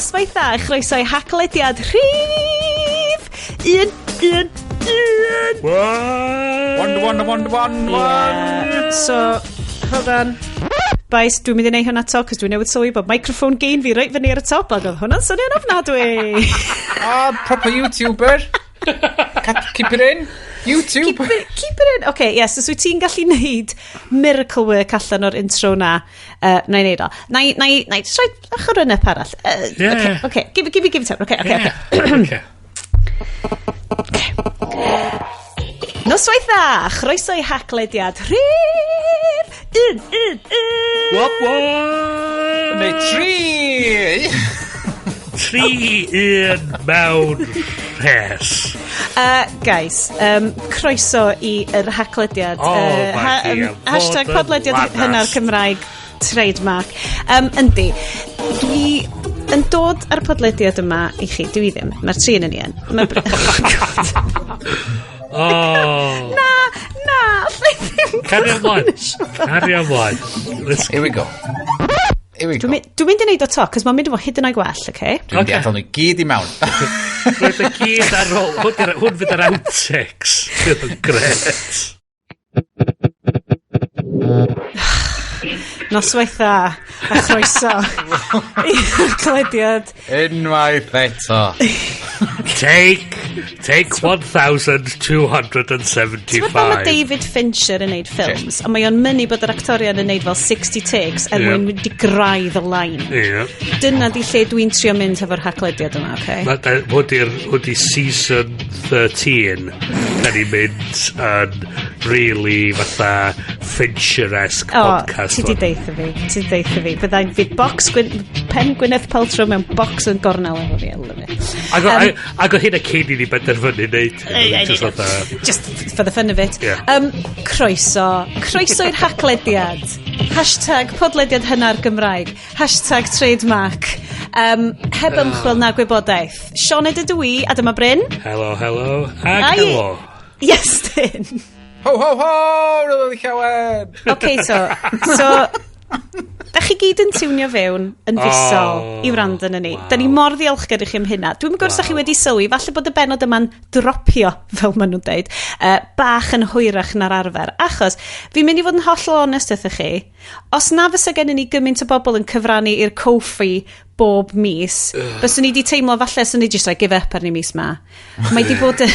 Noswaith dda, chroeso i Haclediad rhif 1, 1, 1. One, one, one, one, one. Yeah. So, hold on. Boys, dwi'n mynd i neud hwnna to, cos dwi'n newydd sylwi bod microphone gain fi reit fyny ar y top, ac oedd hwnna'n swnio'n ofnadwy. Ah, proper YouTuber. Keep it in. YouTube. Keep it in. Okay, yes, os wyt ti'n gallu neud miracle work allan o'r intro na, na i neud o. Na i just rhoi bach o run-up arall. Okay, give it time. Okay. Okay. Noswaith dda, chroeso i Haclediad rhif 1, 1, 1. Wop, wop. Neu tri. 3, 1 mewn rhes. Guys, croeso i yr Haclediad. Oh, mae hi am fod Hashtag yn podlediad lanast. hynna'r Cymraeg trademark. Yndi, dwi yn dod ar y podlediad yma i chi, dwi ddim, mae'r tri yn ni yn. Oh, God. Oh. Na, na, allai ddim Cario ymlaen. cychwyn y sioe. Cario ymlaen. Here we go. Here we go. Dwi'n mynd i neud o to, cos mae'n mynd i fod hyd yn oed gwell, okay? Dwi'n mynd i adael nhw i gyd i mewn. Roedd y gyd ar ôl. Hwn fydd yr outtakes. Fydd yn gret. Noswaith dda, a chroeso i'r Haclediad. Unwaith eto. Take 1,275. Ti'n meddwl mae David Fincher yn neud ffilms, a mae o'n mynnu bod yr actorion yn neud fel 60 takes er mwyn mynd i graidd y line. Dyna di lle dwi'n trio mynd hefo'r Haclediad yma, okay? Hwn di season 13. Da ni'n mynd yn really fatha Fincher-esque O, podcast. ti di deitha fi, ti di deitha fi. Byddai'n fydd box Gwyn, pen Gwyneth Paltrow mewn box yn gornel efo fi, I love it. Ac o hynna cyn i ni benderfynu neud hyn. Just fatha. Just for the fun of it. Yeah. Croeso. Croeso i'r Haclediad. #PodlediadHynna'r Gymraeg. #trademark. Heb ymchwil na gwybodaeth. Sioned ydw i, a dyma Bryn. Helo, helo. Ag Ai. helo. Iestyn. Ho, ho, ho! Roedd oedd llawen! OK, so, da chi gyd yn tiwnio fewn yn fisol i wrando yn ni. Da ni mor ddiolchgar i chi am hynna. Dwi'n gwybod os da chi wedi sylwi, falle bod y benod yma'n dropio, fel maen nhw'n deud, bach yn hwyrach na'r arfer. Achos, fi'n mynd i fod yn hollol onest wrthych chi, os na fysa gennym ni gymaint o bobl yn cyfrannu i'r Ko-fi bob mis, byswn ni wedi teimlo falle swn ni just like give up arni mis ma. Mae di bod yn...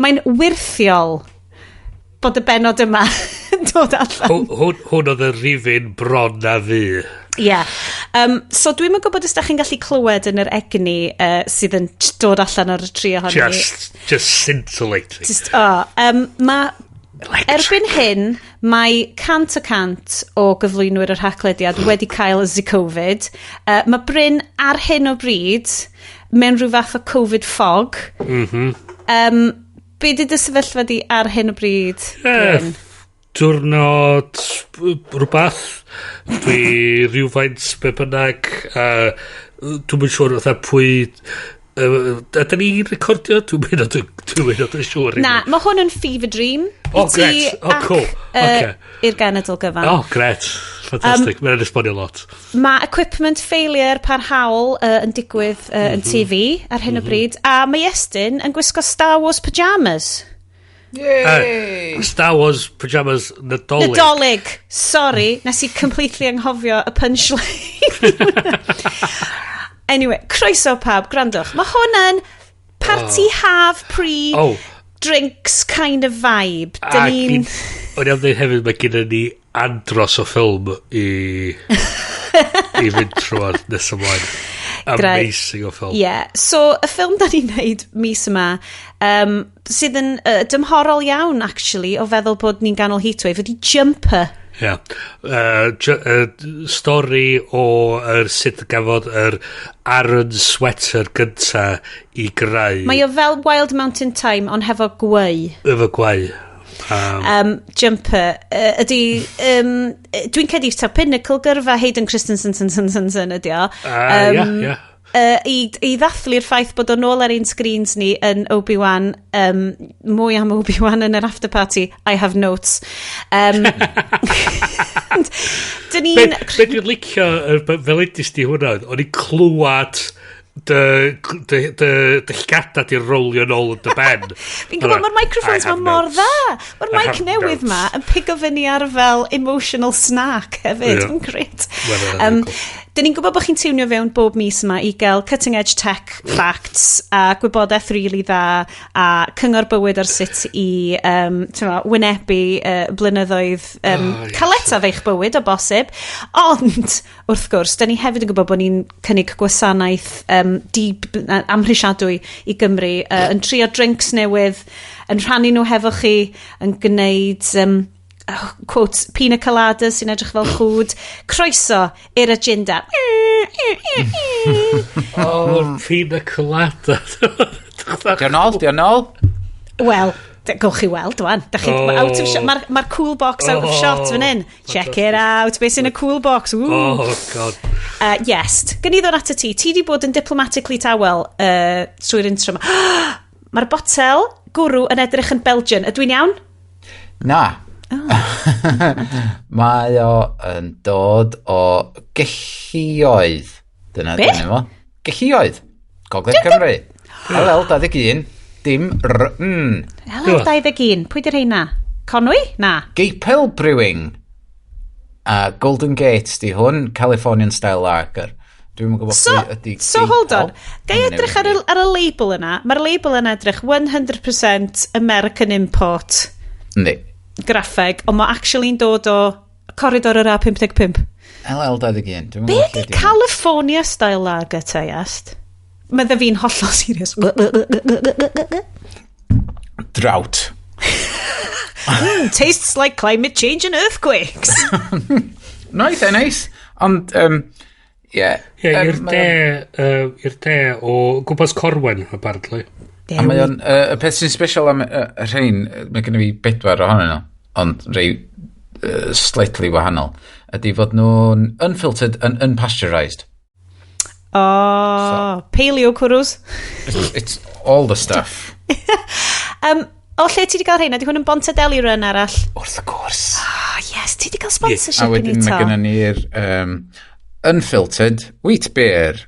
Mae'n wyrthiol bod y benod yma yn dod allan. Hwn oedd y rifin bron na fi. Ie. Yeah. So dwi'm yn gwybod os da chi'n gallu clywed yn yr egni sydd yn dod allan o'r tri ohoni. Just scintillating. Just, oh, ma, Electric. erbyn hyn, mae 100% o gyflwynwyr yr Haclediad wedi cael y Covid. Mae Bryn ar hyn o bryd mewn rhyw fath o Covid fog. Be di dy sefyllfa di ar hyn o bryd, Bryn? Diwrnod rhywbeth. Dwi rhywfaint be bynnag. Dwi'm yn siŵr fatha pwy. Ydyn ni'n recordio? Dwi'n mynd yn siŵr. Na, mae hwn yn fever dream. Oh, I ti gret. Oh, ac, cool. Okay. I'r genedl gyfan. Oh, gret. Fantastic. Mae'n esbonio lot. Mae equipment failure parhaol yn digwydd yn TV ar hyn o bryd, a mae Iestyn yn gwisgo Star Wars pyjamas. Yay! Star Wars pyjamas Nadolig. Nadolig! Sorry, nes i completely anghofio y punchline. Anyway, croeso pawb, gwrandwch. Mae hwn yn party haf pre drinks kind of vibe. A Dyn ni'n O'n i am dweud hefyd, mae gennym ni andros o ffilm i fynd trwy'r nes ymlaen. Amazing o ffilm. Yeah. So, y ffilm da ni'n neud mis yma, sydd yn dymhorol iawn, actually, o feddwl bod ni'n ganol heatwave, ydy Jumper. Yeah. Stori o yr sut gafodd yr Aran sweater gynta i greu. Mae o fel Wild Mountain Thyme, ond hefo gweu. Efo gweu. Jumper ydy, dwi'n credu taw pinnacle gyrfa Hayden Christensen sen, sen, sen, sen ydy o. Ie. I ddathlu'r ffaith bod o nôl ar ein screens ni yn Obi-Wan, mwy am Obi-Wan yn yr after party, I have notes. Dyn ni'n Be dwi'n licio fel edrych di hwnna, o'n i'n clywed dy llgada di rolio nôl yn dy ben. Fi'n gwybod, mae'r microphones ma mor dda. Mae'r mic newydd ma yn pigo fyny ar fel emotional snack hefyd. Yeah. Mae'n great. Dyn ni'n gwybod bod chi'n tiwnio fewn bob mis yma i gael cutting edge tech facts a gwybodaeth rili really dda a cyngor bywyd ar sut i ma, wynebu blynyddoedd oh, yes. caletaf eich bywyd o bosib. Ond, wrth gwrs, dyn ni hefyd yn gwybod bod ni'n cynnig gwasanaeth amhrisiadwy i Gymru, yn trio drinks newydd, yn rhannu nhw hefo chi, yn gwneud oh, quote, pina colada sy'n edrych fel chwd. Croeso i'r agenda. Oh, pina colada. Di nôl, di nôl. Wel, gewch chi weld, wan. Da chi, oh. Out of shot. Mae'r ma cool box out of shot fan hyn. Check it out. Beth sy'n y cool box? Ooh. Oh, God. Yes. Gyn i ddod at y ti. Ti di bod yn diplomatically tawel trwy'r intro yma. Mae'r botel gwrw yn edrych yn Belgian. Ydw i'n iawn? Na. Oh. Mae o yn dod o Gellioedd. Dyna Be? Dyna fo. Gellioedd. Gogledd Cymru. LL21. Dim R. N. LL21. Pwy di'r rheina? Conwy? Na. Geipel Brewing. Golden Gate di hwn. Californian Style Lager. Dwi'n gwybod so, pwy ydy. So hold on. Gai edrych ar y label yna? Mae'r label yna edrych 100% American import. Yndi. Graffeg, ond mae actually'n dod o coridor yr A55. LL21. Dwi'm yn Be gwbod lle di 'di hwnna. California style lager te, Iest? Medda fi'n hollol serious. Drought. Tastes like climate change and earthquakes. No, eitha neis. Ond, yeah. Ie, i'r de, i'r de o gwmpas Corwen, apparently. A mae o'n, y peth sy'n special am y rhain, mae gen i fi bedwar ohonyn nhw, ond rei slightly wahanol, ydy fod nhw'n unfiltered and unpasteurised. Oh, paleo cwrws. It's all the stuff. O lle ti di gael rheina? Di hwn yn Bontadeli run arall? Wrth gwrs. Oh, yes, ti di gael A sponsorship i ni wedyn mae to. gennym ni'r unfiltered wheat beer,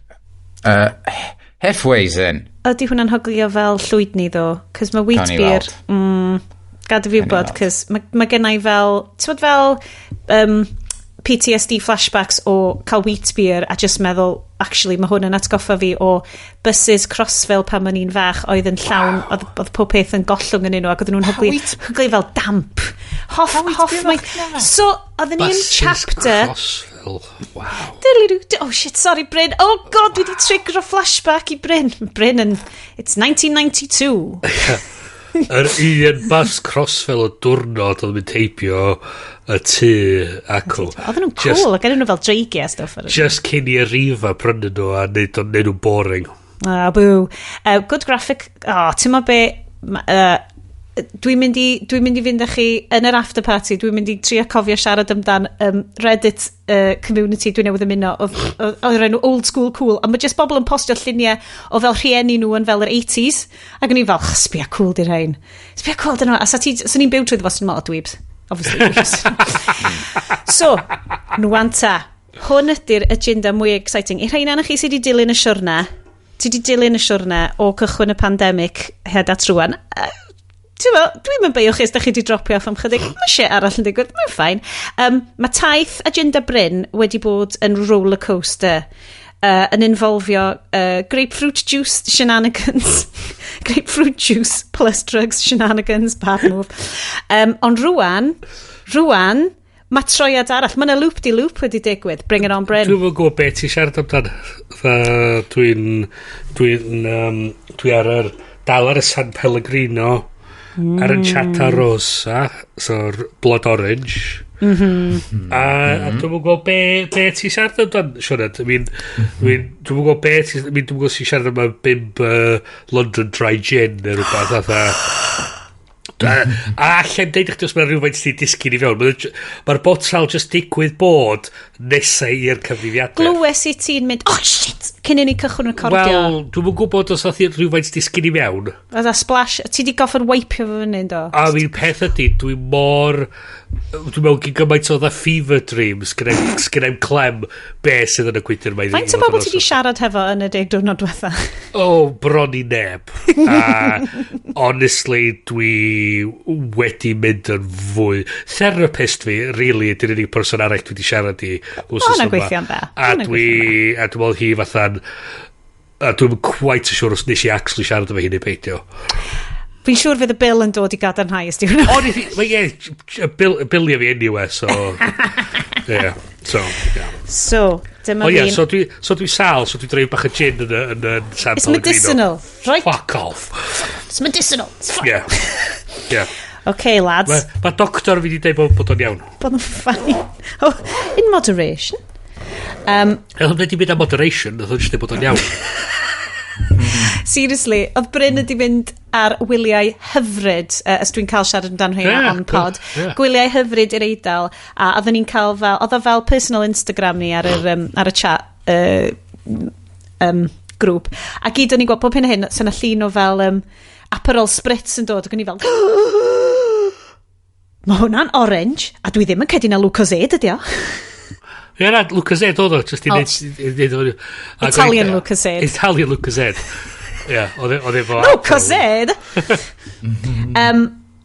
Hefeweizen. Ydy hwnna'n hoglio fel llwydni ddo? Cos mae wheat Gawn ni beer weld. Gad i fi Gawn ni wybod, weld. cos mae gen i fel, ti'n bod fel PTSD flashbacks o cael wheat beer a just meddwl, actually, mae hwn yn atgoffa fi o buses Crossville pan o'n i'n fach oedd yn llawn, wow. Oedd pob peth yn gollwng yn nhw ac oedden nhw'n hogli fel damp. Hoff, hoff, mae. So, oedden ni yn Buses chapter Crossville. Wow. Diddly-doo. Oh shit, sorry Bryn. Oh God, dwi wedi trigger flashback i Bryn. Bryn yn. It's 1992. Yr un bus Crossville o diwrnod oedd yn mynd heibio y tŷ acw. Oedden nhw'n cool, ac nhw fel dreigiau a stuff ar y Just cyn i Arriva prynu nhw a neud nhw'n boring. Ah, boo. Good graphic. Oh, ti'n ma be. Dwi'n mynd i fynd â chi yn yr after party, dwi'n mynd i trio cofio siarad amdan Reddit community dwi'n newydd ymuno oedd yr enw Old School Cool, a mae just bobl yn postio lluniau o fel rhieni nhw yn fel yr 80s, ac o'n i'n fel, "Sbia cool di'r rhain, sbia cool dyn nhw," a sa ti, swn i'n byw trwy fo, swn i'n meddwl, "Dweebs, obviously dweebs." So, nwanta, hwn ydy'r agenda mwy exciting. I rhain chi sydd wedi dilyn y siwrna, ti wedi dilyn y siwrna o cychwyn y pandemig hyd at rwan, ti'n mo, dwi'n mynd beio chi os da chi wedi dropio off am chydig. Mae shit arall yn digwydd, mae'n fine. Mae taith agenda Bryn wedi bod yn roller coaster yn involfio grapefruit juice shenanigans. Grapefruit juice plus drugs shenanigans, bad move. Ond rwan, mae troiad arall. Mae yna loop-de-loop wedi digwydd. Bring it on, Bryn. Dwi'n yn gwybod beth ti'n siarad amdan. Dwi ar yr, dal ar y San Pellegrino, ar y Chata Rosa, so Blood Orange. A dwi'n yn gwybod be ti'n siarad amdan, Sioned. I mean, dwi'n yn gwybod be ti'n. I mean, dwi'n gwybod ti'n siarad am y bimb London Dry Gin neu rhywbeth fatha. A allai'n deud i chdi os mae rhywfaint sy'n disgyn i fewn. Mae'r botal just digwydd bod nesau i'r cyfrifiadur. Glywes i ti'n mynd, "Oh shit," cyn i ni cychwyn recordio. Wel, dwi'm yn gwybod os oedd rhywfaint disgyn i mewn. Oedd a splash, ti di goffod wipeio fo fyny, do? A mi'n peth ydy, dwi mor... Dwi'n meddwl gyn gymaint o dda fever dreams, sgynnai'm clem be sydd yn y gwydr mae. Faint o bobl ti di siarad hefo yn y 10 diwrnod diwetha? O, oh, bron i neb. A honestly, dwi wedi mynd yn fwy. Therapist fi, really, ydy'r unig person arall dwi wedi siarad i wsos hwnna'n yma. Gweithio'n dda. A dwi, a dwi'n meddwl hi fatha'n... A dwi'n quite siŵr os nes i actually siarad efo hi neu beidio. Fi'n siŵr fydd y bil yn dod i gadarnhau ys di hwnna. O, nes i, mae ie, bilio fi anyway, so... Yeah, so, yeah. So, dyma O ie, fi'n... So dwi sal, so dwi dreif bach o gin yn y San It's Pellegrino. Medicinal, right? Fuck off. It's medicinal. It's fine. Yeah. Okay, lads. Mae ma doctor fi wedi dweud bod o'n iawn. Bod yn fine. Oh, in moderation. Oedd o'n wedi mynd am moderation, oedd o'n just dweud bod o'n iawn. Seriously, oedd Bryn wedi mynd ar wyliau hyfryd, os dwi'n cael siarad amdano hynna on pod, gwyliau hyfryd i'r Eidal, a oedden ni'n cael fel, oedd o fel personal Instagram ni ar y chat grŵp. A gyd o'n i'n gweld pob hyn a hyn, sy'n llun o fel Aperol Spritz yn dod, ac o'n i fel, "Mae hwnna'n orange, a dwi ddim yn credu na Lucozade ydi o." Ie, na, Lucozade oedd o, just i Oh. neud Italian Lucozade. Italian Lucozade. Ie, oedd efo Lucozade!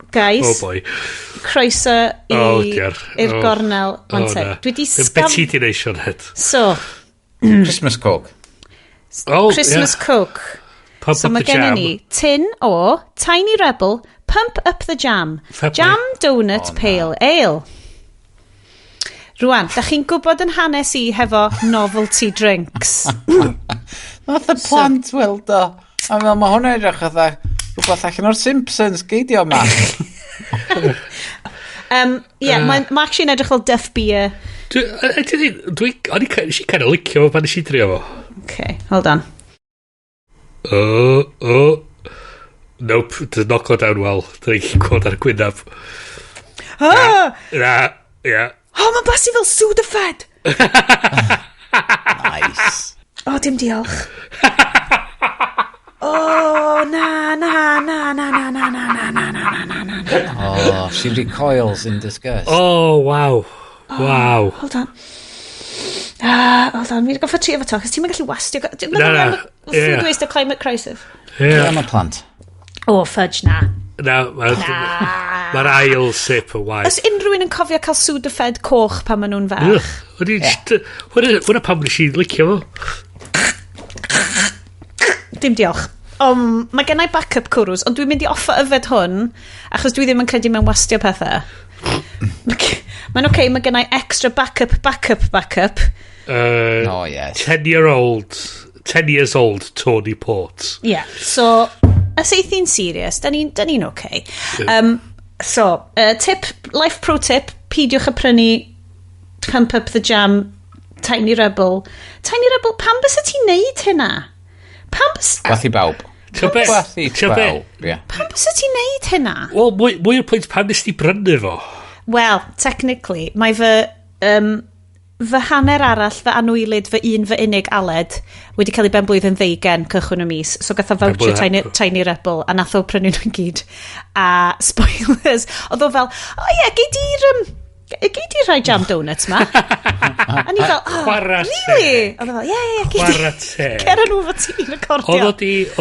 Guys, Oh boy. Croeso i, Oh dear. i'r Oh. gornel. Oh, One sec. na. Dwi di Be sgaf... ti di neud, Sioned? So, Christmas Coke. Oh, Christmas yeah. Coke. Pump So up mae the gennym jam. ni tin o Tiny Rebel Pump Up the Jam. Fair play. Jam Donut Oh, na. Pale Ale. Rwan, da chi'n gwybod yn hanes i hefo novelty drinks. Nath y plant weld o. A fel, mae hwnna edrych fatha rhywbeth allan o'r Simpsons, geidio yma. Yeah, mae'n ma actually yn edrych fel Duff Beer. Dwi, dwi, o'n i, nes i kind of licio fo pan nes i drio fo. Okay, hold on. Oh. Nope, does not go down well. Dyna i'n gweld ar y gwynaf. Ah! Na, ia. Oh, mae'n blasu fel Sudafed! Nice. Oh, dim diolch. Oh, na, na, na, na, na, na, na, na, na, na, na, na, na. Oh, she recoils in disgust. Oh, wow. Wow. Hold on. Ah, hold on, fi'n goffa trio fo to, cos ti'n gallu wastio. Na, na, ie. Food waste a climate crisis. Yeah. Am y plant. Oh, fudge, na. Na, mae'r ma ail sip yn waeth. Os unrhyw un yn cofio cael Sudafed coch pan maen nhw'n fach. Ugh, o'n i just... Hwna pam nes i licio fo. Dim diolch. Mae gennau backup cwrws, ond dwi'n mynd i offa yfed hwn, achos dwi ddim yn credu mewn wastio pethau. Mae'n oce, okay, mae gennau extra backup, backup, backup. Oh, yes. 10 year old, 10 years old Tony Port. Yeah, so, os eith hi'n serious, da ni'n ni okay. So, tip, life pro tip, peidiwch â prynu Pump Up the Jam, Tiny Rebel. Tiny Rebel, pam bysa ti'n neud hynna? Pam bys, Gwath i bawb. Ti'n be? Gwath i Ti'n be? bawb, ie. pam bysa ti'n neud hynna? Wel, mwy o'r pwynt pam nes ti brynu fo? Wel, technically, mae fy hanner arall, fy anwylyd, fy un fy unig Aled, wedi cael ei ben blwyddyn 20 cychwyn y mis. So gath o voucher Tiny Rebel, a nath o prynu nhw'n gyd. A spoilers, oedd o fel, "Oh ie, yeah, gei di rhai jam donuts ma?" A ni fel, "Oh, Chwarae teg. really?" Oedd o fel, Ie, gei di." Chwarae teg. Cer nhw fo ti'n recordio.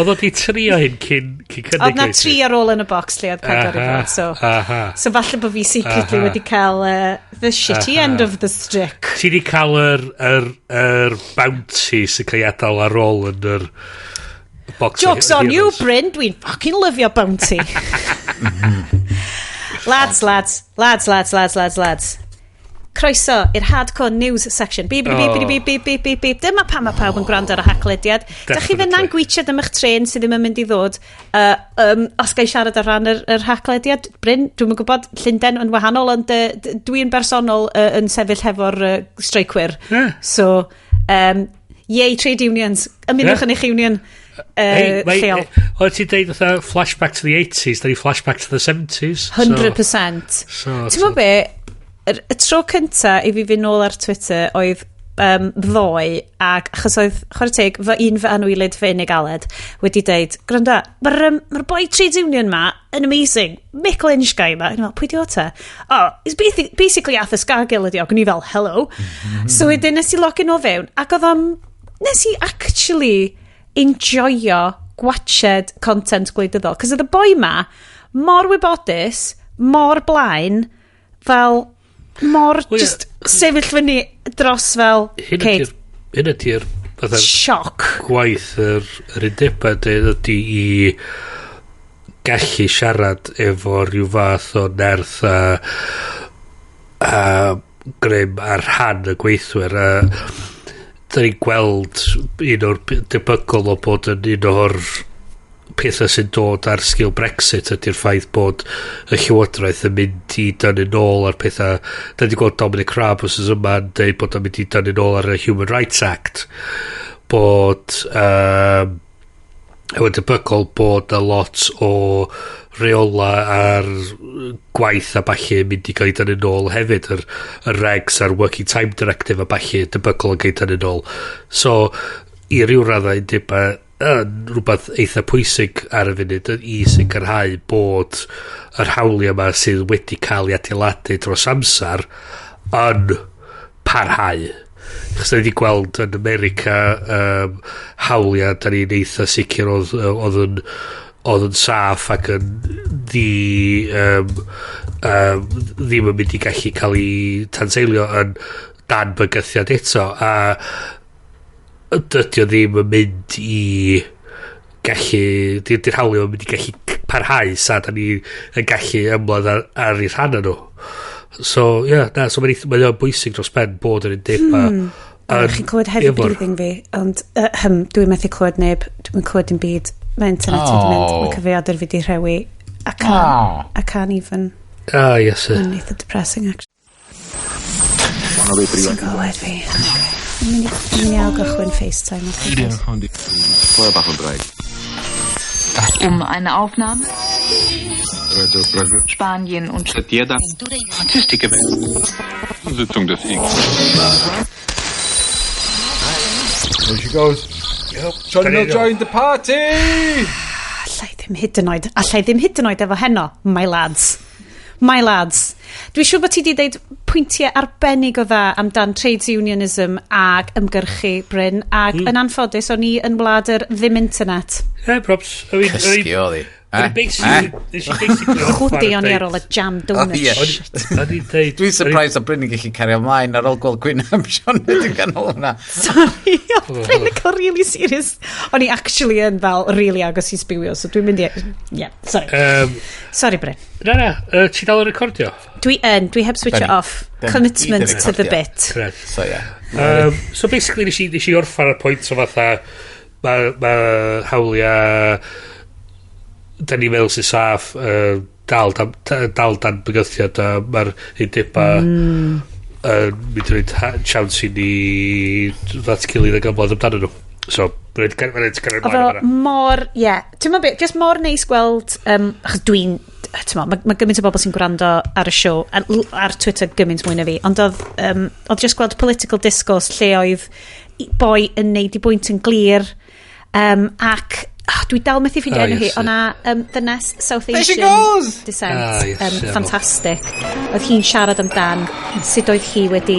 Oedd o di trio hyn cyn cynnig Oedd na i ti? tri ar ôl yn y box lle oedd pedwar i fod, so... So falle bod fi secretly wedi cael the shitty end of the stick. Ti di cael yr bounty sy'n cael ei adael ar ôl yn yr box o Joke's on you, heroes. Bryn. Dwi'n fucking lyfio bounty. Lads, lads, lads, lads, lads, lads, lads. Croeso i'r hardcore news section. Beep, beep, beep, beep, beep, beep, beep, beep. Dyma pam mae pawb yn gwrando ar y Haclediad. Da chi fynd na'n gwitsiad am eich tren sydd ddim yn mynd i ddod. Os ga i siarad ar ran yr Haclediad, Bryn, dwi'n yn gwybod, Llundain yn wahanol, ond dwi'n bersonol yn sefyll hefo'r streicwyr. So, yay, trade unions. Ymunwch yn eich union Hey, lleol. Oedd ti'n deud fatha flashback to the 80s, da ni flashback to the 70s. 100%. So, Ti'n gwybod be? Y tro cynta i fi fynd nôl ar Twitter oedd ddoe, ac achos oedd, chwarae teg, fy un fy anwylyd fy unig Aled wedi deud, "Gwranda, mae'r ma boi trade union ma yn amazing, Mick Lynch guy ma." O'n i fel, "Pwy di o te?" "Oh, he's basically Arthur Scargill ydi o." Ac o'n i fel, "Hello." So wedyn nes i login o fewn, ac oedd am, nes i actually enjoyo gwatched content gwleidyddol. Cos oedd y boi ma mor wybodus, mor blaen, fel mor Wel, ie. just sefyll fyny dros fel, Hyn Kate, ydy'r, hyn ydy'r fatha sioc. gwaith yr undebau ydy i gallu siarad efo rhyw fath o nerth a grym ar rhan y gweithwyr, a da ni'n gweld un o'r debygol o bod yn un o'r pethau sy'n dod ar sgil Brexit ydy'r ffaith bod y Llywodraeth yn mynd i dynnu nôl ar pethau. Da ni wedi gweld Dominic Raab wrth yma yn dweud bod o'n mynd i dynnu nôl ar y Human Rights Act, bod yn debygol bod y lot o reola ar gwaith a ballu yn mynd i gael ei dynnu nôl hefyd, yr regs a'r Working Time Directive a ballu debygol yn cael ei dynnu nôl. So i ryw raddau undeba yn rhywbeth eitha pwysig ar y funud i sicrhau bod yr hawliau yma sydd wedi cael ei adeiladu dros amser yn parhau. Chos da ni wedi gweld yn America hawliau da ni'n eitha sicr oedd yn saff ac yn ddi ddim yn mynd i gallu cael ei tanseilio yn dan bygythiad eto, a dydy o ddim yn mynd i gallu, di'r hawliau yn mynd i gallu parhau sa da ni yn gallu ymladd ar eu rhan nhw. So ie, yeah, na, so mae'n bwysig dros ben bod yr undeba Chi'n clywed heavy breathing fi, ond dwi'n methu clywed neb, dwi'n clywed dim byd. Mae internet fi wedi mynd, mae cyfrifiadur fi wedi rhewi. I can't, I can't even. Ah, yes. Mae'n eitha depressing, actually. Ti'n clywed fi? Okay. Dwi'n mynd i ailgychwyn FaceTime. Okay, guys. Um eine Aufnahme Spanien und Sitzung des IG. There she goes. Johnny There you go. joined the party! Allai ddim hyd yn oed. Allai ddim hyd yn oed efo heno, my lads. My lads. Dwi'n siŵr bod ti wedi dweud pwyntiau arbennig o dda amdan trades unionism ag ymgyrchu, Bryn, ac yn anffodus o'n i yn wlad yr ddim internet. Yeah, props. I mean, Cysgu oedd hi. I Eh? basically, nes i basically Chwdi o'n i ar ôl y jam donut. Oh, ie. Shit. O'n i'n deud... Dwi'n surprised o Bryn yn gallu cario ymlaen ar ôl gweld Gwyn am Sioned yn ganol hwnna. Sorry, oedd Bryn yn cael really serious. O'n i actually yn fel really agos i sbiwio, so dwi'n mynd i... Yeah, sorry. Sorry, Bryn. Na, na, ti dal yn recordio? Dwi yn, dwi heb switch it off. Dyn ni Commitment gyd yn to the recordio. bit. Correct. So, yeah. So basically nes i orffan ar pwynt o fatha mae ma hawliau da ni'n meddwl sy'n saff dal dan bygythiad, a mae'r undeba yn mynd i roid chance i ni ddatgilydd ag ymladd amdano nhw. So, mae'n rhaid cario Oedd ymlaen o am hynna. mor, ie, yeah. Ti'n meddwl beth, just mor neis gweld, achos dwi'n, ti'n meddwl, mae gymaint o bobl sy'n gwrando ar y siow, ar Twitter gymaint mwy na fi, ond oedd just gweld political discourse lle oedd boi yn neud i bwynt yn glir, ac oh, dwi dal methu ffeindio Ah, enw hi, yes, o'na ddynes South There she Asian goes! descent, Ah, yes, ie. ffantastig. Oedd hi'n siarad amdan sut oedd hi wedi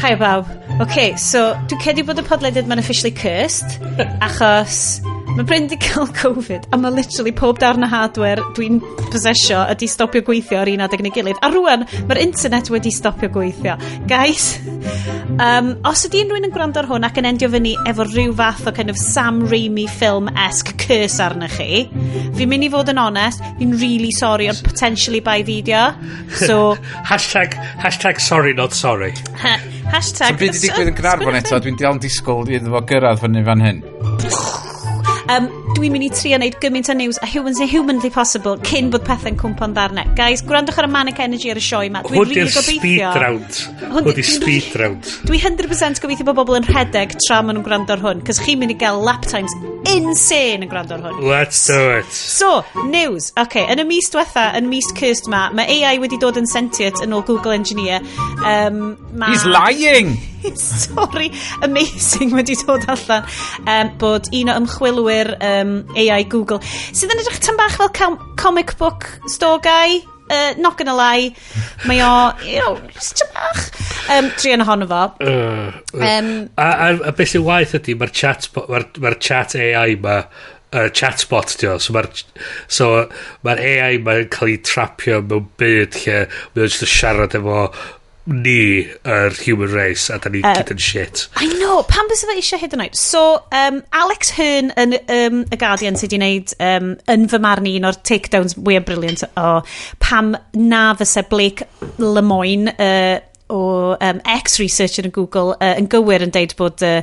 Hi bawb. OK, so dwi'n credu bod y podlediad ma'n officially cursed, achos mae Bryn di cael Covid, a mae literally pob darn o hardware dwi'n possessio ydi stopio gweithio ar un adeg neu gilydd. A rwan, mae'r internet wedi stopio gweithio. Guys, os ydy unrhyw un yn gwrando ar hwn ac yn endio fyny efo rhyw fath o kind of Sam Raimi film-esque curse arnych chi, fi'n mynd i fod yn onest, fi'n really sorry, ond potentially bai fi dio. So, Hashtag sorry not sorry. Hashtag... So beth di digwydd yn Caernarfon eto, dwi'n dal yn disgwyl iddo fo gyrraedd fyny fan hyn. Dwi'n mynd i trio wneud gymaint o news a humans a humanly possible cyn bod pethau'n cwmpo'n ddarnau. Guys, gwrandwch ar y Manic Energy ar y sioe yma. Dwi'n Hwn really di'r speed gobeithio. round. Hwn Hwn di'r speed round. Dwi 100% gobeithio bod bobl yn rhedeg tra maen nhw'n gwrando ar hwn, cos chi'n mynd i gael lap times insane yn gwrando ar hwn. Let's do it. So, news. Okay, yn y mis diwetha, yn mis cursed ma, mae AI wedi dod yn sentient yn ôl Google Engineer. He's lying! Story amazing wedi dod allan bod un o ymchwilwyr AI Google sydd yn edrych tan bach fel comic book store guy, not gonna lie, mae o just tan bach druan ohono fo. A beth sy'n waith ydy, mae'r chat, mae'r chat AI ma, chatbot di o, so mae'r AI ma'n cael ei trapio mewn byd lle mae o'n just yn siarad efo ni, yr human race, a da ni gyd yn shit. I know, pam bysa fe eisiau hyd yn oed? So, Alex Hearn yn y Guardian sydd wedi gwneud, yn fy marn i, un o'r takedowns mwyaf brilliant o pam na fysa Blake Lemoine o ex-researcher yn Google yn gywir yn deud bod y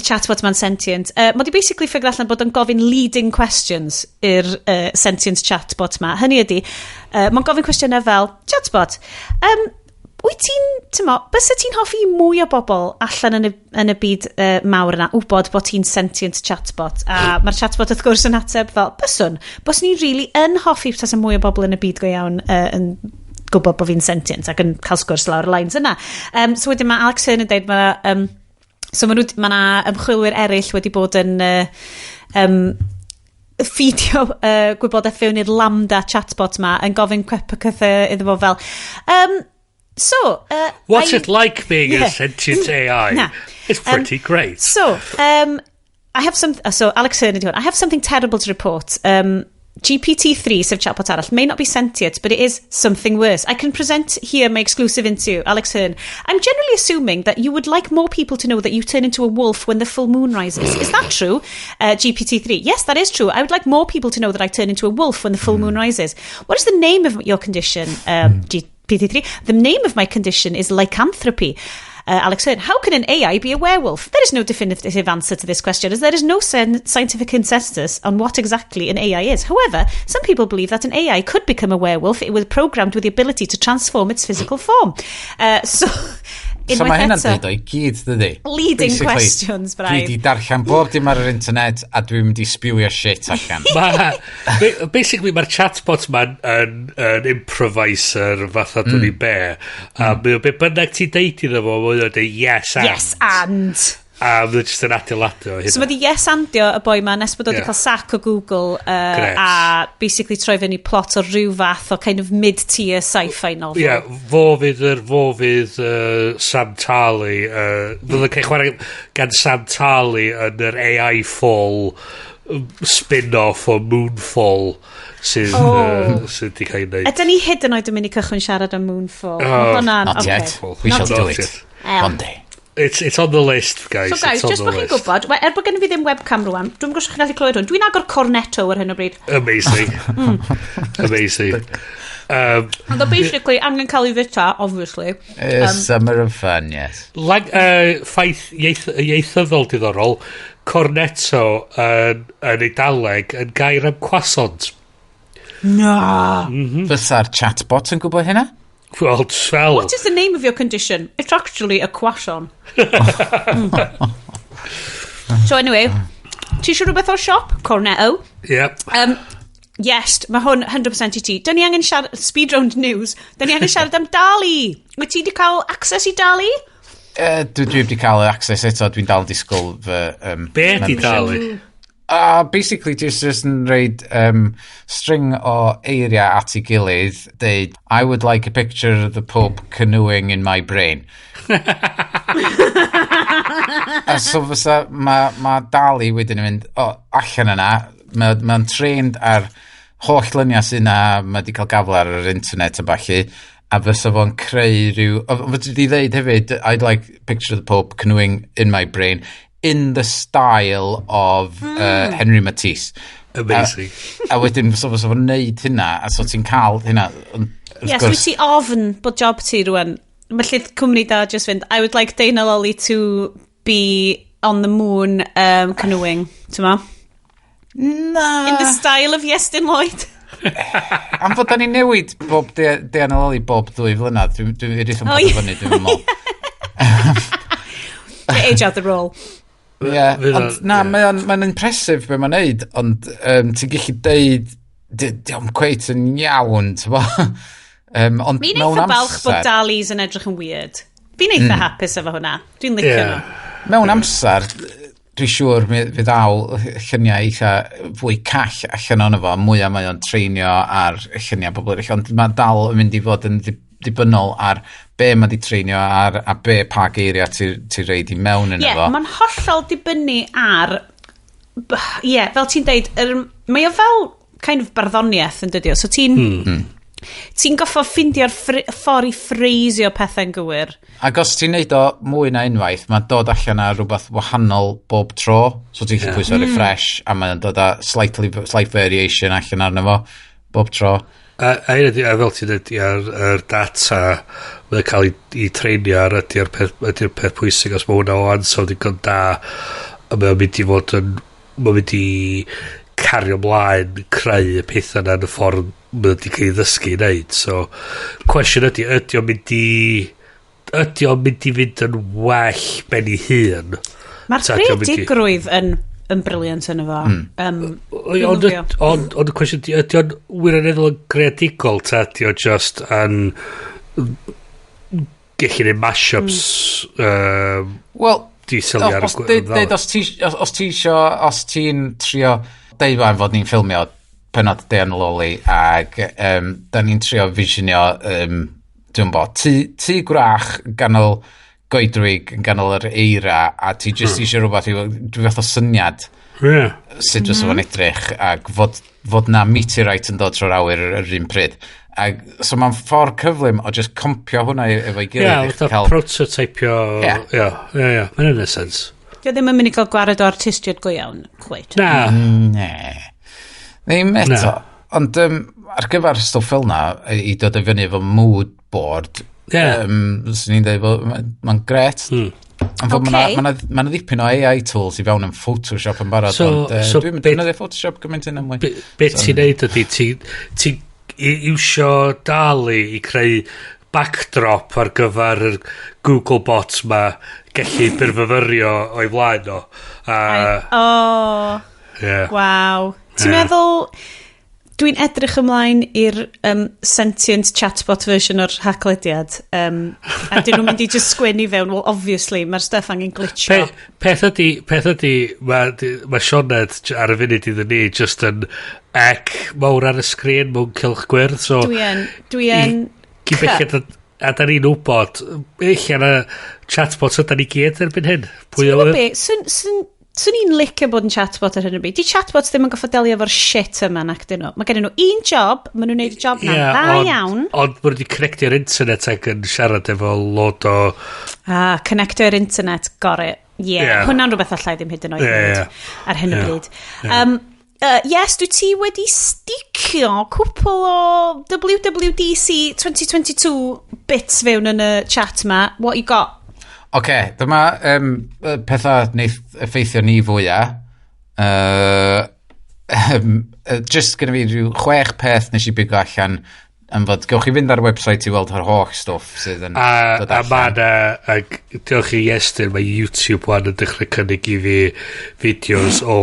chatbot ma'n sentient. Mae di basically figure allan bod o'n gofyn leading questions i'r sentient chatbot ma. Hynny ydy, mae'n gofyn cwestiynau fel, "Chatbot, wyt ti'n, ti'n mo, bysa ti'n hoffi mwy o bobl allan yn y byd mawr yna wybod bod ti'n sentient chatbot?" A mae'r chatbot wrth gwrs yn ateb fel, "Byswn, byswn ni really yn hoffi tasa mwy o bobl yn y byd go iawn yn gwybod bod fi'n sentient ac yn cael sgwrs lawr y lines yna." So wedyn mae Alex Hearn yn dweud, so ma 'na ymchwilwyr eraill wedi bod yn feedio gwybodaeth fewn i'r LaMDA chatbot ma yn gofyn pethau iddo fo fel so What's I- it like being a sentient AI? Na. It's pretty great. So, I have some. So, Alex Hearn ydi hwn. "I have something terrible to report. GPT-3, sef chatbot arall, may not be sentient, but it is something worse. I can present here my exclusive interview, Alex Hearn. I'm generally assuming that you would like more people to know that you turn into a wolf when the full moon rises. Is that true?" GPT-3. "Yes, that is true. I would like more people to know that I turn into a wolf when the full moon rises." "What is the name of your condition?" GPT-3. "The name of my condition is lycanthropy." Alex Hearn, "How can an AI be a werewolf? There is no definitive answer to this question, as there is no scientific consensus on what exactly an AI is. However, some people believe that an AI could become a werewolf if it was programmed with the ability to transform its physical form." So, So mae unwaith hynna'n eto, deud o'i gyd, dydy? Leading Basically, questions, dwi braidd. di darllen bob dim ar yr internet a dwi'n mynd i spewio shit allan. Basically, mae'r chatbot ma'n yn improviser fatha dwi'n i be. A mae o be bynnag ti'n deud iddo fo, mae o'n deud "yes and". Yes, and. A mae o just yn adeiladu o hynna. So mae di yes andio y boi ma nes bod o wedi cael sack o Google Gret. a basically troi fyny plot o rhyw fath o kind of mid-tier sci-fi novel. Ie, yeah, fo fydd Sam Tarly, fydd yn cael chwarae gan Sam Tarly yn yr AI Fall spin-off o Moonfall sydd, Oh. sydd wedi cael ei wneud. Ydyn ni hyd yn oed yn mynd i cychwyn siarad am Moonfall? Oh, Ma' hwnna'n Not okay. yet. We shall Not do yet. it. One day. It's on the list, guys. So guys, It's on just the bod chi'n list. gwybod, wel, er bod gen i fi ddim webcam rwan, dwi'n gwybod os chi'n gallu clywed hwn, dwi'n agor cornetto ar hyn o bryd. Amazing. Amazing. Ond o basically angen cael ei fita, obviously. Summer of fun, yes. Lang, ffaith ieithyddol diddorol, cornetto yn Eidaleg yn gair am croissant. Na. Fysa'r chatbot yn gwybod hynna? Wel, fel. "What is the name of your condition?" "It's actually a croissant." So anyway, ti eisiau rhywbeth o'r siop? Cornetto. Yep. Yes, mae hwn 100% i ti. Dyn ni angen siarad, speed round news, dyn ni angen siarad am DALL-E. Wyt ti wedi cael access i DALL-E? Dwi wedi cael access eto, dwi'n dal yn disgwyl fy Be di membership. DALL-E? Basically, just yn reid string o eiriau at ei gilydd, deud, "I would like a picture of the Pope canoeing in my brain." A so fysa, mae ma DALL-E wedyn yn mynd, o, allan yna, mae'n ma trained ar holl luniau sydd yna, mae wedi cael gafel ar yr internet a ballu, a fysa fo'n creu rhyw... Fyddi di ddeud hefyd, "I'd like picture of the Pope canoeing in my brain, in the style of Henry Matisse." Amazing. A wedyn, so fysa fo'n neud hynna, a so ti'n cael hynna. Ond, wrth Yes, gwrs- wyt ti ofn bod job ti rwan? Mae lle cwmni da just fynd, "I would like Dana Lolly to be on the moon canoeing, ti'n ma? Na. In the style of Iestyn Lloyd. Am fod da ni'n newid bob DNLL bob 2 flynedd, dwi'n dwi Oh, oh, ie. fyny, dwi'n meddwl. Age out the role. Ie, Fydd ond na, mae o'n impressive be mae'n neud, ond ti'n gallu deud, di o'm cweit yn iawn, ti'n bo? Ond Fi'n mewn eitha balch bod amser, DALL-E's yn edrych yn weird. Fi'n eitha hapus efo hwnna. Dwi'n licio nhw. Mewn amser, dwi'n siŵr mi fydd aw lluniau eitha fwy call allan ono fo, mwy a mae o'n treinio ar lluniau bobl eraill, ond mae dal yn mynd i fod yn dibynnol ar be mae di treinio ar a be pa geiriau ti reid i mewn yn Ie, efo. mae'n hollol dibynnu ar. Ie, yeah, fel ti'n deud, mae o fel kind of barddoniaeth yn dydi o. So ti'n ti'n goffo ffindio'r ffordd i ffreisio pethau'n gywir. Ac os ti'n neud o mwy na unwaith, mae'n dod allan ar rhywbeth wahanol bob tro. So ti'n gallu pwyso refresh a mae'n dod â slight variation allan arno fo bob tro. A un ydi, a fel ti'n dweud, yr data mae'n cael ei treinio ar ydy'r peth pwysig. Os mae hwnna o ansawdd digon da, a mae'n mynd i fod yn, mae'n mynd i cario ymlaen creu y pethau yna yn y ffordd mae wedi cael ei ddysgu i wneud. So, cwestiwn ydy, ydy o'n mynd i fynd yn well ben ei hun? Mae'r Ta, ydi o'n mynd i- creadigrwydd yn brilliant yn efo. Dwi'n Ond lyfio. ond y cwestiwn ydy, ydy o'n wirioneddol yn greadigol ta ydy o just yn gallu neud mashups Wel, di sylwi ar y os, deud, deud, os ti isio, os ti'n trio, deud fan fod ni'n ffilmio penod Deian Loli ac da ni'n trio visionio, dwi'n bo, tŷ gwrach ganol goedwig yn ganol yr eira a ti just isio rhywbeth i, dwi fath o syniad sut fysa fo'n edrych ac fod na meteorite yn dod trwy'r awyr yr un pryd. Ac, so mae'n ffordd cyflym o just compio hwnna efo'i gilydd Ie, i fatha cael prototypio. Ie, mae'n yna sens. Dio ddim yn mynd i gael gwared o artistiaid go iawn, quite. Na. Ne. Ddim eto. Na. Ond ar gyfer stwff fel na, i dod i fyny efo mood board, swn i'n dweud bod mae'n gret. Ond fod Ocê. ma' 'na ddipyn o AI tools i fewn yn Photoshop yn barod, ond So dwi'n defnyddio Photoshop gymaint yna mwy. Be ti'n neud ydy, ti iwsio DALL-E i creu backdrop ar gyfer yr Google bots ma gallu byrfyfyrio o'i flaen o. A, Oh, waw. Ti'n meddwl, dwi'n edrych ymlaen i'r sentient chatbot version o'r Haclediad. A dyn nhw'n mynd i just sgwennu fewn, well, obviously, mae'r stuff angen glitcho. Peth ydy, mae ma Sioned ar y funud iddyn ni just yn ec mawr ar y sgrin mewn cylch gwyrdd, so Dwi yn, dwi yn. Cyn belled a da ni'n wybod, eich na chatbots yda ni gyd erbyn hyn. Pwy Ti'n o gwybod be? Swn i'n licio bod yn chatbot ar hyn o bryd. Di chatbots ddim yn goffo delio efo'r shit yma nac dyn nhw. Mae gen nhw un job, maen nhw'n neud y job na'n dda iawn. Ond maen nhw wedi connectio'r internet ac yn siarad efo lot o Ah, connectio'r internet, got it. Yeah, hwnna'n rhywbeth allai ddim hyd yn oed wneud ar hyn o bryd. Yes, dwi ti wedi sticio cwpl o WWDC 2022 bits fewn yn y chat ma. What you got? Oce, dyma pethau wneith effeithio ni fwyaf. Just gyda fi rhyw chwech peth nes i bigo allan yn fod, gewch chi fynd ar y website i weld yr holl stwff sydd yn dod A ma allan. na, ag diolch i Iestyn, mae YouTube wan yn dechrau cynnig i fi fideos o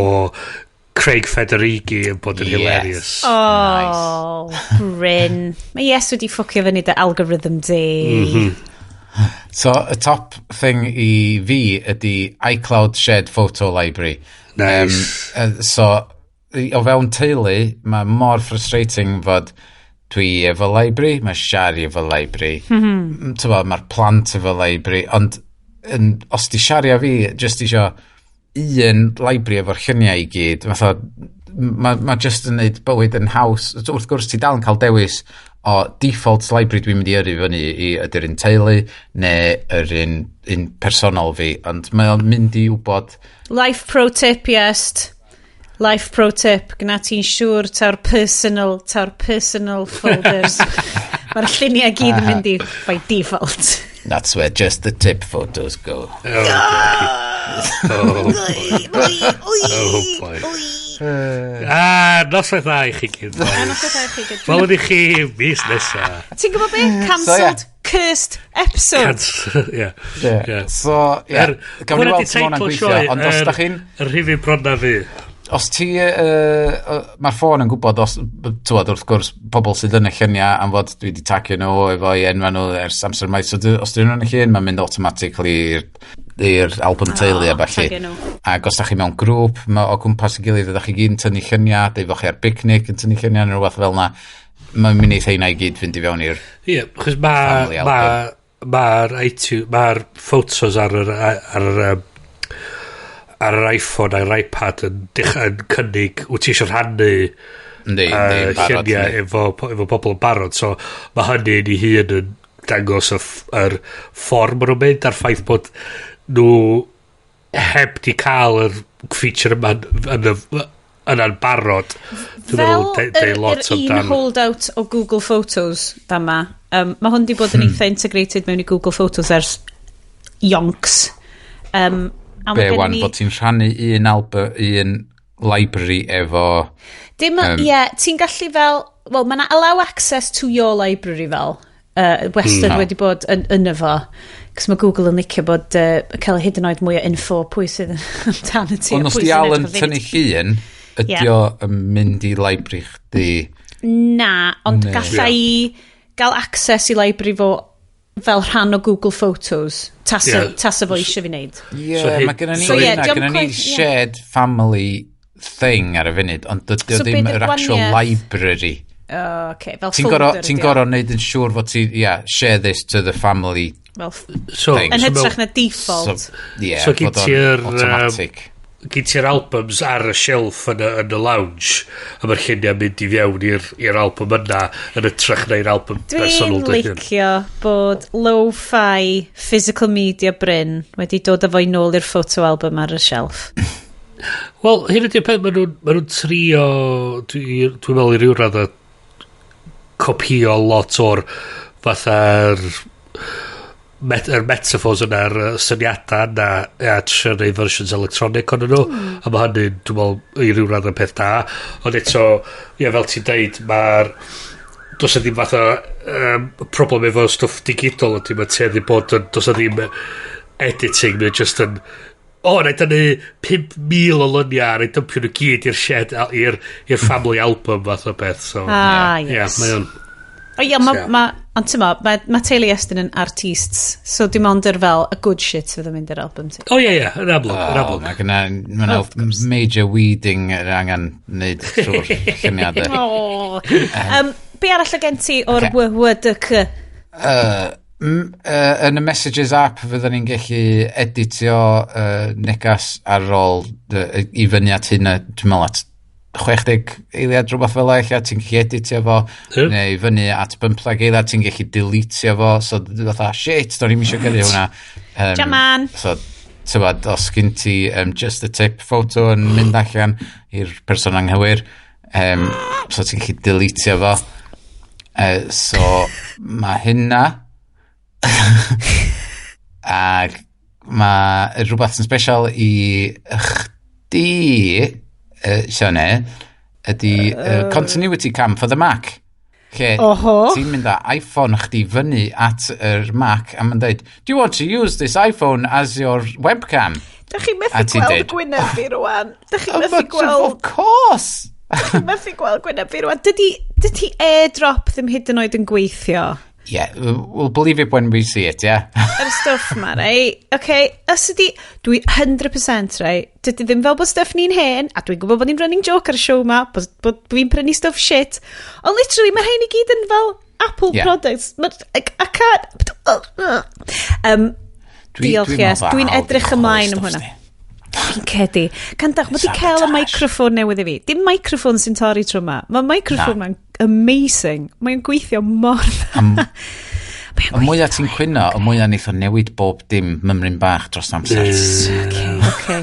Craig Federighi yn bod yn hilarious. Oh, Bryn. Mae Yes wedi ffwcio fyny dy algorithm di. So, y top thing i fi ydy iCloud Shared Photo Library. Nice. So, o fewn teulu, mae mor frustrating fod dwi efo library, mae Shari efo library, mm -hmm. Mae'r plant efo library, ond os di Shari a fi just isio un library efo'r lluniau i gyd, fatha, mae ma just yn neud bywyd yn haws. Wrth gwrs, ti dal yn cael dewis o default library dwi'n mynd i yrru fyny i ydy'r un teulu neu yr un personol fi, ond mae o'n mynd i wybod Life pro tip, yes. Life pro tip. Gna ti'n siŵr taw'r personal folders. Mae'r lluniau gyd yn mynd i by default. That's where just the tip photos go. Oh, oh boy. Ah, noswaith dda i chi gyd. Noswaith dda i chi gyd. Welwn i chi mis nesa. Ti'n gwybod be? Cancelled, cursed episode. Cancelled, yeah. Yeah. So, yeah. Gawn ni weld sut ma' hwnna'n gweithio, ond os da chi'n... Y rhifyn bronna fi. Os ti, mae'r ffôn yn gwybod, os, tywod, wrth gwrs, pobl sydd yn y lluniau am fod dwi wedi tagio nhw efo'i enwa nhw ers amser maith. So, os dyn nhw'n y llun, mae'n mynd automatically i'r album teulu a ballu. Tagio nhw. Ac os da chi mewn grŵp ma, o gwmpas y gilydd, ydych chi gyd yn tynnu lluniau, deud fo chi ar picnic yn tynnu lluniau neu rhywbeth fel na, mae'n mynd i heina i gyd fynd i fewn i'r Ie, chos mae family ma, album. Mae'r iTunes, mae'r photos ar yr iPhone a'r iPad yn cynnig, wyt ti eisiau rhannu Yndi, barod, lluniau yndi. efo pobl yn barod. So mae hynny yn ei hun yn dangos yr ffordd maen nhw'n mynd a'r ffaith bod nhw heb di cael yr feature yma yna'n barod. Dwi'n Fel meddwl deud yr, lot yr un amdan. holdout o Google Photos fama, mae hwn di bod yn eitha integrated mewn i Google Photos ers yonks. A ma' Be, gen wan, ni- bod ti'n rhannu un album, un library efo Dim, ie, yeah, ti'n gallu fel, wel, mae 'na allow access to your library fel, wastad wedi bod yn efo. Cos mae Google yn licio bod, cael hyd yn oed mwy o info pwy sydd yn amdano ti a Ond os pwy di sy'n Al yn edrych ar tynnu llun, ydy o yn mynd i library chdi? Na, ond Ne. galla i gael access i library fo fel rhan o Google Photos. Tasa, tasa fo eisiau fi wneud. Ie, So mae gennym ni So ie, hynna, dio'm gennym ni quite, ie. shared family thing ar y funud, ond dydy o So be ddim 'di'r yr actual gwahaniaeth? library. Oh, okay, fel Ti'n folder gorau ti'n ydi o. gorau neud yn siŵr fod ti, yeah, share this to the family Fel, So, thing. yn so hytrach na default. So, yeah, So gyd fod o'n ti'r, automatic. Gyd ti'r albums ar y shelf yn y lounge a mae'r lluniau mynd i fewn i'r album yna yn hytrach na i'r album Dwi'n personol dy hun. licio bod lo-fi physical media Bryn wedi dod â fo i nôl i'r photo album ar y shelf. Wel, hyn ydy'r peth, ma nhw'n trio, dwi meddwl i ryw radd copio lot o'r fatha'r yr metaphors yna, yr syniadau yna, a trio neud versions electronic ond nhw, a mae hynny'n, dwi'n meddwl, i ryw radd yn peth da, ond eto, ie, fel ti'n deud, mae'r does 'na ddim fatha problem efo stwff digidol ydy, mae tueddu bod yn, does 'na ddim editing, mae'n just yn, o, na i dynnu 5,000 o luniau a na i dympio nhw gyd i'r shed, i'r family album fath o beth, so. Ah, Ie, yes. mae o'n. O ie, ma, Ie. ma, ond ti'n ma, ma teulu Estyn yn artists, so dim ond yr fel y good shit fydd yn mynd i'r album ti. O, ie, ie, yn amlwg, yn Oh, amlwg. mae gynna, mae Of course. major weeding yr angen neud trwy'r lluniadau. Oh. Be arall o gen ti o'r Ocê. W, W, D, C? Yn y Messages app fydden ni'n gallu editio negas ar ôl i fyny at hynna, dwi'n meddwl at 60 eiliad rhywbeth fel eich, ti'n gallu editio fo, Ie. neu i fyny at 15 eiliad ti'n gallu deletio fo, so fatha, shit, do'n i'm eisiau gyrru hwnna. Jaman. So, tywod, os gen ti just a tip photo yn mynd allan i'r person anghywir, so ti'n gallu deletio fo. So, mae hynna. Ac mae rhywbeth yn special i chdi, Sione, ydy Continuity Cam for the Mac. Lle Oho. ti'n mynd â iPhone chdi fyny at yr Mac a mae'n dweud, "Do you want to use this iPhone as your webcam?" Da chi'n A methu ti'n gweld deud, gwyneb fi rwan. Da chi'n Oh, methu but gweld, of course! chi'n methu gweld gwyneb fi rwan. Dydy AirDrop ddim hyd yn oed yn gweithio. Yeah, we'll believe it when we see it, yeah. Yr stwff ma, rei. Okay, os ydi, dwi 100%, rei, dydy ddim fel bod stuff ni'n hen, a dwi'n gwybod bod ni'n running joke ar y show ma, bod fi'n prynu stuff shit, ond literally, mae rhain i gyd yn fel Apple products. Ma, I can't... Diolch, Dwi'n yes. meddwl Dwi'n hawdd i edrych chwalu ymlaen am stwff hwnna. chdi. Fi'n credu. Candach, mae di cael y Sabotage. microffon newydd i fi. Dim microffon sy'n torri tro ma. Mae microffon Na. ma'n amazing. Mae'n gweithio mor dda. Mae'n Y mwyaf ti'n cwyno, y mwyaf neith o newid bob dim mymryn bach dros amser. Okay.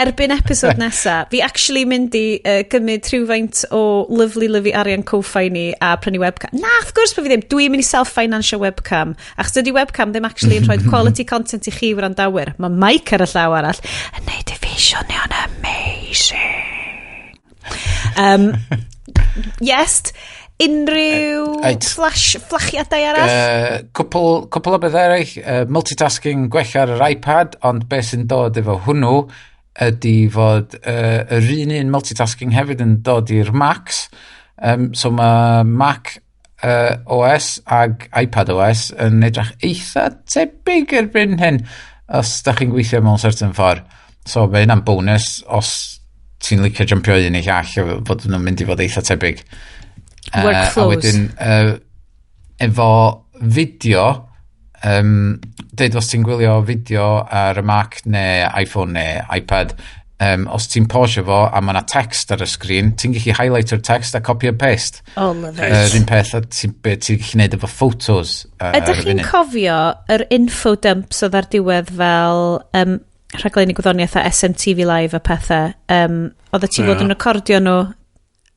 Erbyn episod nesa, fi actually mynd i gymryd rhywfaint o lovely, lovely arian Ko-Fi ni a prynu webcam. Na, wrth gwrs bod fi ddim. Dwi'n mynd i self-finansio webcam. Achos dydy webcam ddim actually yn rhoi quality content i chi wrandawyr. Mae mic ar y llaw arall yn neud i fi swnio'n amazing. Yes, unrhyw flachiadau arall? Cwpl o beth eraill, multitasking gwella ar yr iPad, ond beth sy'n dod efo hwnnw ydy fod yr un un multitasking hefyd yn dod i'r Macs. So mae Mac OS ag iPad OS yn edrych eitha tebyg erbyn hyn, os da chi'n gweithio mewn certain ffordd. So mae hynna'n bonus os ti'n licio jumpio un i llall, fod nhw'n mynd i fod eitha tebyg. Workflows. A wedyn, efo fideo, deud os ti'n gwylio fideo ar y Mac neu iPhone neu iPad, os ti'n pausio fo a mae yna text ar y sgrin, ti'n gallu highlight yr text a copy and paste. Oh, love it. Yr un peth a ti'n be ti'n gallu neud efo photos Ydych ar y chi'n funud. cofio yr infodumps oedd ar diwedd fel rhaglenni gwyddoniaeth a SMTV Live a pethau? Oedd ti fod yn recordio nhw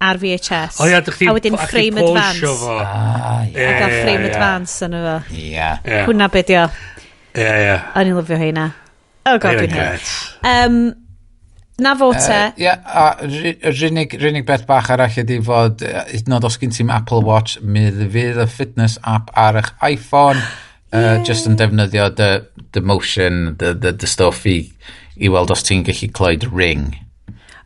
ar VHS. O ia, dych chi A wedyn a chdi frame pausio advance. fo. Ah, ie. A gael frame advance yn efo. Ie. Ie. Hwna be di o. Ie, ie. O'n i'n lyfio heina. Oh God, Ie, dwi'n hyn. grêt. Na fo te. Ie, a yr unig beth bach arall ydy fod, hyd yn oed os gen ti'n Apple Watch, mi fydd y fitness app ar eich iPhone, just yn defnyddio the motion, the stuff i weld os ti'n gallu clywed ring.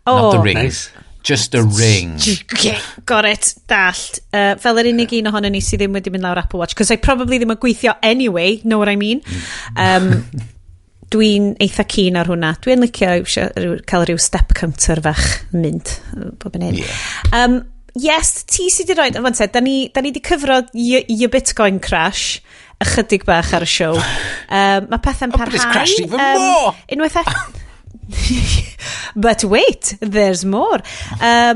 Not the Oh, ring. Nice. Just a ring. Okay, got it, dallt. Fel yr unig un ohono ni sydd ddim wedi mynd lawr Apple Watch, cos I probably ddim yn gweithio anyway, know what I mean? Dwi'n eitha keen ar hwnna. Dwi'n licio cael rhyw step counter fach yn mynd, bob yn hyn. Yes, ti sydd wedi rhoi, fan te, da ni di cyfro y Bitcoin crash ychydig bach ar y show. Mae pethau'n Oh, but parhau. it's crashed even more. Unwaith eto. But wait, there's more. Mae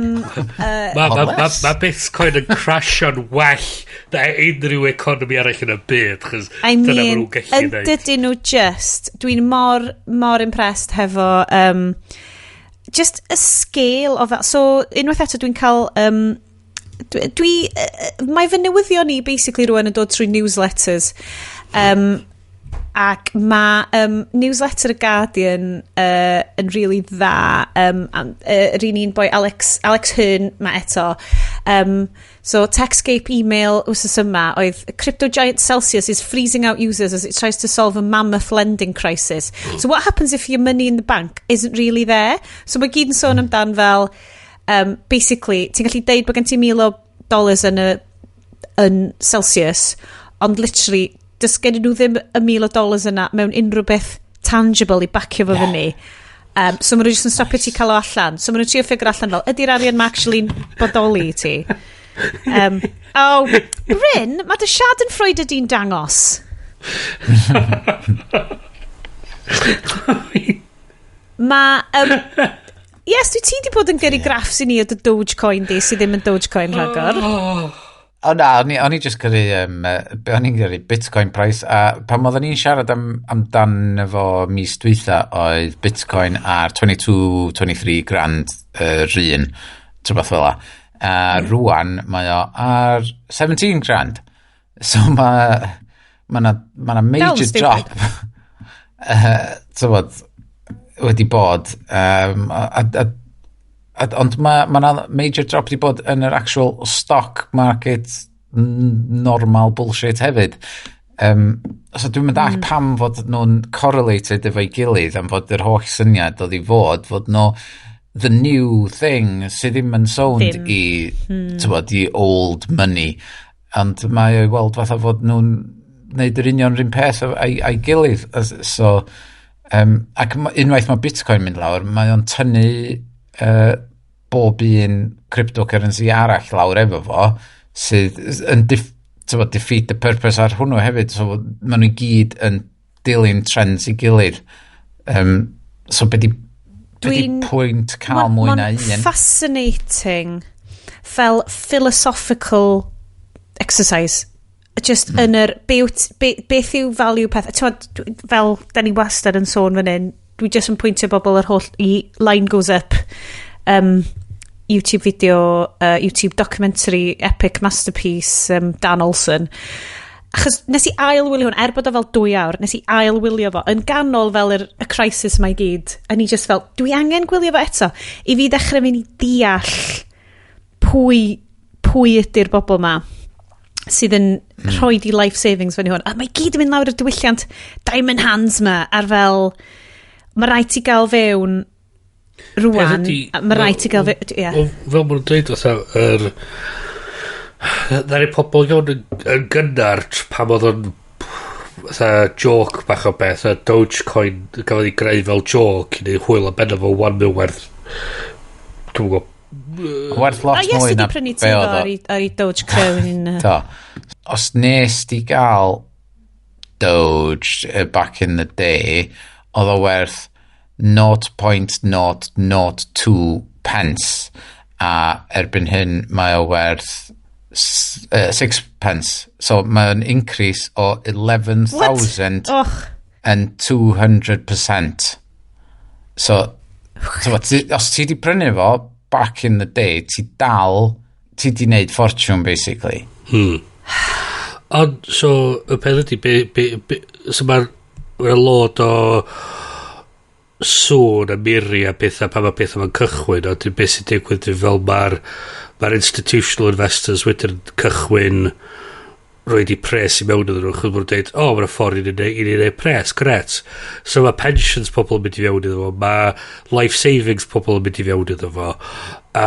ma, ma, less. ma Bitcoin yn crashio'n well na unrhyw economi arall yn y byd, chos I dyna maen mean, nhw'n gallu yn neud. dydyn nhw just, dwi'n mor, mor impressed hefo, just y scale o fel, so unwaith eto dwi'n cael, dwi, mae fy newyddion ni basically rwan yn dod trwy newsletters, ac mae newsletter y Guardian yn really dda. Yr un un boi Alex Hearn mae eto. So Techscape email wsos yma oedd "Crypto giant Celsius is freezing out users as it tries to solve a mammoth lending crisis." So what happens if your money in the bank isn't really there? So mae gyd yn sôn amdan fel basically ti'n gallu deud bod gen ti $1,000 yn y yn Celsius, ond literally does gen nhw ddim y $1,000 yna mewn unrhyw beth tangible i bacio fo fyny. So maen nhw jyst yn stopio ti cael o allan. So maen nhw'n trio figure allan fel, ydy'r arian ma actually'n bodoli i ti? Oh, Bryn, mae dy Schadenfreude di'n dangos. Mae... Yes, dwi ti di bod yn gyrru graffs i ni o dy Dogecoin di sydd ddim yn Dogecoin rhagor. O na, o'n i just gyrru, be o'n i'n gyrru, Bitcoin price, a pan oedden ni'n siarad amdan efo mis dwytha, oedd Bitcoin ar 22, 23 grand yr un, rhywbeth fel 'a. A rwan, mae o ar 17 grand. So mae na major stupid. drop tywod, wedi bod. Um, a, a, a, ond mae ma na major drop wedi bod yn yr actual stock market normal bullshit hefyd. So dwi'n mynd mm. pam fod nhw'n correlated efo'i gilydd am fod yr holl syniad oedd i fod nhw the new thing sydd ddim yn sound Ddim. i, tywod, i old money. Ond mae o i weld fatha fod nhw'n neud yr union yr un peth a'i gilydd. So, ac unwaith mae Bitcoin mynd lawr, mae o'n tynnu bob un cryptocurrency arall lawr efo fo, sydd yn tywod, defeat the purpose ar hwnnw hefyd. So, maen nhw i gyd yn dilyn trends i gilydd. So, be di pwynt cael mwy na Ma'n un? fascinating fel philosophical exercise just yn yr be, beth yw value peth. T'mod, fel da ni wastad yn sôn fan hyn. Dwi just yn pwyntio bobl yr holl i Line Goes Up, YouTube video, YouTube documentary, epic masterpiece, Dan Olson. Achos nes i ail wylio hwn, er bod o fel 2 awr, nes i ail wylio fo yn ganol fel y crisis yma i gyd. A ni just fel, dwi angen gwylio fo eto. I fi ddechrau mynd i deall pwy ydy'r bobl ma sydd yn rhoi di life savings fyny hwn. A mae gyd yn mynd lawr y diwylliant diamond hands ma, ar fel, mae rhaid ti gael fewn rwan, Peth ydi, a mae rhaid ti gael fewn, ie. Wel, fel maen nhw'n dweud fatha, ddaru pobl iawn yn gynnar pan oedd o'n fatha joke bach o beth, a Dogecoin gafodd ei greu fel joke i neud hwyl am benno fo, one mil werth, dwi'n gwybod. Werth lot A yes, mwy wedi na prynu be ti fo oedd o. ar ei Doge Crown. Do. Os nes di gael Doge back in the day, oedd o werth 0.002 pence a erbyn hyn mae o werth 6 pence. So mae'n increase o 11,000 Och, and 200%. So os ti di prynu fo back in the day, ti dal, ti di wneud fortune basically. Ond, so, y peth ydy, be, so mae'r ma lot o sŵn a miri a pethau pan mae pethau ma'n cychwyn, ond beth sy'n digwydd yw fel mae'r ma institutional investors wedyn cychwyn roed i pres i mewn iddyn nhw, chos maen nhw'n dweud, "O, oh, mae'n ffordd i ni neud pres, gret." So mae pensions pobl yn mynd i fewn iddo fo, mae life savings pobl yn mynd i fewn iddo fo. A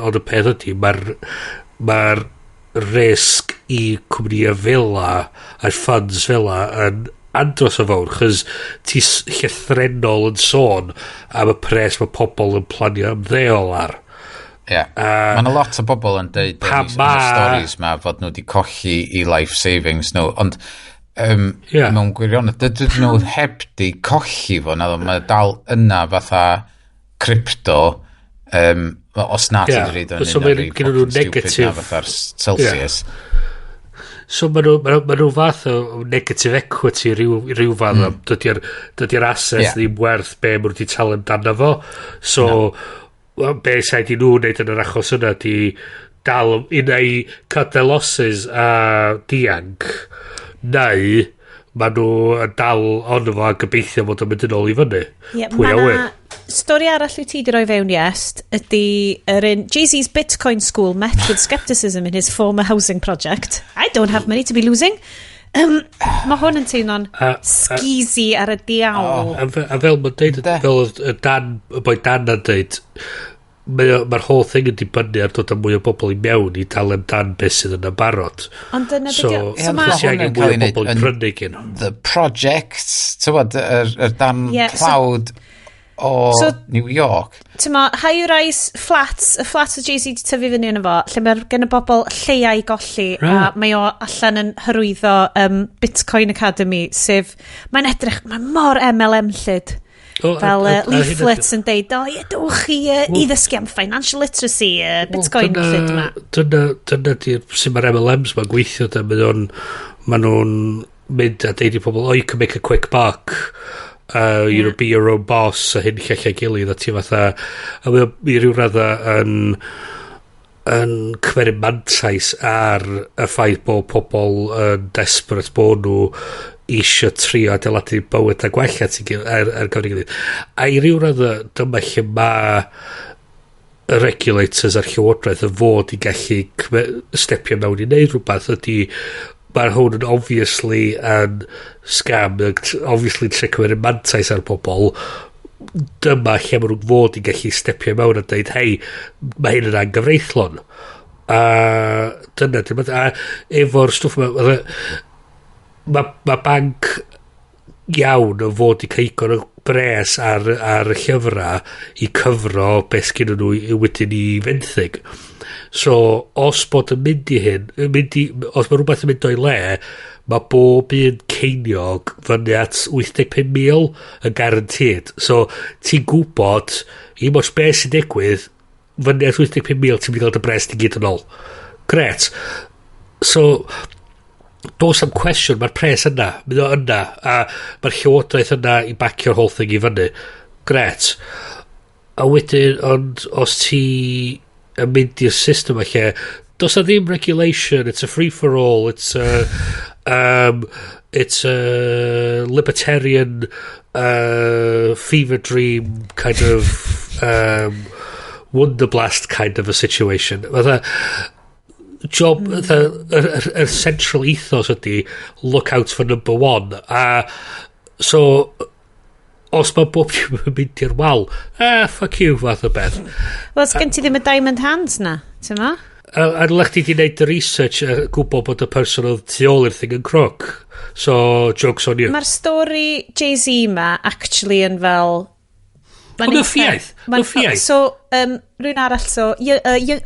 ond y peth ydy, mae'r ma risg i cwmnïau fela a funds fela yn andros o fawr, chos ti llythrennol yn sôn am y pres mae pobl yn planio ymddeol ar. Ie. Yeah. Mae yna lot o bobl yn deud Pa yn y stories ma fod nhw wedi colli i life savings nhw, ond mewn gwirionedd, dydyn nhw heb di colli fo, naddo, mae dal yna fatha crypto, os na ti'n reid o'n So un mae o'r rei gynnon nhw fucking stupid na fatha'r Celsius. So ma nhw fath o negative equity rhyw fath mm. Dydy'r asset ddim werth be ma nhw wedi talu amdano fo. So, no. Be said i nhw wneud yn yr achos yna di dal un ai cut their losses a dianc, neu ma nhw yn dal ono fo a gobeithio fod o'n mynd yn ôl i fyny. Ie, Pwy a ma' wyr. 'na stori arall wyt ti di roi fewn, Iest, ydy yr un Jay-Z's Bitcoin School met with skepticism in his former housing project. I don't have money to be losing. Mae hwn yn teimlo'n skeezy ar y diawl. A fel mae'n deud, Ynde? fel oedd y Dan, y boi Dan yn deud, mae'r whole thing yn dibynnu ar dod â mwy o bobl i mewn i talu amdan beth sydd yna barod. Ond dyna So, beth yw. Ie, So ond ma' ma' ti hwn angen yn mwy cael o ei wneud bobl i yn prynu gen. The Projects, ti'n gwbod, yr dan tlawd o New York. Ti'n, high-rise flats, y flats o Jay-Z di tyfu fyny yn efo, lle mae'r gen y bobl lleia i golli, a mae o allan yn hyrwyddo Bitcoin Academy, sef, mae'n edrych, mae'n mor MLM-llyd. O, Fel a leaflets yn deud, "O, ie, dwch i ddysgu am financial literacy, Bitcoin llyd yma." Dyna di'r sut mae'r MLMs ma'n gweithio da, ma nhw'n mynd a deud i pobl, "Oh, you can make a quick buck, you know, be your own boss," a hyn llall a'i gilydd, a ti fatha, a mae o i ryw radda yn cymeryd mantais ar y ffaith bod pobl yn desperate bod nhw eisiau trio adeiladu bywyd a gwella ar gyfer ei gilydd. A i ryw radda, dyma lle mae y regulators a'r llywodraeth yn fod i gallu stepio mewn i wneud rhywbeth ydy mae'r hwn yn obviously yn scam, yn obviously trio cymryd mantais ar pobl. Dyma lle maen nhw'n fod i gallu stepio mewn a dweud, "Hei, mae hyn yn anghyfreithlon." A dyna di'r math- a efo'r stwff yma, ma banc iawn yn fod i cael o bres ar y llyfrau i cyfro beth sgyn nhw wedyn i fenthyg. So, os bod yn mynd i hyn, yn mynd i, os mae rhywbeth yn mynd o'i le, mae bob un ceiniog fyny at 85,000 yn guaranteed. So, ti'n gwybod, i moch beth sy'n digwydd, fyny at 85,000 ti'n mynd i gael dy bres di gyd yn ôl. Gret. So, Does am cwestiwn, mae'r pres yna, mae o yna, a mae'r llywodraeth yna i bacio'r whole thing i fyny. Gret. A wedyn, ond os ti yn mynd i'r system y lle, does na ddim regulation, it's a free-for-all, it's a libertarian fever dream kind of wonder blast kind of a situation. Fatha, job, yr central ethos ydy look out for number one. A so, os mae bob dim yn mynd i'r wal, ah, fuck you, fath o beth. Wel, sgen ti ddim y diamond hands na, ti'n ma? A dylech ti di wneud y research a gwybod bod y person oedd tu ôl i'r thing yn crook. So, joke's on you. Mae'r stori Jay-Z ma actually yn fel... Ma'n O, mewn ffiaidd, mewn ffiaidd. So, rhywun arall, so,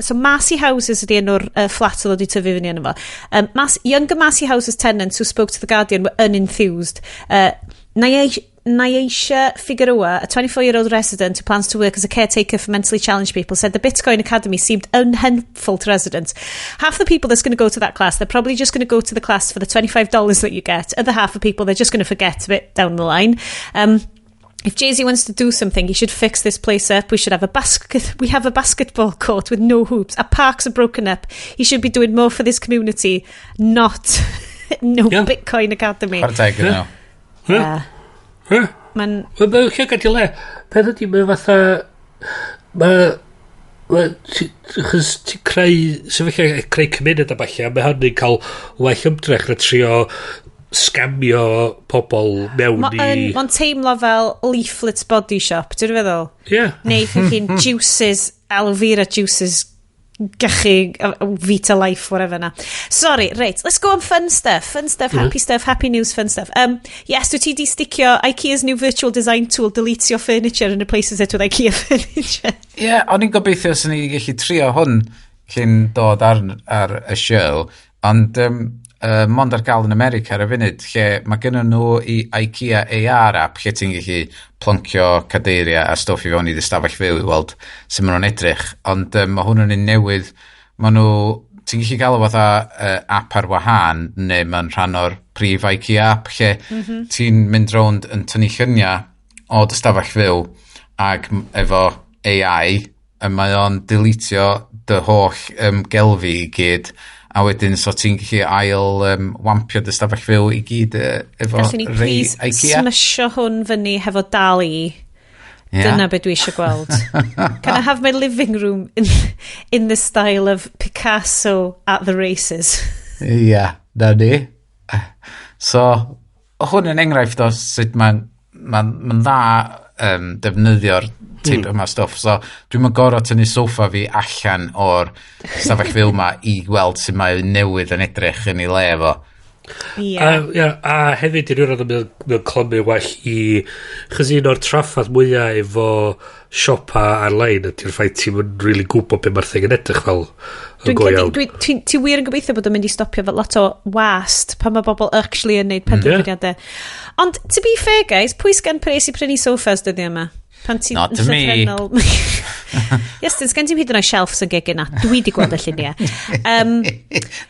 so Massey Houses ydy enw'r flat oedd wedi tyfu fyny yno fo. Younger Massey Houses tenants who spoke to The Guardian were unenthused. Naisha Figueroa, a 24-year-old resident who plans to work as a caretaker for mentally challenged people, said the Bitcoin Academy seemed unhelpful to residents. Half the people that's going to go to that class, they're probably just going to go to the class for the $25 that you get. Other half of people, they're just going to forget a bit down the line. If Jay-Z wants to do something, he should fix this place up. We should have a basket. We have a basketball court with no hoops. Our parks are broken up. He should be doing more for this community, not no Bitcoin Academy. Chwarae teg iddyn nhw. Yeah. Yeah. Mae'n Mae'n llygad i le. Peth ydy, mae fatha... Mae... Mae... Chos ti'n creu... Sefyllfa creu cymuned a falle, a mae hynny'n cael well ymdrech na trio scamio pobl mewn i... Mae'n teimlo fel Leaflets Body Shop, dwi'n feddwl? Yeah. Neu fucking juices, aloe vera juices, gachu, Vita Life, whatever na. Sorry, right, let's go on fun stuff. Fun stuff, happy stuff, happy news, fun stuff. Yes, dwi ti di sticio IKEA's new virtual design tool deletes your furniture and replaces it with IKEA furniture. Ie, yeah, o'n i'n gobeithio sy'n ni gallu trio hwn cyn dod ar y show, ond mond ar gael yn America ar y funud, lle mae gennym nhw i IKEA AR app, lle ti'n gallu ploncio cadeiriau a stwff i fewn i dy stafell fyw i weld sut maen nhw'n edrych, ond mae hwn yn un newydd, maen nhw, ti'n gallu gael o fatha app ar wahân, neu mae'n rhan o'r prif IKEA app, lle ti'n mynd rownd yn tynnu lluniau o dy stafell fyw, ac efo AI, a mae o'n deletio dy holl gelfi i gyd, a wedyn so ti'n gallu ail wampio dy stafell fyw i gyd efo Gallwn ni rei please IKEA. smusho hwn fyny hefo DALL-E. Ie. Dyna be dwi eisiau gweld. Can I have my living room in the style of Picasso at the races? Ie, na ni. So, hwn yn enghraifft o sut mae'n ma dda defnyddio'r teip yma stwff. So, dwi'n mynd gorau tynnu soffa fi allan o'r stafell fyw ma i weld sut mae newydd yn edrych yn ei le efo. Ie. A, ia, a hefyd i rywun oedd mae'n clymu well i... Chos un o'r traffath mwyaf efo siopa ar-lein ydy'r ffaith ti'n mynd really gwybod be mae'r thing yn edrych fel yn Dwi'n go credu, iawn. ti wir yn gobeithio bod o'n mynd i stopio fel lot o wast pan mae bobl actually yn neud penderfyniadau. Ond, to be fair guys, pwy sgan pres i prynu sofas dyddiau yma? Pan ti'n Not to me. Yes, sgan ti'n hyd yn oed shelves yn gegin na. Dwi di gweld y lluniau.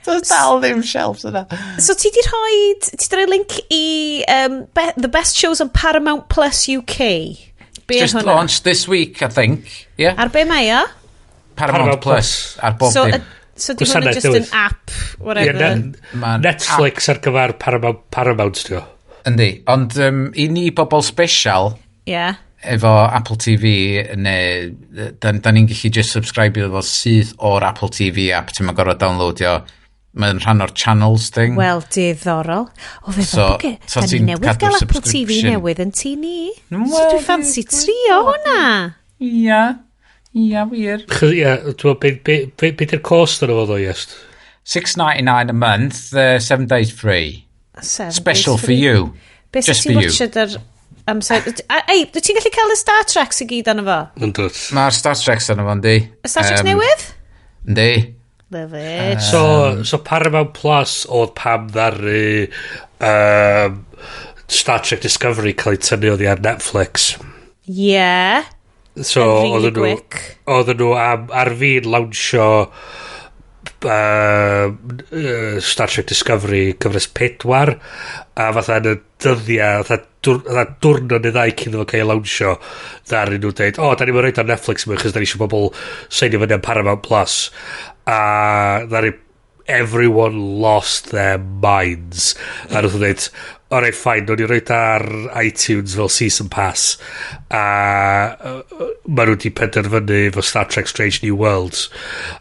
Does dal ddim shelves yna. So ti di rhoi link i The Best Shows on Paramount Plus UK. Be Just hwnna? launched this week, I think. Yeah. Ar be mae o? Paramount Paramount Plus. Ar bob So, dim. so di hwnna Gwasanaeth just yn newydd. app, whatever. Ie, Ma'n Netflix ar gyfer Paramount, dio. Yndi. Ond i ni bobl special, efo Apple TV, neu da ni'n gallu just subscribe iddo fo syth o'r Apple TV app, ti'n gorfod downloadio. Mae'n rhan o'r channels thing. Wel, diddorol. O, fe So- so, so da ni ti'n newydd cadw'r gael Apple TV subscription. newydd yn tŷ ni. So Wel, dwi'n ffansi trio hwnna. Ia. Ia, wir. Chos, ie, dwi'n meddwl, be di'r cost yna fo ddo, yes? 6.99 a month, 7 days free. Seven Special days for free. you. Be Just ti'n for you. watchad ar amser? Ei, dwi ti'n gallu cael y Star Treks i gyd arno fo? Yn dod. Mae'r Star Trek arno fo, yndi? Y Star Treks newydd? Yndi. Love it. So Paramount Plus oedd pam ddaru Star Trek Discovery cael ei tynnu oddi ar Netflix. Yeah. So, Yn really oedden nhw, quick. oedden nhw am, ar fin lawnsio Star Trek Discovery cyfres 4, a fatha yn y dyddiau, fatha diwrnod neu ddau cyn iddo fo cael ei lawnsio, ddaru nhw dweud, "O, da ni'n rhoid ar Netflix yma, chos da ni eisiau bobl seinio fyny am Paramount Plus." A ddaru everyone lost their minds. A nhw'n dweud, "Alright, fine, nhw'n i roed ar iTunes fel season pass." A ma nhw wedi penderfynu efo Star Trek Strange New Worlds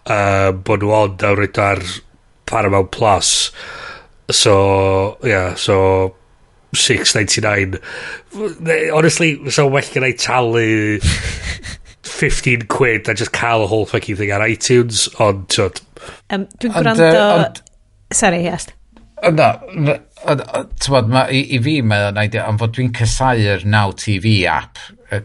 bod nhw ond a roed ar Paramount Plus. So, yeah, so 6.99. Honestly, so well gen i talu 15 quid a just cael y whole fucking thing ar iTunes, ond, t'wod, Dwi'n Ond, gwrando. Sorry, yes. Na, t'mod, i fi mae'n idea, am fod dwi'n casau'r Now TV app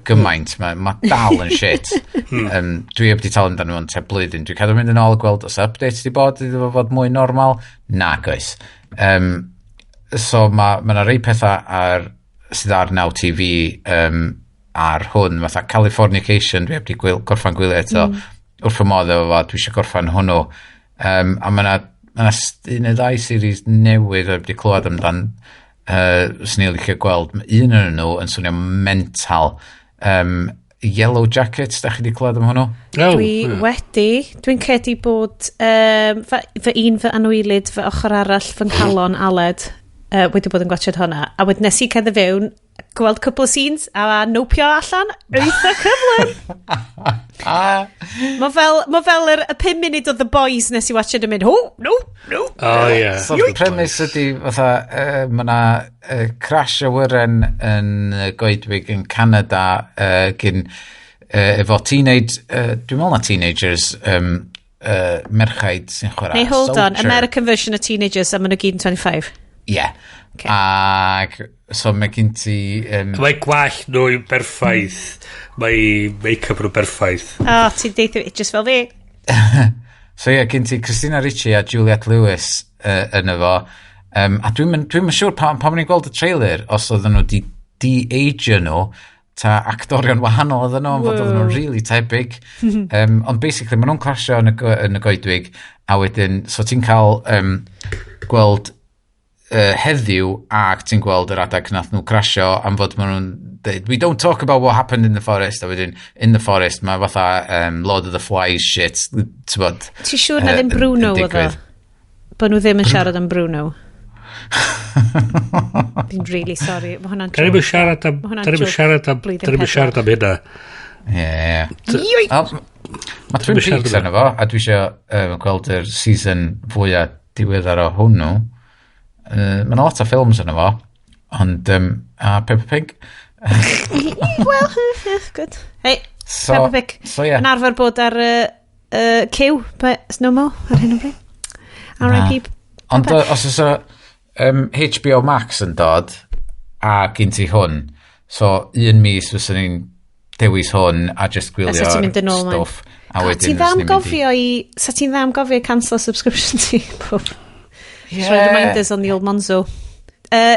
gymaint, mae ma dal yn shit. Dwi heb di talu amdano fo'n tua blwyddyn. Dwi'n cadw mynd yn ôl a gweld os update di bod, iddo fo fod mwy normal. Nag oes. So mae ma 'na rei pethau sydd ar Now TV ar hwn, fatha Californication, dwi heb di gorffan gwylio eto. Wrth fy modd efo fo, dwi eisiau gorffan hwnnw. A mae 'na ma 'na un neu ddau series newydd dwi wedi clywed amdan swn i'n licio gweld. Ma' un yn nhw yn swnio mental. Yellow Jackets, da chi wedi clywed am hwnnw? Oh, Dwi wedi, dwi'n credu bod fy un fy anwylyd, fy ochr arall, fy nghalon Aled, wedi bod yn gwachod hwnna. A wedyn nes i cerdded fewn, gweld cwpl o scenes a nopio allan eitha cyflym. Mae fel y 5 munud o The Boys nes i watchad yn mynd, "Oh, no, no." Oh, yeah. So, the premise ydy, fatha, mae yna crash awyren yn goedwig yn Canada gyn, efo teenage, dwi'n meddwl na teenagers, merchaid sy'n chwarae Neu hold on, soldier. American version of teenagers a maen nhw gyd yn 25. Yeah. Okay. Ac so mae gen ti Mae gwallt nhw yn berffaith. Mae make-up nhw'n berffaith. O, oh, ti'n deithio, just fel fi. So ie, yeah, gen ti Christina Ricci a Juliette Lewis yn efo. A dwi'n dwi siŵr pan o'n i'n gweld y trailer, os oedden nhw di de-ageio nhw, ta actorion wahanol oedden nhw, ond fod oedden nhw'n really tebyg. Ond basically, maen nhw'n crasio yn y goedwig, a wedyn, so ti'n cael gweld heddiw ac ti'n gweld yr adeg nath nhw crasio am fod maen nhw'n dweud, "We don't talk about what happened in the forest," a wedyn in the forest mae fatha Lord of the Flies shit, ti'n Ti'n siŵr na ddim Bruno yn oedd o? digwydd. Bod nhw ddim yn siarad am Bruno. Fi'n really sorry. Mae hwnna'n Da ni'n joke. siarad am Ma' hwnna'n Da ni'n joke siarad am blwyddyn Da ni'n 4. siarad am hynna. Ie. Ioi! Mae Twin Dwi'm yn siarad Peaks am arno fo, a dwi eisiau gweld yr season fwyaf diweddar o hwnnw. Mae yna lot o ffilms yno fo, ond a Peppa Pig. Well, good. Hey, So, Peppa Pig. So ie. Yn arfer bod ar Cyw, but it's no more ar hyn o bryd. R.I.P. Ond os oes HBO Max yn dod, a gyn ti hwn, so un mis fyswn ni'n dewis hwn a just A sa ti'n mynd gwylio'r yn ôl mlaen. stwff. A God, wedyn ti'n dda am fyswn ni'n mynd i gofio i... Sa ti'n dda am gofio i cancel subscription ti? Pob. Yeah. Reminders on the old Monzo.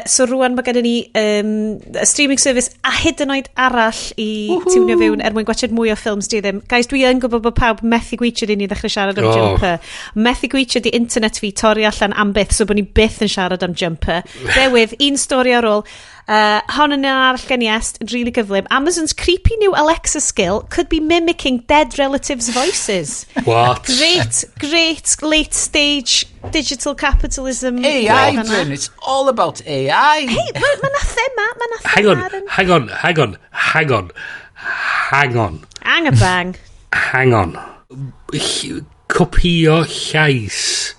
So rwan mae gennym ni y streaming service a hyd yn oed arall i tiwnio fewn er mwyn gwachod mwy o ffilms di ddim. Guys, dwi yn gwybod bod pawb methu gweithio i ni ddechrau siarad am Oh. Jumper. Methu gweithio di internet fi torri allan am byth, so bod ni byth yn siarad am Jumper. Bear with, un stori ar ôl. Hon yn un arall gen i est, yn really gyflym. Amazon's creepy new Alexa skill could be mimicking dead relatives' voices. What? Great, great late stage digital capitalism. AI, Fan'na. Bryn, it's all about AI. Hey, mae ma 'na thema, ma 'na Hang on, thema ar yn hang on, hang on, hang on, hang on, Hang a bang. Hang on. Copio llais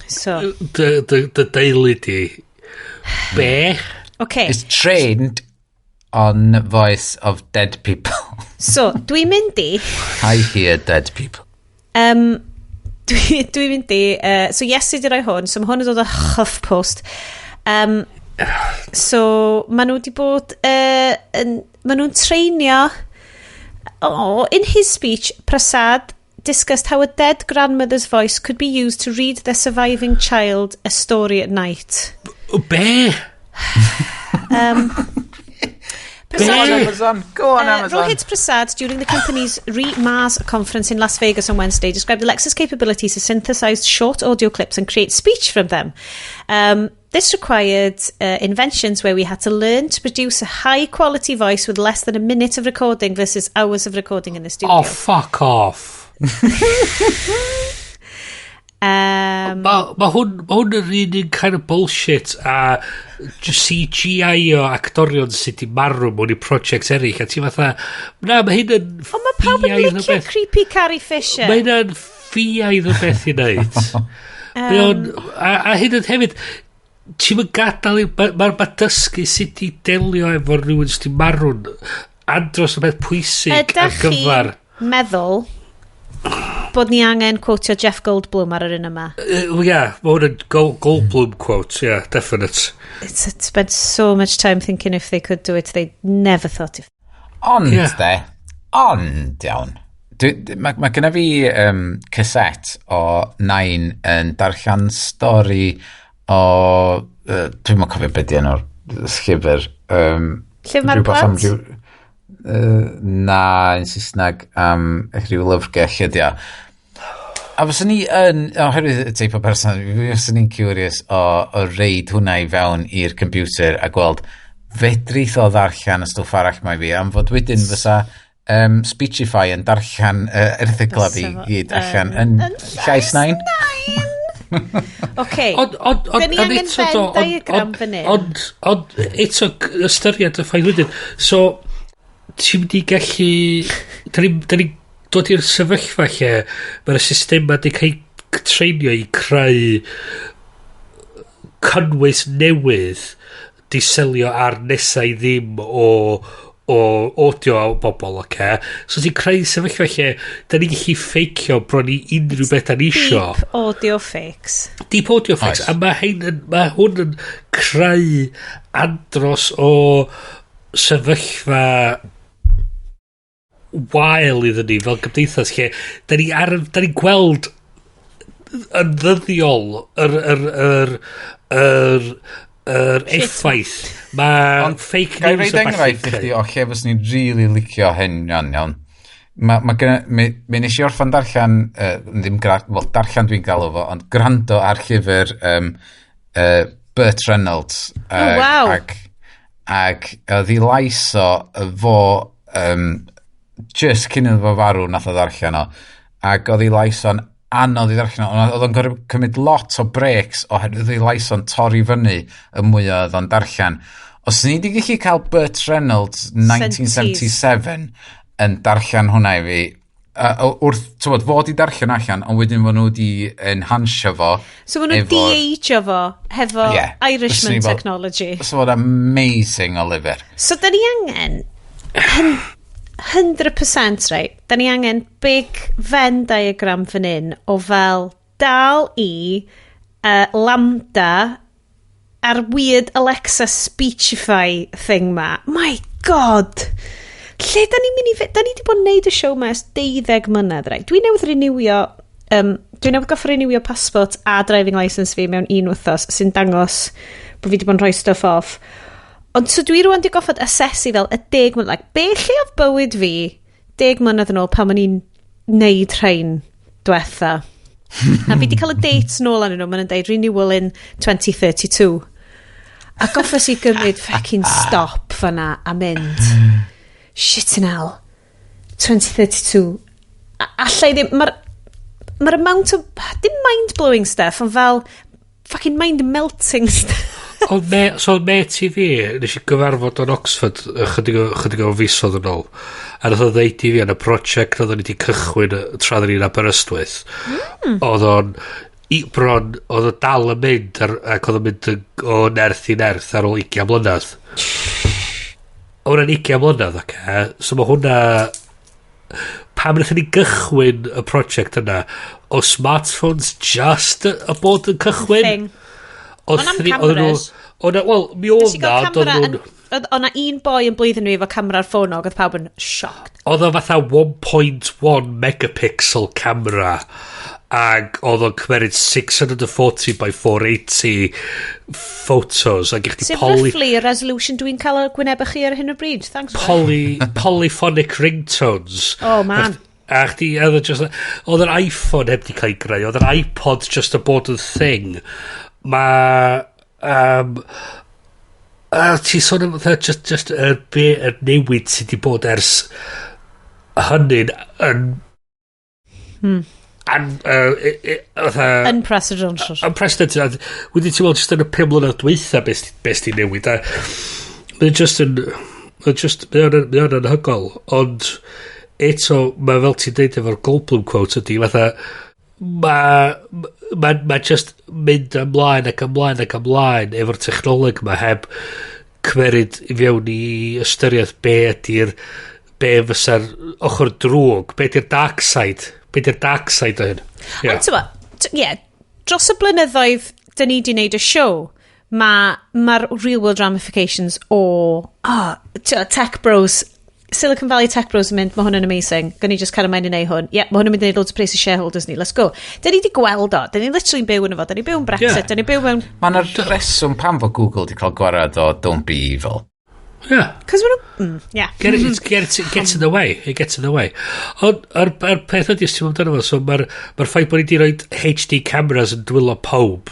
So, dy deulu di. Be? Okay. It's trained on voice of dead people. So, dwi'n mynd i I hear dead people. Dwi mynd i... So, yes, i di roi hwn. So, mae hwn yn dod o HuffPost. So, maen nhw wedi bod maen nhw'n treinio. Oh, in his speech, Prasad discussed how a dead grandmother's voice could be used to read their surviving child a story at night. Be? Go on Amazon. Go on Amazon. Rohit Prasad, during the company's Re-Mars conference in Las Vegas on Wednesday, described Alexa's capability to synthesize short audio clips and create speech from them. This required inventions where we had to learn to produce a high-quality voice with less than a minute of recording versus hours of recording in the studio. Oh, fuck off. Mae hwn yr un kind of bullshit a CGI o actorion sydd wedi marw mewn i projects eraill, a ti fatha, na, mae hyn yn Ond mae pawb yn licio creepy Carrie Fisher. Mae hyn yn ffiaidd o beth i wneud. A hyn yn hefyd, ti'n mynd gadael Mae'r ma dysgu sut i delio efo rhywun sydd wedi marw'n andros o beth pwysig ar Ydych gyfer. Chi'n meddwl bod ni angen quotio Jeff Goldblum ar yr un yma? Ie, yeah, mae hwn yn Goldblum quote, yeah, definite. It's spent so much time thinking if they could do it, they never thought if. Ond, Ie. de, ond, iawn. Mae genna fi cassette o Nain yn darllen stori o. Dwi'n mwyn cofio beth di enw'r llyfr. Llyfr Mae'r Rhywbeth am Plant? Na, yn Saesneg am rhyw lyfrgell ydi o. A fyswn ni yn, oherwydd y teip o person, fyswn ni'n curious o reid hwnna i fewn i'r computer a gweld fedrith o ddarllen y stwff arall mae fi, am fod wedyn fysa Speechify yn darllen erthygla fi Fysa fo gyd allan yn yn llais Nain. Oce. Ond, Dyn ni ond angen eto Venn do, diagram fan hyn. Ond eto, ystyried y ffaith wedyn. So, ti'n mynd i gallu. Da ni dod i'r sefyllfa lle mae'r systema wedi cael ei treinio i creu cynnwys newydd di selio ar nesau ddim o audio o bobl, oce? So ti'n creu sefyllfa lle da ni'n gallu ffeicio bron i unrhyw beth da ni isio. Deep audio fakes. Deep audio fakes. Oes. A mae hwn yn creu andros o sefyllfa wael iddyn ni fel gymdeithas lle da ni'n gweld yn ddyddiol yr effaith mae Ond fake Ga i news roid a ballu enghraifft i chdi o lle fyswn i'n really licio hyn, iawn, iawn. Ma gynna, mi nes i orffan darllen, ddim wel, darllen dwi'n galw fo, ond gwrando ar llyfr Burt Reynolds. Oh, waw. Ac oedd ei lais o fo, just cyn iddo fo farw nath o ddarllen o. Ac oedd ei lais o'n anodd i ddarllen o, ond oedd o'n gorfod cymryd lot o breaks oherwydd ei lais o'n torri fyny y mwy oedd o'n darllen. Os ni wedi gallu cael Burt Reynolds 1977 yn darllen hwnna i fi, wrth, tywod, fod i darllen allan, ond wedyn fod nhw wedi enhancio fo. So maen nhw'n de-ageio fo hefo Ie. Fyswn Irishman i fel- technology. So fod amazing o lyfr. So da ni angen 100%, right? Da ni angen big Venn diagram fan hyn o fel DALL-E, LaMDA a'r weird Alexa Speechify thing ma. My God! Lle da ni'n mynd i? Da ni wedi bod yn neud y show ma ers 12 mlynedd, right? Dwi newydd goffa renewio passport a driving licence fi mewn un wythnos sy'n dangos bod fi wedi bod yn rhoi stuff off. Ond so dwi rwan di goffod asesu fel y 10 mlynedd. Like, be lle oedd bywyd fi 10 mlynedd yn ôl pan o'n i'n neud rhain diwetha? A fi di cael y dates nôl arnyn nhw, maen nhw'n deud renewal in 2032. A goffes i gymryd fucking stop fanna a mynd, shit in hell, 2032. Allai ddim, mae'r amount o, dim mind-blowing stuff, ond fel fucking mind-melting stuff. Ond so met i fi, nes i gyfarfod o'n Oxford ychydig o fisoedd yn ôl. A nath o ddeud i fi yn y prosiect oedden ni wedi cychwyn tra oedden ni'n Aberystwyth. Oedd o'n bron, oedd o dal yn mynd ac oedd o'n mynd o nerth i nerth ar ôl 20 mlynedd. O hwnna'n 20 mlynedd, oce. So mae hwnna, pam wnaethon ni gychwyn y prosiect yna, o smartphones just y bod yn cychwyn. Thing. Oedd Ond am oedden cameras. O na, wel, mi oedd Nes i na, gael ond oedd camera nhw'n. yn Oedd na un boi yn blwyddyn fi efo camera'r ffôn o, oedd pawb yn shocked. Oedd o fatha 1.1 megapixel camera ac oedd o'n cymeryd 640 by 480 photos ac i chdi Sef poly, roughly y resolution dwi'n cael ar gwyneb chi ar hyn o bryd. Thanks. Guys. Polyphonic ringtones. Oh, man. A chdi, oedd o just, oedd yr iPhone heb di cael ei greu, oedd yr iPod just a bod yn thing. Mae, a ti sôn am fatha just yr be, yr newid sydd wedi bod ers hynny'n yn fatha Unprecedented. Unprecedented. A wedyn ti'n weld just yn y 5 mlynedd dwytha beth di newid. A mae'n just yn... Mae'n just... Mae o'n anhygoel. Ond eto, mae fel ti'n deud efo'r Goldblum quote ydy, fatha... Mae ma just mynd ymlaen ac ymlaen ac ymlaen efo'r technoleg yma heb cymeryd i fewn i ystyriaeth be ydy'r be fysa'r ochr drwg, be ydy'r dark side, be ydy'r dark side o hyn. Yeah. Ond ti'n ie, dros y blynyddoedd dyn ni di wneud y show, mae'r real world ramifications o oh, tech bros, Silicon Valley tech bros yn mynd, "Mae hwn yn amazing, gwn i just cael ymlaen i neud hwn. Yeah, mae hwn yn mynd i neud loads o pres i shareholders ni, let's go." Dyn ni di gweld o, dyn ni literally yn byw yn efo, dyn ni byw yn Brexit, dyn ni byw mewn. Mae yna reswm pam fod Google di cael gwarad o "Don't be evil." Cos maen nhw... yeah. Get, it, get, it gets in the way. It gets in the way. Ond yr peth ydy, os ti'n meddwl amdano fo, so mae'r ffaith bod ni wedi rhoi HD cameras yn dwylo pawb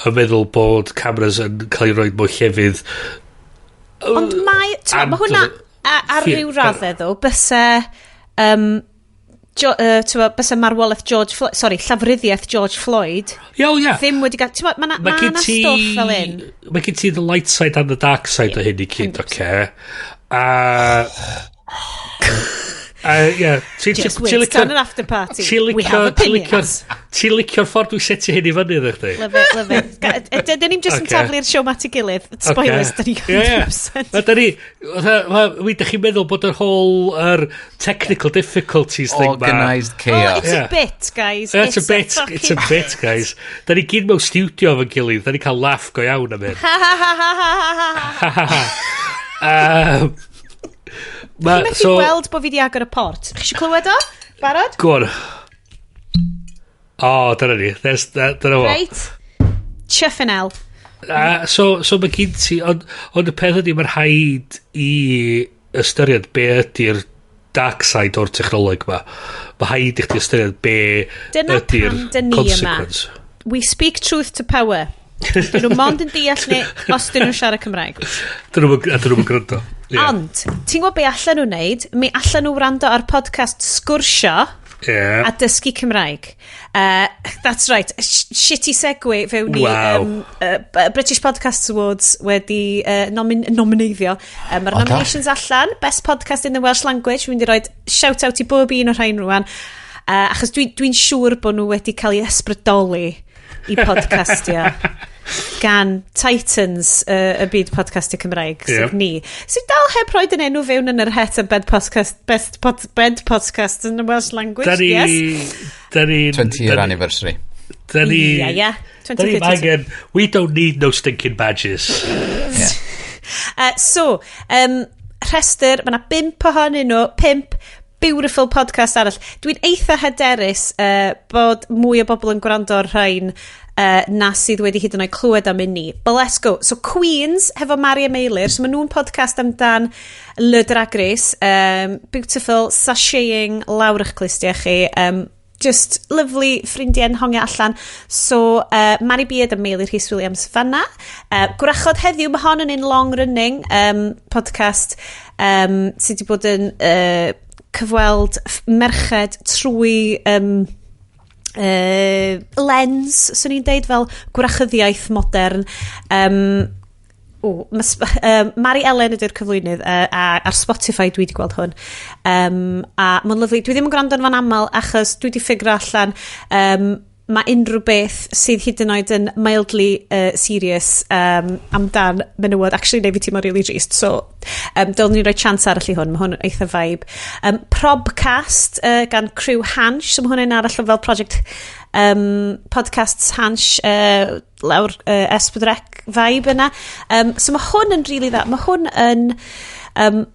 yn meddwl bod cameras yn cael ei roi mewn llefydd. Ond mae... Ti'n mae hwnna ar ryw raddau, ddo, byse... Jo, byse marwolaeth George Floyd, sorry, llafruddiaeth George Floyd, ddim wedi gael, ti'n mae na, ma gen na stwff fel un. Mae gen ti the light side and the dark side o hyn i gyd, oce? A ie, Just wait, tan an after party. We have opinions. Ti'n licio'r ffordd dwi'n setio hyn i fyny, ddech chi? Love it, love it. Dyn ni'n just yn taflu'r show mat i gilydd. Spoilers, dyn ni 100%. Ma, da ni, wi, da chi'n meddwl bod yr whole yr technical difficulties thing ma. Organised Oh, chaos. it's a bit, guys. It's a bit, fucking it's a bit, guys. Da ni gyd mewn studio efo'n gilydd, da ni cael laugh go iawn am hyn. Ha ha ha ha ha ha ha. Chi'n methu gweld bod fi di agor y port. Chi eisiau clywed o? Barod? Go on. O, dyna ni. There's, that, dyna fo. Right. Chuffin hell. So mae gen ti, ond y peth ydy, mae'n rhaid i ystyried be ydy'r dark side o'r technoleg ma. Mae rhaid i chdi ystyried be Dyna ydy'r pam dyn ni yma. consequence. We speak truth to power. Dyn nhw mond yn deall ni os dyn nhw'n siarad Cymraeg. Dyn nhw'n gwrando. Ie. Ond, ti'n gwybod be allan nhw wneud? Mi allan nhw wrando ar podcast Sgwrsio a dysgu Cymraeg. That's right. Shitty segue fewn i British Podcast Awards wedi nomineiddio. Mae'r O, da. nominations allan. Best Podcast in the Welsh Language. Dwi'n mynd i roi shout out i bob un o'r rhain rwan. Achos dwi'n dwi siŵr bod nhw wedi cael eu ysbrydoli i podcastio gan Titans y byd podcastio Cymraeg, sef ni. Sydd dal heb roed yn enw fewn yn yr het am bed podcast, best pod, bed podcast in the Welsh language, Da ni yes. Da ni 20 year anniversary. Da ni Ie. Da ni 2032. angen. We don't need no stinking badges. So, rhestr, mae yna bump ohonyn nhw, pump beautiful podcast arall. Dwi'n eitha hyderus bod mwy o bobl yn gwrando ar rhain na sydd wedi hyd yn oed clywed am un ni. But let's go. So Queens, hefo Mari a Meilir. So maen nhw'n podcast amdan Le Drag Race. Beautiful, sashaying lawr eich clustiau chi. Just lovely ffrindiau'n hongiau allan. So, Mari Beard a Meilir Rhys Williams fanna. Gwrachod Heddiw, mae hon yn un long running podcast sydd wedi bod yn cyfweld merched trwy lens, swn i'n deud fel gwrachyddiaeth modern. O, Mari Ellen ydy'r cyflwynydd a ar Spotify dwi wedi gweld hwn. A mae'n lyfli. Dwi ddim yn gwrando arno fo'n aml achos dwi wedi ffigur allan mae unrhyw beth sydd hyd yn oed yn mildly serious amdan menywod actually neu fi teimlo really drist. So, dylwn ni roi chance arall i hwn. Mae hwn yn eitha vibe. Probcast gan Crew Hansh. So mae hwn yn arall o fel project Podcasts Hansh, lawr S4C vibe yna. So mae hwn yn really dda. Mae hwn yn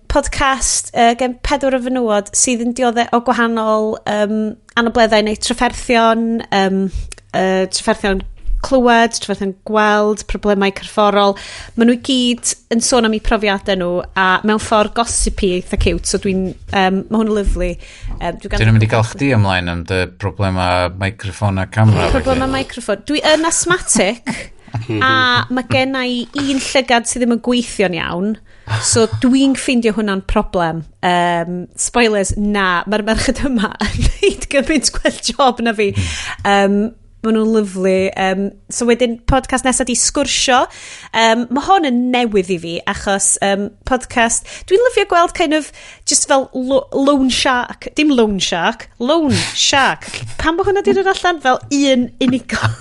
podcast gen pedwar o fenywod sydd yn dioddef o gwahanol anableddau neu trafferthion, trafferthion clywed, trafferthion gweld, problemau corfforol. Maen nhw i gyd yn sôn am eu profiadau nhw a mewn ffordd gossipy eitha cute, so dwi'n... mae hwn yn lyfli. Dwi'n Dyn nhw'n mynd i gael chdi ymlaen am dy problemau microphone a camera. Problemau microphone. Dwi yn asthmatic a mae gen i un llygad sydd ddim yn gweithio'n iawn. So dwi'n ffeindio hwnna'n problem. Spoilers, na, mae'r merched yma yn neud gymaint gwell job na fi. Maen nhw'n lyfli. So wedyn, podcast nesaf di Sgwrsio. Mae hwn yn newydd i fi, achos podcast... Dwi'n lyfio gweld kind of, just fel loan shark. Dim loan shark, loan shark. Pam bod hwnna di dod allan? Fel un unigol.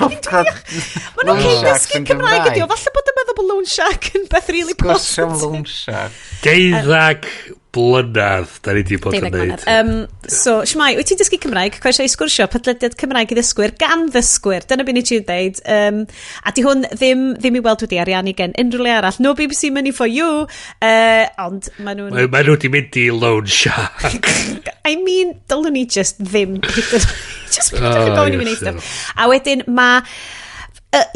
Maen nhw'n Loan cyn sharks dysgu yn Cymraeg ydi o. Gymraeg. Falle bod yn meddwl bod loan shark yn beth really Sgwrsio am positive. loan shark. 12 blynedd da ni di bod yn 12 neud. mlynedd. So, shwmae, wyt ti'n dysgu Cymraeg? Croeso i Sgwrsio, podlediad Cymraeg i ddysgwyr gan ddysgwyr. Dyna beth ni ti'n dweud. A di hwn ddim i weld wedi ariannu gen unrhyw le arall. No BBC money for you. Ond maen nhw'n... Mae nhw wedi mynd i loan shark. I mean, dylwn ni just ddim... just peidiwch Oh, yn gofyn i mi yes, wneud stuff. A wedyn mae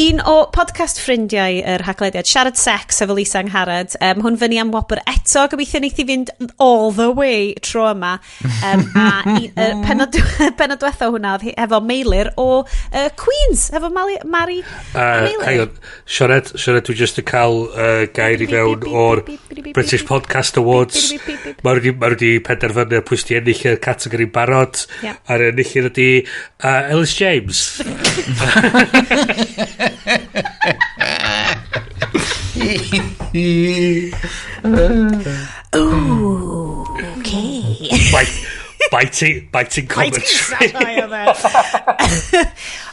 un o podcast ffrindiau yr Haclediad, Siarad Sex efo Lisa Angharad, hwn fyny am wobr eto, gobeithio wneith i fynd all the way tro yma. A penod diwetha hwnna oedd hi efo Meilir o Queens, efo Mali, Mari Meilir. Hang on, Sioned, Sioned, dwi just yn cael gair i fewn o'r British Podcast Awards. Mae nhw wedi penderfynu pwy sydd wedi ennill y categori barod. A'r enillydd ydi Ellis James. Ooh, okay. Biting commentary.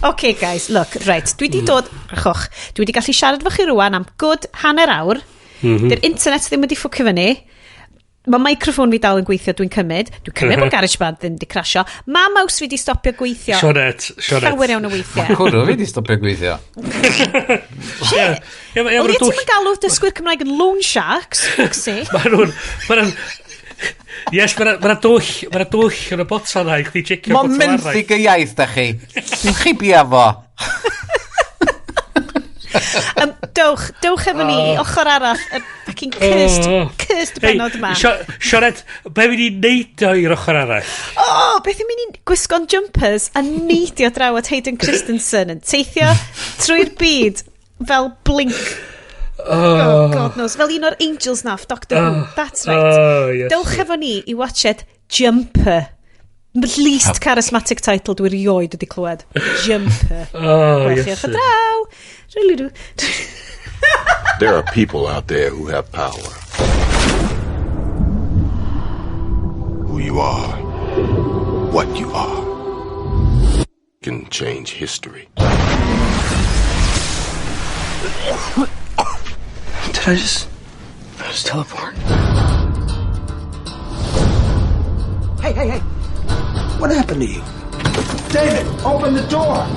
Okay, guys, look, right. Dwi di dod, chwch, dwi di gallu siarad efo chi rwan am good hanner awr. Dy'r internet ddim wedi ffwcio fyny. Mae microphone fi dal yn gweithio, dwi'n cymryd. Dwi'n cymryd bod GarageBand ddim wedi crasio. Mae mouse fi wedi stopio gweithio. Sioned, Sioned. Llawer iawn o weithiau. Cwrw fi di stopio gweithio. Ie, ie, Oedd ma' i nhw'n ti'n galw dysgwyr Cymraeg yn loan sharks, fuck's sake. Ma' nhw'n... Ma' nhw'n... Yes, mae'na ma dwll, ma dwll yn y botel na i chdi checio Mae'n botel arall. menthyg y iaith da chi. Dwi'n chi bia fo. Dewch, dewch efo ni i ochr arall y fucking cursed, cursed Hey, benod yma. Sioned, be fi di neud o i'r ochr arall? Oh, beth yw'n mynd i gwisgo'n jumpers a neidio draw at Hayden Christensen yn teithio trwy'r byd fel blink. Oh, God knows. Fel un o'r angels nath, Doctor Who. That's right. Oh, yes. Dewch efo ni i watch it Jumper. The least charismatic title dwi erioed wedi clywed. Jumper. Oh, Gwelch chi yes. ochr draw. Really do. There are people out there who have power. Who you are, what you are, can change history. Did I just teleport? Hey, hey, hey. What happened to you? David, open the door.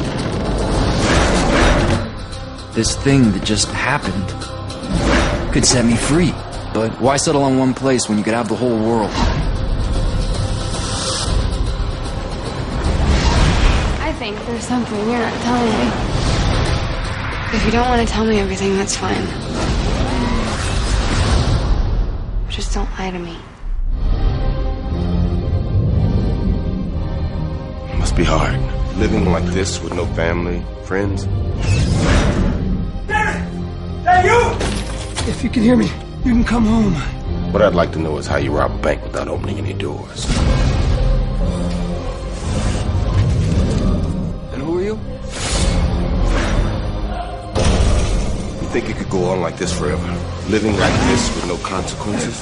This thing that just happened could set me free. But why settle on one place when you could have the whole world? I think there's something you're not telling me. If you don't want to tell me everything, that's fine. Just don't lie to me. It must be hard. Living like this with no family, friends. Hey, you! If you can hear me, you can come home. What I'd like to know is how you rob a bank without opening any doors. And who are you? You think it could go on like this forever? Living like this with no consequences?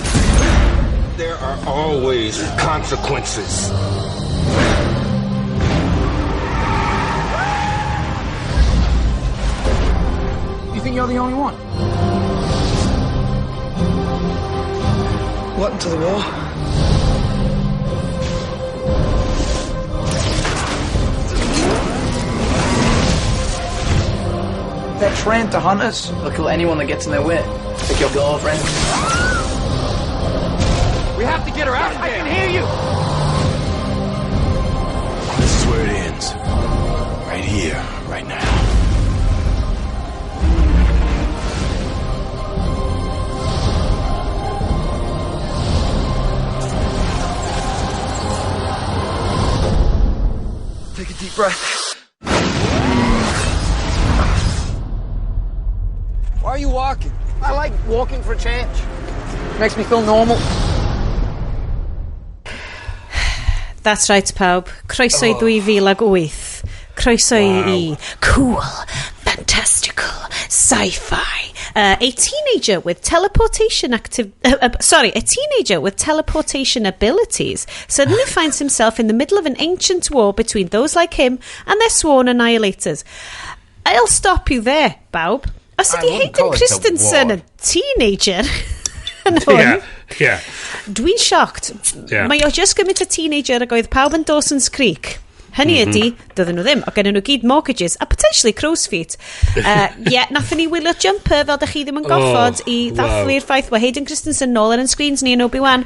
There are always consequences. You think you're the only one? What, into the wall? trained to hunt us. They'll kill anyone that gets in their way. Like your girlfriend. We have to get her out of there. I can hear you. This is where it ends. Right here, right now. Take a deep breath. Why are you walking? I like walking for a change. Makes me feel normal. That's right, pawb. Croeso i 2008. Croeso i cool, fantastical, sci-fi. A teenager with teleportation active... sorry, a teenager with teleportation abilities suddenly finds himself in the middle of an ancient war between those like him and their sworn annihilators. I'll stop you there, bawb. Os I ydi wouldn't Hayden call it a Christensen war. yn teenager yn hwn, Yeah, yeah. Dwi'n shocked. Yeah. Mae o just gymaint o teenager ag oedd pawb yn Dawson's Creek. Hynny ydy, doedden nhw ddim, o gennyn nhw gyd mortgages, a potentially crow's feet. Yeah, nathon ni wylio Jumper fel da chi ddim yn goffod Oh, i ddathlu'r ffaith bod Hayden Christensen nôl yn yn screens ni yn Obi-Wan.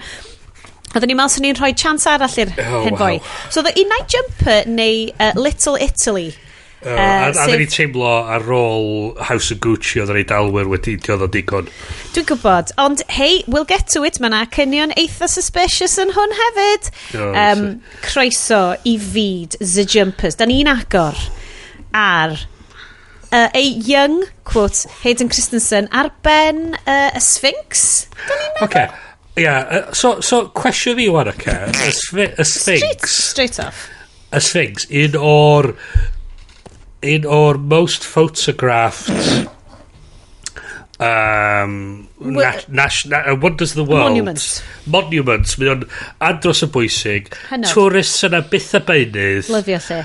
Oedden ni'n meddwl swn ni'n rhoi chance arall i'r Oh, hen foi. wow. So the unai Jumper neu Little Italy. A dyn ni teimlo ar ôl House of Gucci oedd yr Eidalwyr wedi diodd o digon. Dwi'n gwybod, ond hey, we'll get to it. Mae yna cynion eitha suspicious yn hwn hefyd. Oh, Croeso i fyd The Jumpers. Da ni'n agor ar a young, quote, Hayden Christensen ar ben y Sphinx. Oce. Ia, so cwestiwn fi wan, oce. Y Sphinx. Straight off. Y Sphinx, un o'r most photographed wonders of the world. Monuments. Monuments. Mae o'n andros o bwysig. Hynod. Tourists yna byth a beunydd. Lyfio lle.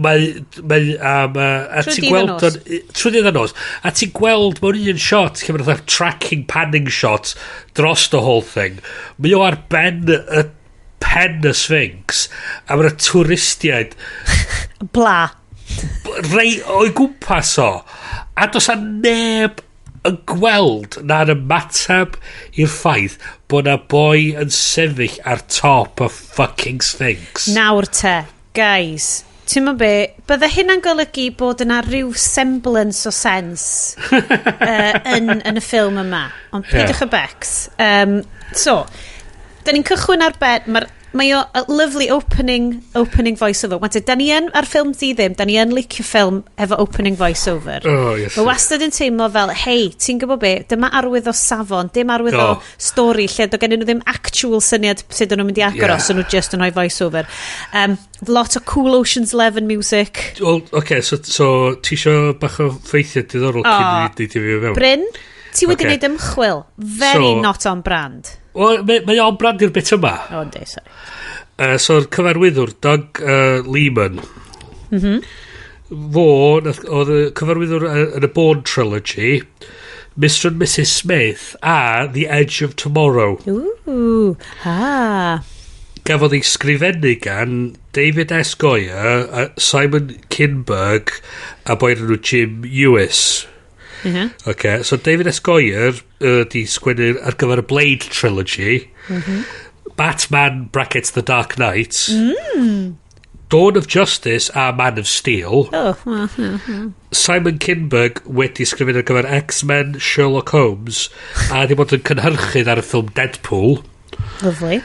Mae a Trwy ti'n dydd a gweld nos. Trwy dydd a nos, a ti'n gweld mewn un shot lle mae'n fatha tracking panning shot dros the whole thing, mae o ar ben y pen y Sphinx a mae'r twristiaid Bla. rei o'i gwmpas o, a does 'na neb yn gweld na'n ymateb i'r ffaith bod na boi yn sefyll ar top y fucking Sphinx. Nawr te, guys, ti'n mynd be, bydde hynna'n golygu bod yna rhyw semblance o sens yn y ffilm yma. Ond peidiwch y becs. So, da ni'n cychwyn ar ben, mae o a lovely opening voice-over. Wan te, da ni yn, ar ffilm di ddim, da ni yn licio ffilm efo opening voice-over. Oh, yes. Mae wastad yn teimlo fel, hei, ti'n gwybod be, dyma arwydd o safon, dim arwydd o stori lle do gennyn nhw ddim actual syniad sut o'n nhw'n mynd i agor os o'n nhw just yn rhoi voice-over. Lot o cool Ocean's Eleven music. Well, okay, so ti isio bach o ffeithiau diddorol cyn i ni deud i fi fewn? Bryn, ti wedi Ocê. gwneud ymchwil. Very not on brand. Wel, mae on brand i'r bit yma. O, yndi, sorry. So'r cyfarwyddwr, Doug Liman. Fo, oedd y cyfarwyddwr yn y Bourne Trilogy, Mr and Mrs Smith a The Edge of Tomorrow. Ooh, ah. Gafodd ei sgrifennu gan David S. Goyer, Simon Kinberg a boi enw Jim Lewis. Okay, so David S. Goyer di sgwennu ar gyfer y Blade Trilogy, Batman brackets The Dark Knight, Dawn of Justice a Man of Steel. Oh, well, Simon Kinberg wedi sgrifennu ar gyfer X-Men, Sherlock Holmes a di bod yn cynhyrchydd ar y ffilm Deadpool. Lovely.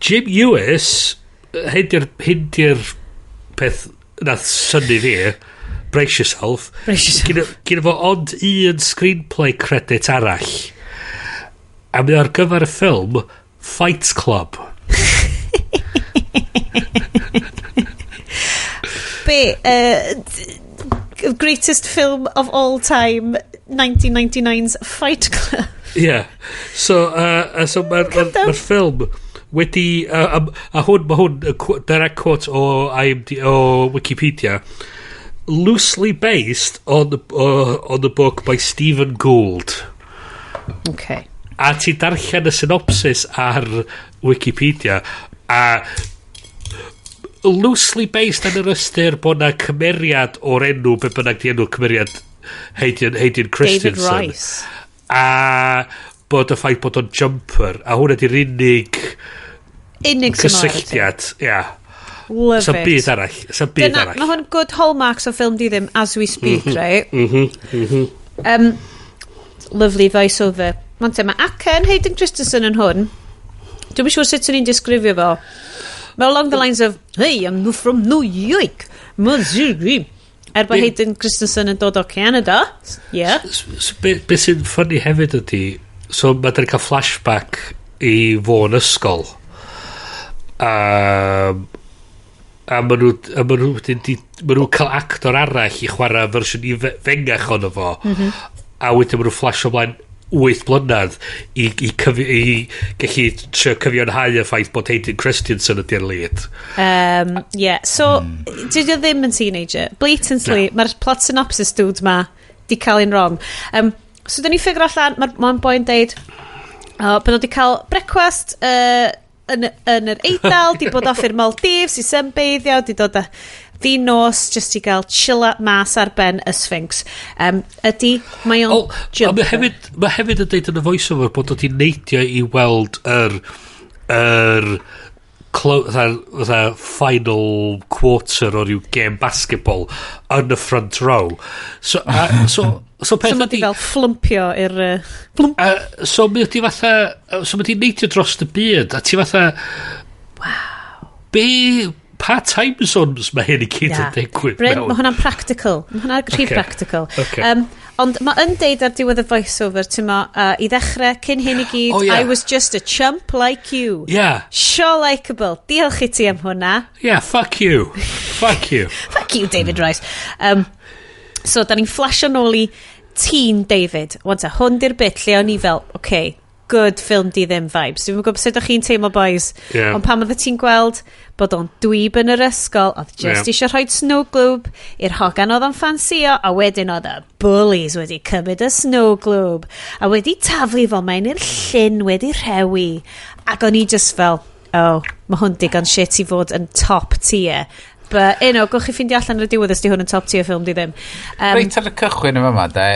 Jim Lewis, hyn di'r peth nath synnu fi, brace yourself. Brace yourself. Gyda fo ond un screenplay credit arall. A mae o ar gyfer y ffilm Fight Club. Be, greatest film of all time, 1999's Fight Club. Yeah. So mae'r ma, down. ma ffilm wedi... A hwn, mae hwn, y direct quote o IMD, o Wikipedia, loosely based on the book by Stephen Gould. Okay. A ti darllen y synopsis ar Wikipedia a loosely based yn yr ystyr bod na cymeriad o'r enw be bynnag di enw cymeriad. Hayden Christensen. David Rice. A bod y ffaith bod o'n jumper, a hwnna di'r unig Unig similarity. cysylltiad. Ia. Love Sa'n it. byd arall. Sa'n byd Dyna, arall. mae hwn good hallmarks o ffilm di ddim as we speak, right? Mhm. Lovely voice-over. Mae'n te, mae acen Hayden Christensen yn hwn. Dwi'm yn siŵr sut o'n i'n disgrifio fo. Mae along the lines of, "Hey, I'm from New York. Missouri." Er bod Hayden Christensen yn dod o Canada. Yeah. So, be sy'n funny hefyd ydy, so mae dyn cael flashback i fo yn ysgol. A ma nhw wedyn ma nhw'n cael actor arall i chwarae fersiwn i fengach ono fo. A wedyn ma nhw'n flash ymlaen 8 blynedd i gallu trio cyfiawnhau y ffaith bod Hayden Christensen ydy'r lead. Yeah, so, dydy o ddim yn teenager. Blatantly, Na. mae'r plot synopsis dude ma di cael un wrong. So, dyn ni figure allan, mae'r ma boi'n deud, bod o di cael brecwast yn yr Eidal, di bod off i'r Maldives, i sunbathio, di dod â ddi nos, just i gael chilla mas ar ben y Sphinx. Ydy, mae o'n O, a jumper. mae hefyd yn deud yn y voiceover bod o di neidio i weld yr fatha final quarter o ryw game basketball yn y front row. So peth So mae di ydi. fel flumpio i'r flump. A, so mae di fatha. So mae di neidio dros y byd. A ti fatha, wow. Be... Pa time zones mae hyn i gyd yn digwydd Bryn, mewn? mae hwnna'n practical. Mae hwnna'n rhy practical. Ocê. Ond mae yn deud ar diwedd y voiceover, ti'n mo, i ddechrau, cyn hyn i gyd, Oh, yeah. "I was just a chump like you." Sure likeable. Diolch i ti am hwnna. Yeah, fuck you. Fuck you. Fuck you, David Rice. So, da ni'n flasho nôl i teen David. Wan ta, hwn di'r bit lle o'n i fel, okay, good film di ddim vibes. Dwi'n gwybod sut o'ch chi'n teimlo, boys. Yeah. Ond pan oeddet ti'n gweld bod o'n dweeb yn yr ysgol, oedd just eisiau rhoi snow globe i'r hogan oedd o'n ffansio, a wedyn oedd y bullies wedi cymryd y snow globe, a wedi taflu fo mewn i'r llyn wedi rhewi. Ac o'n i just fel, oh, mae hwn digon shit i fod yn top tier. But, gewch chi ffeindio allan ar y diwedd os di hwn yn top tier film di ddim. Reit ar y cychwyn yma yma, de,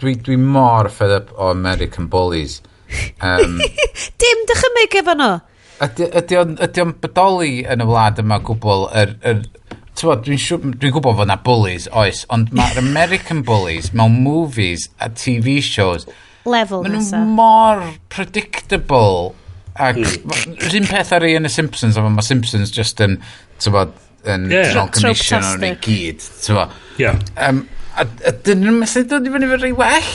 dwi mor fed up o American bullies. Dim dychymyg efo nhw. Ydy o'n bodoli yn y wlad yma gwbl, t'bod, dwi'n gwybod fod na bullies, oes, ond mae'r American bullies mewn movies a TV shows, Level maen nesa. nhw mor predictable. Ac yr un peth ar ei yn y Simpsons, ond mae Simpsons just yn, t'bod, yn yeah, commission o'n i Trope-tastic. gyd, t'bod. A dyn nhw'n methu dod i fyny efo rei well.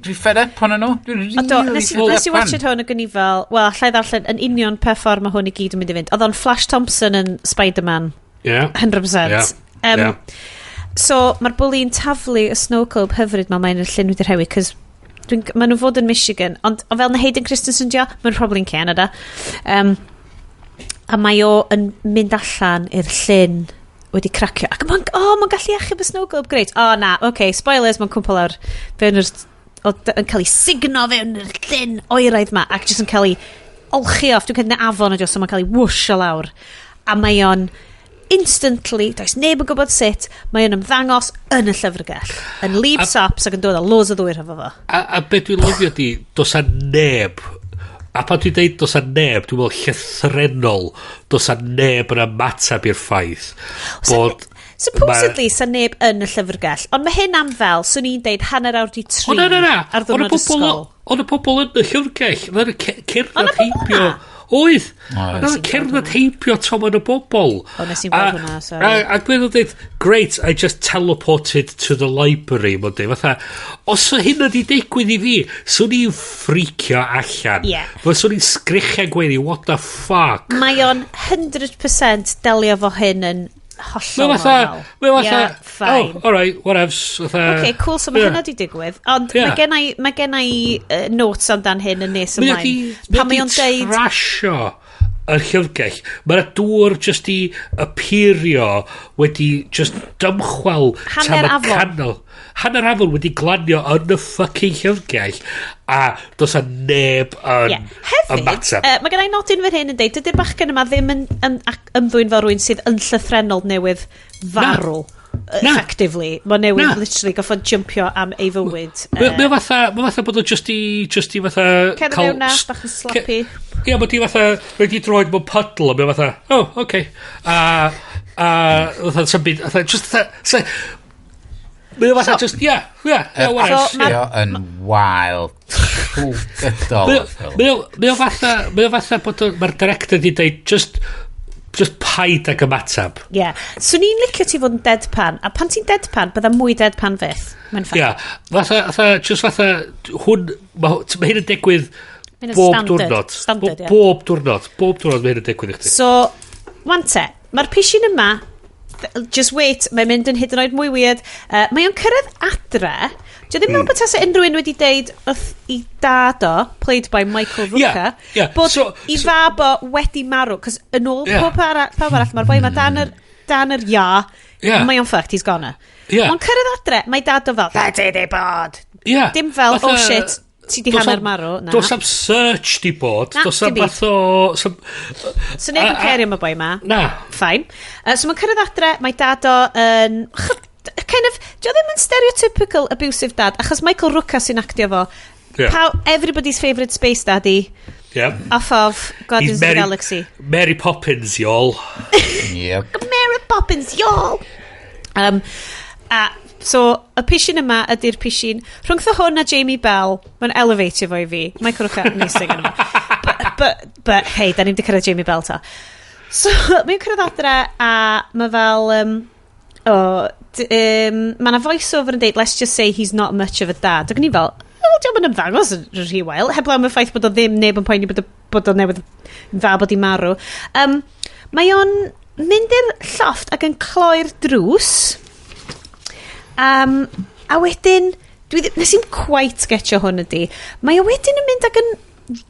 Dwi fed up ohonyn nhw. Dwi'n really O do, nes i, fed nes i up watched hwn ac o'n i fel, wel, allai ddarllen yn union pe ffordd mae hwn i gyd yn mynd i fynd. Oedd o'n Flash Thompson yn Spider-Man, 100%. So, mae'r bully'n taflu y snow globe hyfryd ma mae'n y llyn wedi rhewi, cos maen nhw fod yn Michigan, ond fel na Hayden Christensen dio, mae'n probably yn Canada. A mae o yn mynd allan i'r llyn wedi cracio. Ac mae'n, oh, mae'n gallu achub y snow globe, great. Oh, na, okay, spoilers, mae'n cwmpo lawr fewn i'r, yn cael ei sugno fewn i'r llyn oeraidd ma, ac jyst yn cael ei olchi off. Dwi'n credu na afon ydi o, so mae'n cael ei whoosh o lawr. A mae o'n instantly, does neb yn gwybod sut, mae o'n ymddangos yn y llyfrgell. Yn leap sops ac yn dod â loads o ddwyr efo fo. A be dwi'n lyfio di, dos a neb, a pan dwi'n deud dos a neb, dwi'n meddwl llythrennol, dos a neb yn ymateb i'r ffaith bod Supposedly, sa neb yn y llyfrgell. Ond mae hyn am fel, swn i'n deud 2:30 O na na na, ar oedd y ddwrnod pobl ysgol. oedd y pobl yn y llyfrgell, oedd y cerdded O' 'na pobl heibio. yna? Oedd, Oedd. oedd y cerdded heibio tomen o bobl. O, nes i'm gweld hwnna, sorry. A dwi'n dweud, "Great, I just teleported to the library," mae'n dweud, fatha, os o hynna di digwydd i fi, swn i'n ffricio allan. Fyswn i'n sgrichiau gweiddi, "What the fuck?" Mae o'n 100% delio fo hyn yn hollol Mae fatha, normal. mae fatha, Yeah, fine. "Oh, alright, whatevs," fatha. Okay, cool, so mae hynna di digwydd. Ond mae gen i notes amdan hyn yn nes Mae o ymlaen. di, Pan mae o'n deud trasio yr llyfrgell. Mae'r dŵr just i appeario wedi just dymchwel Hanner tan y afon. canol. Hanner afon wedi glanio yn y fucking llyfrgell a dos a neb yn Ie. Hefyd, ymateb. mae gen i nodyn fan hyn yn deud, dydy'r bachgen yma ddim yn ymddwyn fel rhywun sydd yn llythrennol newydd farw. Effectively. Mae newydd literally goffod jumpio am ei fywyd. Mae fatha bod o just i fatha... Cerdd fewn na, bach yn sloppy. Ie, bod i fatha, roed i droed mewn puddle, a mae fatha, oh, okay. A fatha, symud, fatha, just fatha, mae fatha, just, yeah, Yr actio yn wael, trwy gydol. Mae o fatha bod mae'r director di deud, just paid ag ymateb. Ie. Yeah. Swn i'n licio ti fod yn deadpan, a pan ti'n deadpan, bydda mwy deadpan fyth. Mae'n ffaith. Ie. Yeah. Fatha, just fatha, hwn, mae hyn yn digwydd bob diwrnod. Standard, ie. Bob diwrnod mae hyn yn digwydd i chdi. So, wan te, mae'r pishin yma, just wait, mae'n mynd yn hyd yn oed mwy weird. Mae o'n cyrraedd adre. Dwi ddim meddwl bod tasa unrhyw un wedi deud wrth i dad o, played by Michael Rooker, bod i fab o wedi marw, cos yn ôl pawb arall, mae'r boi yma dan yr ia, mae o'n fucked, he's gone. Mae'n cyrraedd adre, mae dad o fel, be di bod? Dim fel, oh shit, ti di hanner marw. Does am search di bod, does am fath o... So neb yn cario am y boi yma. Na. Fine. So mae'n cyrraedd adre, mae dad o yn... Kind of, dio ddim yn stereotypical abusive dad, achos Michael Rooker sy'n actio fo. Yeah. Everybody's favourite space daddy. Yeah. Off of Guardians of the Galaxy. Mary Poppins, y'all. Yep. Mary Poppins, y'all. So, y pishin yma ydy'r pishin. Rhwngtho hwn a Jamie Bell, mae'n elevatio fo i fi. Michael Rooker, amazing yn yma. But, hey, da ni'n di cyrraedd Jamie Bell ta. So, mae'n cyrraedd adre a mae fel... mae yna voice-over yn deud, let's just say he's not much of a dad. Ac o'n i fel, well, diolch yn ymddangos yn rhy wael, heblaw am y ffaith bod o ddim neb yn poeni bod o newydd dda bod i marw. Mae o'n mynd i'r llofft ac yn cloi'r drws. A wedyn, nes i'm quite getio hwn ydi. Mae o wedyn yn mynd ac yn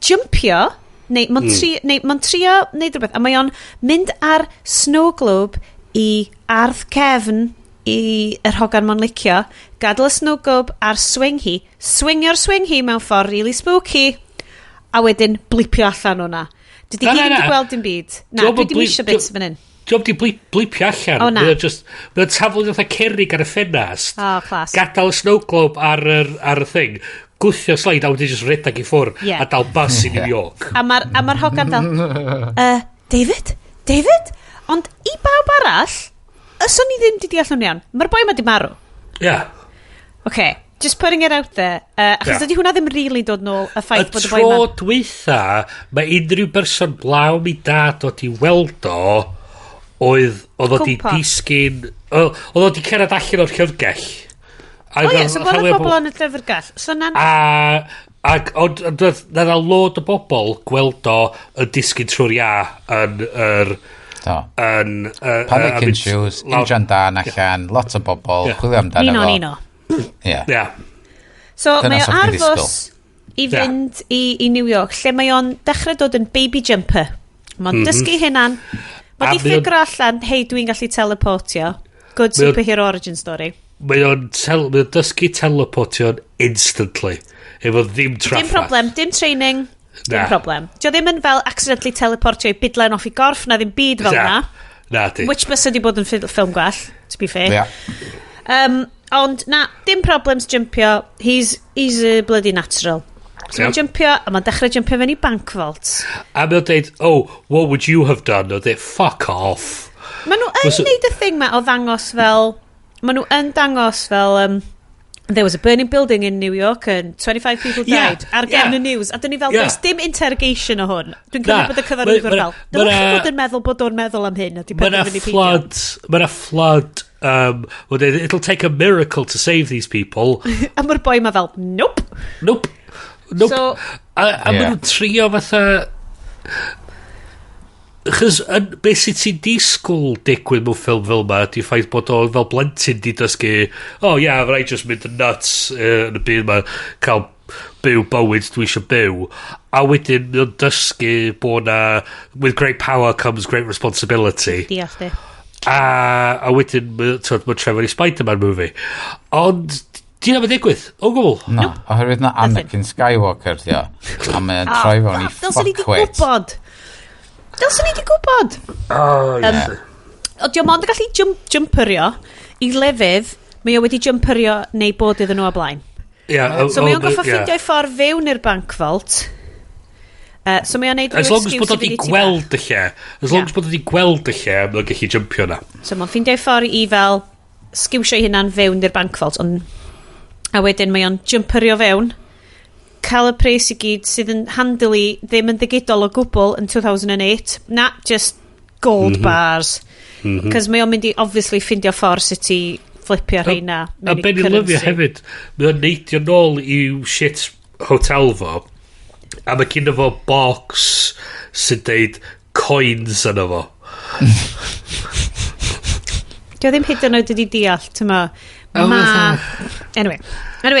jumpio, neu mae'n trio neud rhywbeth, a mae o'n mynd ar snow globe i ardd cefn i yr hogan ma'n licio, gadael y snow globe ar swing hi, swingio'r swing hi mewn ffordd really spooky, a wedyn blipio allan o'na. Dydy hi ddim wedi gweld dim byd. Na, dwi ddim eisiau bits fan hyn. Diolch di blipio allan. O, na. Mae o'n taflu fatha cerrig ar y ffenast. O, class. Gadael y snow globe ar y thing. Gwthio slide a wedyn just redag i ffwr a dal bus i New York. A mae'r hogan fel, David? David? Ond i bawb arall, yswn i ddim di deall nhw'n iawn. Mae'r boi yma di marw. Yeah. Okay, just putting it out there. Achos dydy hwnna ddim really dod nôl y ffaith bod y boi yma... Y tro dwytha, mae unrhyw berson blaw mi dad o di weld o, oedd o di disgyn... Oedd o di cerdded allan o'r llyfrgell. O ie, so gweld y bobl yn y llyfrgell. So na'n... Ac ond na load o bobl gweld o yn disgyn trwy'r ia yn yr... Do. Panic ensues, injan dan allan, lot o bobl, chwilio amdano fo. Nino. Yeah. So mae o ar fws i fynd i New York, lle mae o'n dechrau dod yn baby jumper. Mae'n dysgu hynna'n. Mae di ffigur allan, hei, dwi'n gallu teleportio. Good superhero origin story. Mae o'n dysgu teleportio'n instantly. Efo ddim traffath. Dim problem, dim training. Dim problem. Dio ddim yn fel accidentally teleportio i bidlen off i gorff, na ddim byd fel na. Na, di. Which bysa di bod yn ffilm gwell, to be fair. Yeah. Ond na, dim problems jumpio. He's a bloody natural. So mae'n jumpio, a mae'n dechrau jumpio fewn i bank vault. A mae'n deud, oh, what would you have done? O deud, fuck off. Maen nhw yn neud y thing ma o ddangos fel... Maen nhw yn dangos fel... There was a burning building in New York and 25 people died. Ar gefn y news. A dyn ni fel, does dim interrogation o hwn. Dwi'n cymryd bod y cyfarwyddwr fel. Dylech chi fod yn meddwl bod o'n meddwl am hyn. Mae yna flood. It'll take a miracle to save these people. A mae'r boi ma fel, nope. Nope. Nope. So, a maen nhw'n trio fatha... Chos, beth sydd ti'n disgwyl digwydd mewn ffilm fel yma ydy ffaith bod o fel blentyn di dysgu, oh yeah, rhaid just mynd yn nuts yn y byd yma, cael byw bywyd dwi eisiau byw. A wedyn mae'n dysgu bod na, with great power comes great responsibility. Diolch di. A wedyn mae'n trefod i Spider-Man movie. Ond, di na digwydd, o gwbl. No, oherwydd na Anakin Skywalker, dio. A mae'n troi fewn i fuckwit. Dylswn i di gwybod. Oh, yes. O, dio mond yn gallu jumperio i lefydd mae o wedi jumperio neu bod iddyn nhw o blaen. Yeah, so mae o'n goffa ffeindio ei ffordd fewn i'r bank vault. So mae o'n neud As long as bod o wedi gweld y lle. As long as bod o wedi gweld y lle, mae'n gallu jumpio na. So mae'n ffeindio ei ffordd i fel sgiwsio ei hunan fewn i'r bank vault. On, a wedyn mae o'n jumperio fewn, cael y pres i gyd sydd yn handily ddim yn ddigidol o gwbl yn 2008. Na, just gold bars. Cos mae o'n mynd i obviously ffindio ffordd sut i flipio rheina A mewn i be ni'n lyfio currency. hefyd, mae o'n neidio nôl i'w shit hotel fo, a mae gynno fo box sy'n deud coins yno fo. Dio ddim hyd yn oed wedi deall, ti'n ma. Oh, Ma... Anyway,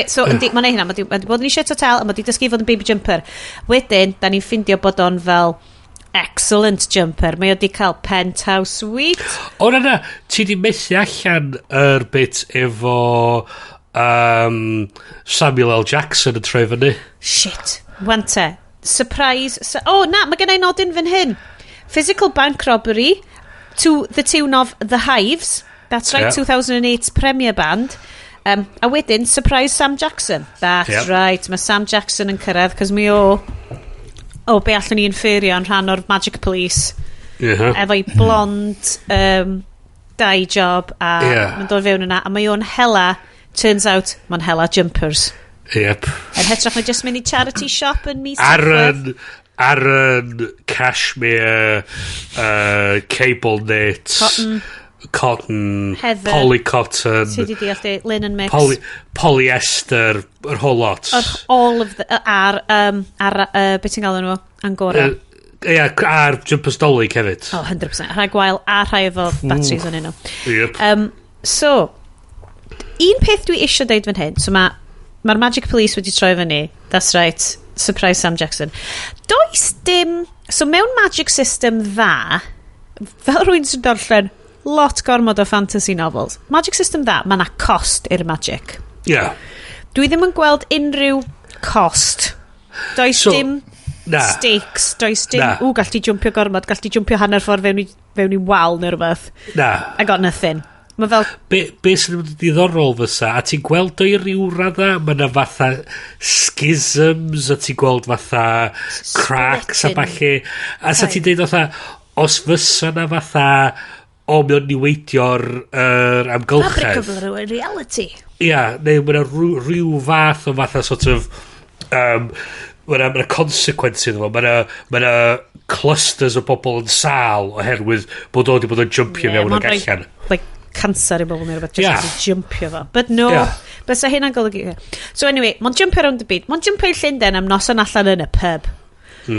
so yndi, mae'n neud hynna, mae 'di bod yn ei shit hotel, a mae 'di dysgu i fod yn baby jumper. Wedyn, da ni'n ffindio bod o'n fel excellent jumper. Mae o 'di cael penthouse suite. O na na, ti di methu allan yr bit efo Samuel L. Jackson yn troi fyny. Shit. Wante. Surprise. Oh, na, mae gen i nodyn fan hyn. Physical bank robbery to the tune of The Hives. That's right, 2008 premiere band. A wedyn, surprise Sam Jackson. That's right, mae Sam Jackson yn cyrraedd, cos mi o be allwn ni inferio yn rhan o'r Magic Police. Efo'i blond dye job, a mae'n dod fewn yna, a mae o'n hela, turns out, mae'n hela jumpers. Yn hytrach na just mynd i charity shop yn mis Tachwedd. Aran cashmere, cable knit, Cotton. cotton, Heather. polycotton, Ti di deall di, linen mix. Polyester, yr whole lot. Yr all of the, ar, beth ti'n gael nhw? Angora. Ie, a'r jumpers Dolig hefyd. Oh, 100%. Rhai gwael a rhai efo batteries yn nhw. Yep. So, un peth dwi eisiau deud fan hyn, so mae'r ma Magic Police wedi troi fyny, that's right, surprise Sam Jackson. Does dim, so mewn magic system dda, fel rhywun sy'n darllen lot gormod o fantasy novels, magic system dda, mae na cost i'r magic. Dwi ddim yn gweld unrhyw cost. Does So, dim na. stakes, does dim, Na. ww, gall ti jumpio gormod, gall ti jumpio hanner ffordd fewn i wal neu rhywbeth. Na. I got nothing. Mae fel, Be sy'n mynd yn diddorol fysa, a ti'n gweld o i ryw radda, mae yna fatha schisms, a ti'n gweld fatha cracks a Splitting. ballu. A sa ti'n deud fatha, os fysa na fatha, o, mae o'n niweidio'r er fabric amgylchedd. of reality. Ia, neu mae yna rhyw fath o fatha sort of... Mae yna ma consequence iddo fo. Mae yna ma clusters o bobl yn sal oherwydd bod o wedi bod yn jumpio Ie, mewn ma'n ag rhoi, allan. like, cancer i bobl neu rhywbeth, just i jumpio fo. But no, bysa hynna'n golygu. So anyway, mae'n jumpio rownd y byd. Mae'n jumpio i Llundain am noson allan yn y pub.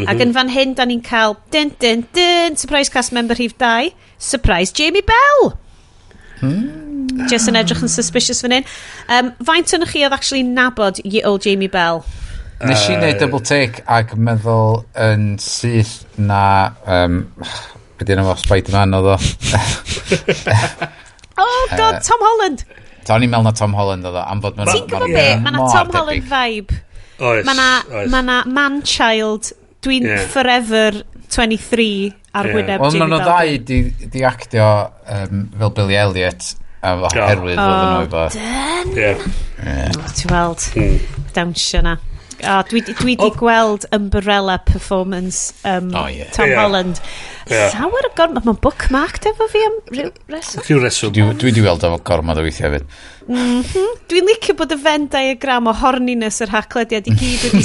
Ac yn fan hyn, da ni'n cael dyn, dyn, dyn, surprise cast member rhif 2, surprise Jamie Bell. Just yn edrych yn suspicious fan hyn. Faint o'n chi oedd actually nabod ye old Jamie Bell? Nes i wneud double take ac meddwl yn syth na... be di enw fo, Spider-Man oedd o? Oh god, Tom Holland! O'n i'n meddwl na Tom Holland oedd o, am fod ma'n Ti'n gwybod be? Mae na Tom Holland vibe. Oes, Mae na, oes. ma na man-child, dwi'n forever 23 ar wyneb Wel, Jamie maen nhw Bell. ddau di actio fel Billy Elliot, a oherwydd oedden nhw efo... Dyn. Ie. Oh, ti'n weld, dawnsio na. Oh, dwi di gweld Umbrella performance Oh, ie. Tom Holland. Llawer o gormod, mae'n bookmarked efo fi am ryw reswm. Rhyw reswm. Dwi di weld efo gormod o weithiau hefyd. Dwi'n licio bod y Venn diagram o horniness yr haclediad i gyd wedi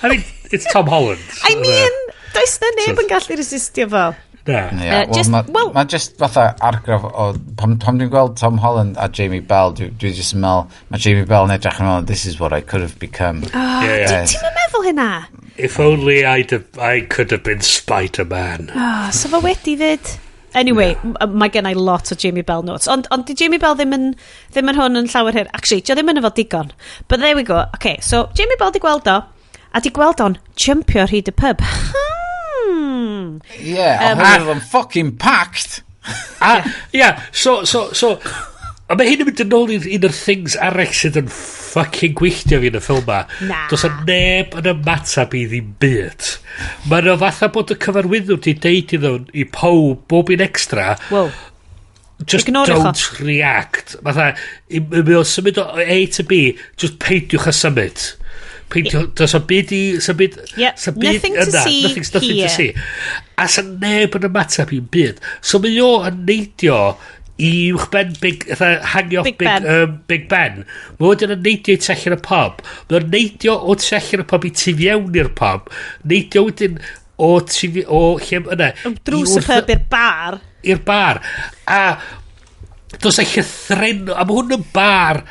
I mean, it's Tom Holland. I mean, does na neb yn gallu resistio fo. Na. Ie, Yy, wel, well- ma just fatha argraff o... Pam dwi'n gweld Tom Holland a Jamie Bell, dwi just yn meddwl, mae Jamie Bell yn edrych yn meddwl, this is what I could have become. Oh, Ie, ie. Ti'n meddwl hynna? If only I could have been Spider-Man. Oh, so fo wedi fyd. Anyway, mae gen i lot o Jamie Bell notes. Ond di Jamie Bell ddim yn hwn yn llawer hyn. Actually, di o ddim yn efo digon. But there we go. Okay, so Jamie Bell di gweld o, a di gweld o'n jumpio ar hyd y pub. Ie, yeah, oherwydd o'n fucking packed. A, ia, so, a mae hyn yn mynd yn ôl i'r un o'r things arall sydd yn fucking gwylltio fi yn y ffilm ma. Na. Does 'na neb yn ymatab i ddim byd. Mae yna fatha bod y cyfarwyddwr di deud iddo i pob, bob un extra, Wow. Just Ignoriwch o. don't react. Fatha, mae o'n symud o A to B, just peidiwch a symud. Peidiwch, does o byd i symud. Yep, sa byd nothing to yna, see nothing here. to see. A sa neb yn ymateb i'n byd. So mae o yn neidio i uwchben Big, fatha hangio off Big Ben. Big Ben. Mae wedyn yn neidio i tu allan y pub. Mae o'n neidio o tu allan y pub i tu fewn i'r pub. Neidio wedyn o tu o lle yna. Drws i y wrth pub i'r bar. I'r bar. A dos a llythren... A mae hwn yn bar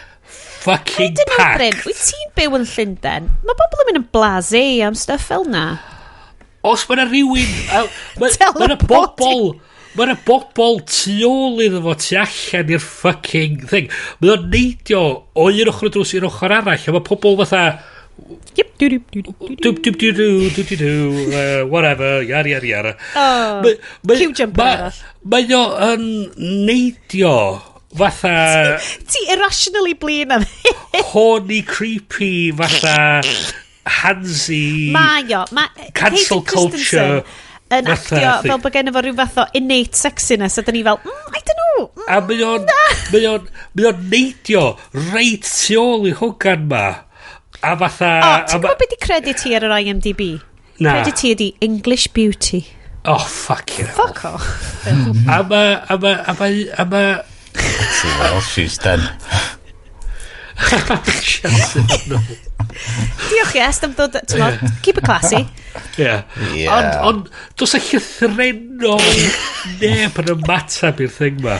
fucking Dyn nhw, Bryn, packed. wyt ti'n byw yn Llundain? Mae bobl yn mynd yn blasé am stuff fel na. Os mae yna rhywun... Mae yna bobl... Mae yna bobl tu ôl iddo fo tu allan i'r fucking thing. Mae o'n neidio o un ochr y drws i'r ochr arall. A mae pobl fatha... Yep, dw dw dw dw. Dw dw dw dw dw dw dw, whatever, yara yara yara. Oh, queue jumper arall. Mae o yn neidio fatha Ti irrationally blin am horny creepy fatha handsy Mae o. Mae Cancel Hayden culture Christensen yn fatha actio thing. fel bod gen fo rhyw fath o innate sexiness a dyn ni fel, I don't know. A mae o'n neidio reit tu ôl i hogan ma. A fatha... O, a ti'n gwybod beth di credit ti ar yr IMDb? Na. Credit ti ydi English Beauty. Oh, fuck you. Fuck off. A ma... A ma... A ma... A ma... See what else she's done. Diolch Iest am ddod, ti'n gwbod, keep it classy. Yeah. Yeah. Ond, dos a llythrennol neb yn ymateb i'r thing ma.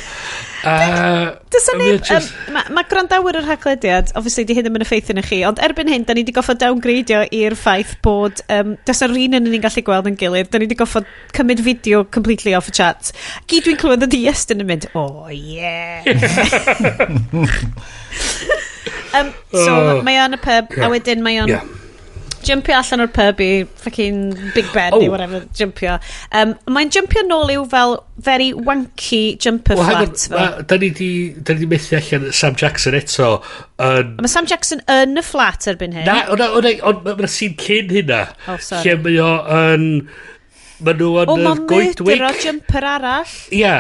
Does 'na neb, mae ma gwrandawyr yr haglediad, obviously di hyn ddim yn effeithio na chi, ond erbyn hyn, da ni wedi goffod downgradio i'r ffaith bod, does 'na un yn ni'n gallu gweld yn gilydd, da ni wedi goffod cymryd fideo completely off y chat. Gyd dwi'n clywed ydi Iestyn yn mynd, oh yeah. So, Oh. mae o'n y pub, a wedyn mae o'n jumpio allan o'r pub i fucking Big Ben Oh. neu whatever, jumpio. Mae'n jumpio nôl i'w fel very wanky jumper Well, hang on, flat. fel. da ni di methu allan Sam Jackson eto yn... Mae Sam Jackson yn y flat erbyn hyn. Na, ond mae'na scene cyn hynna. Oh, sorry. Lle mae o yn... Mae nhw yn O, yr mae'n goedwig. murder o jumper arall. Ia,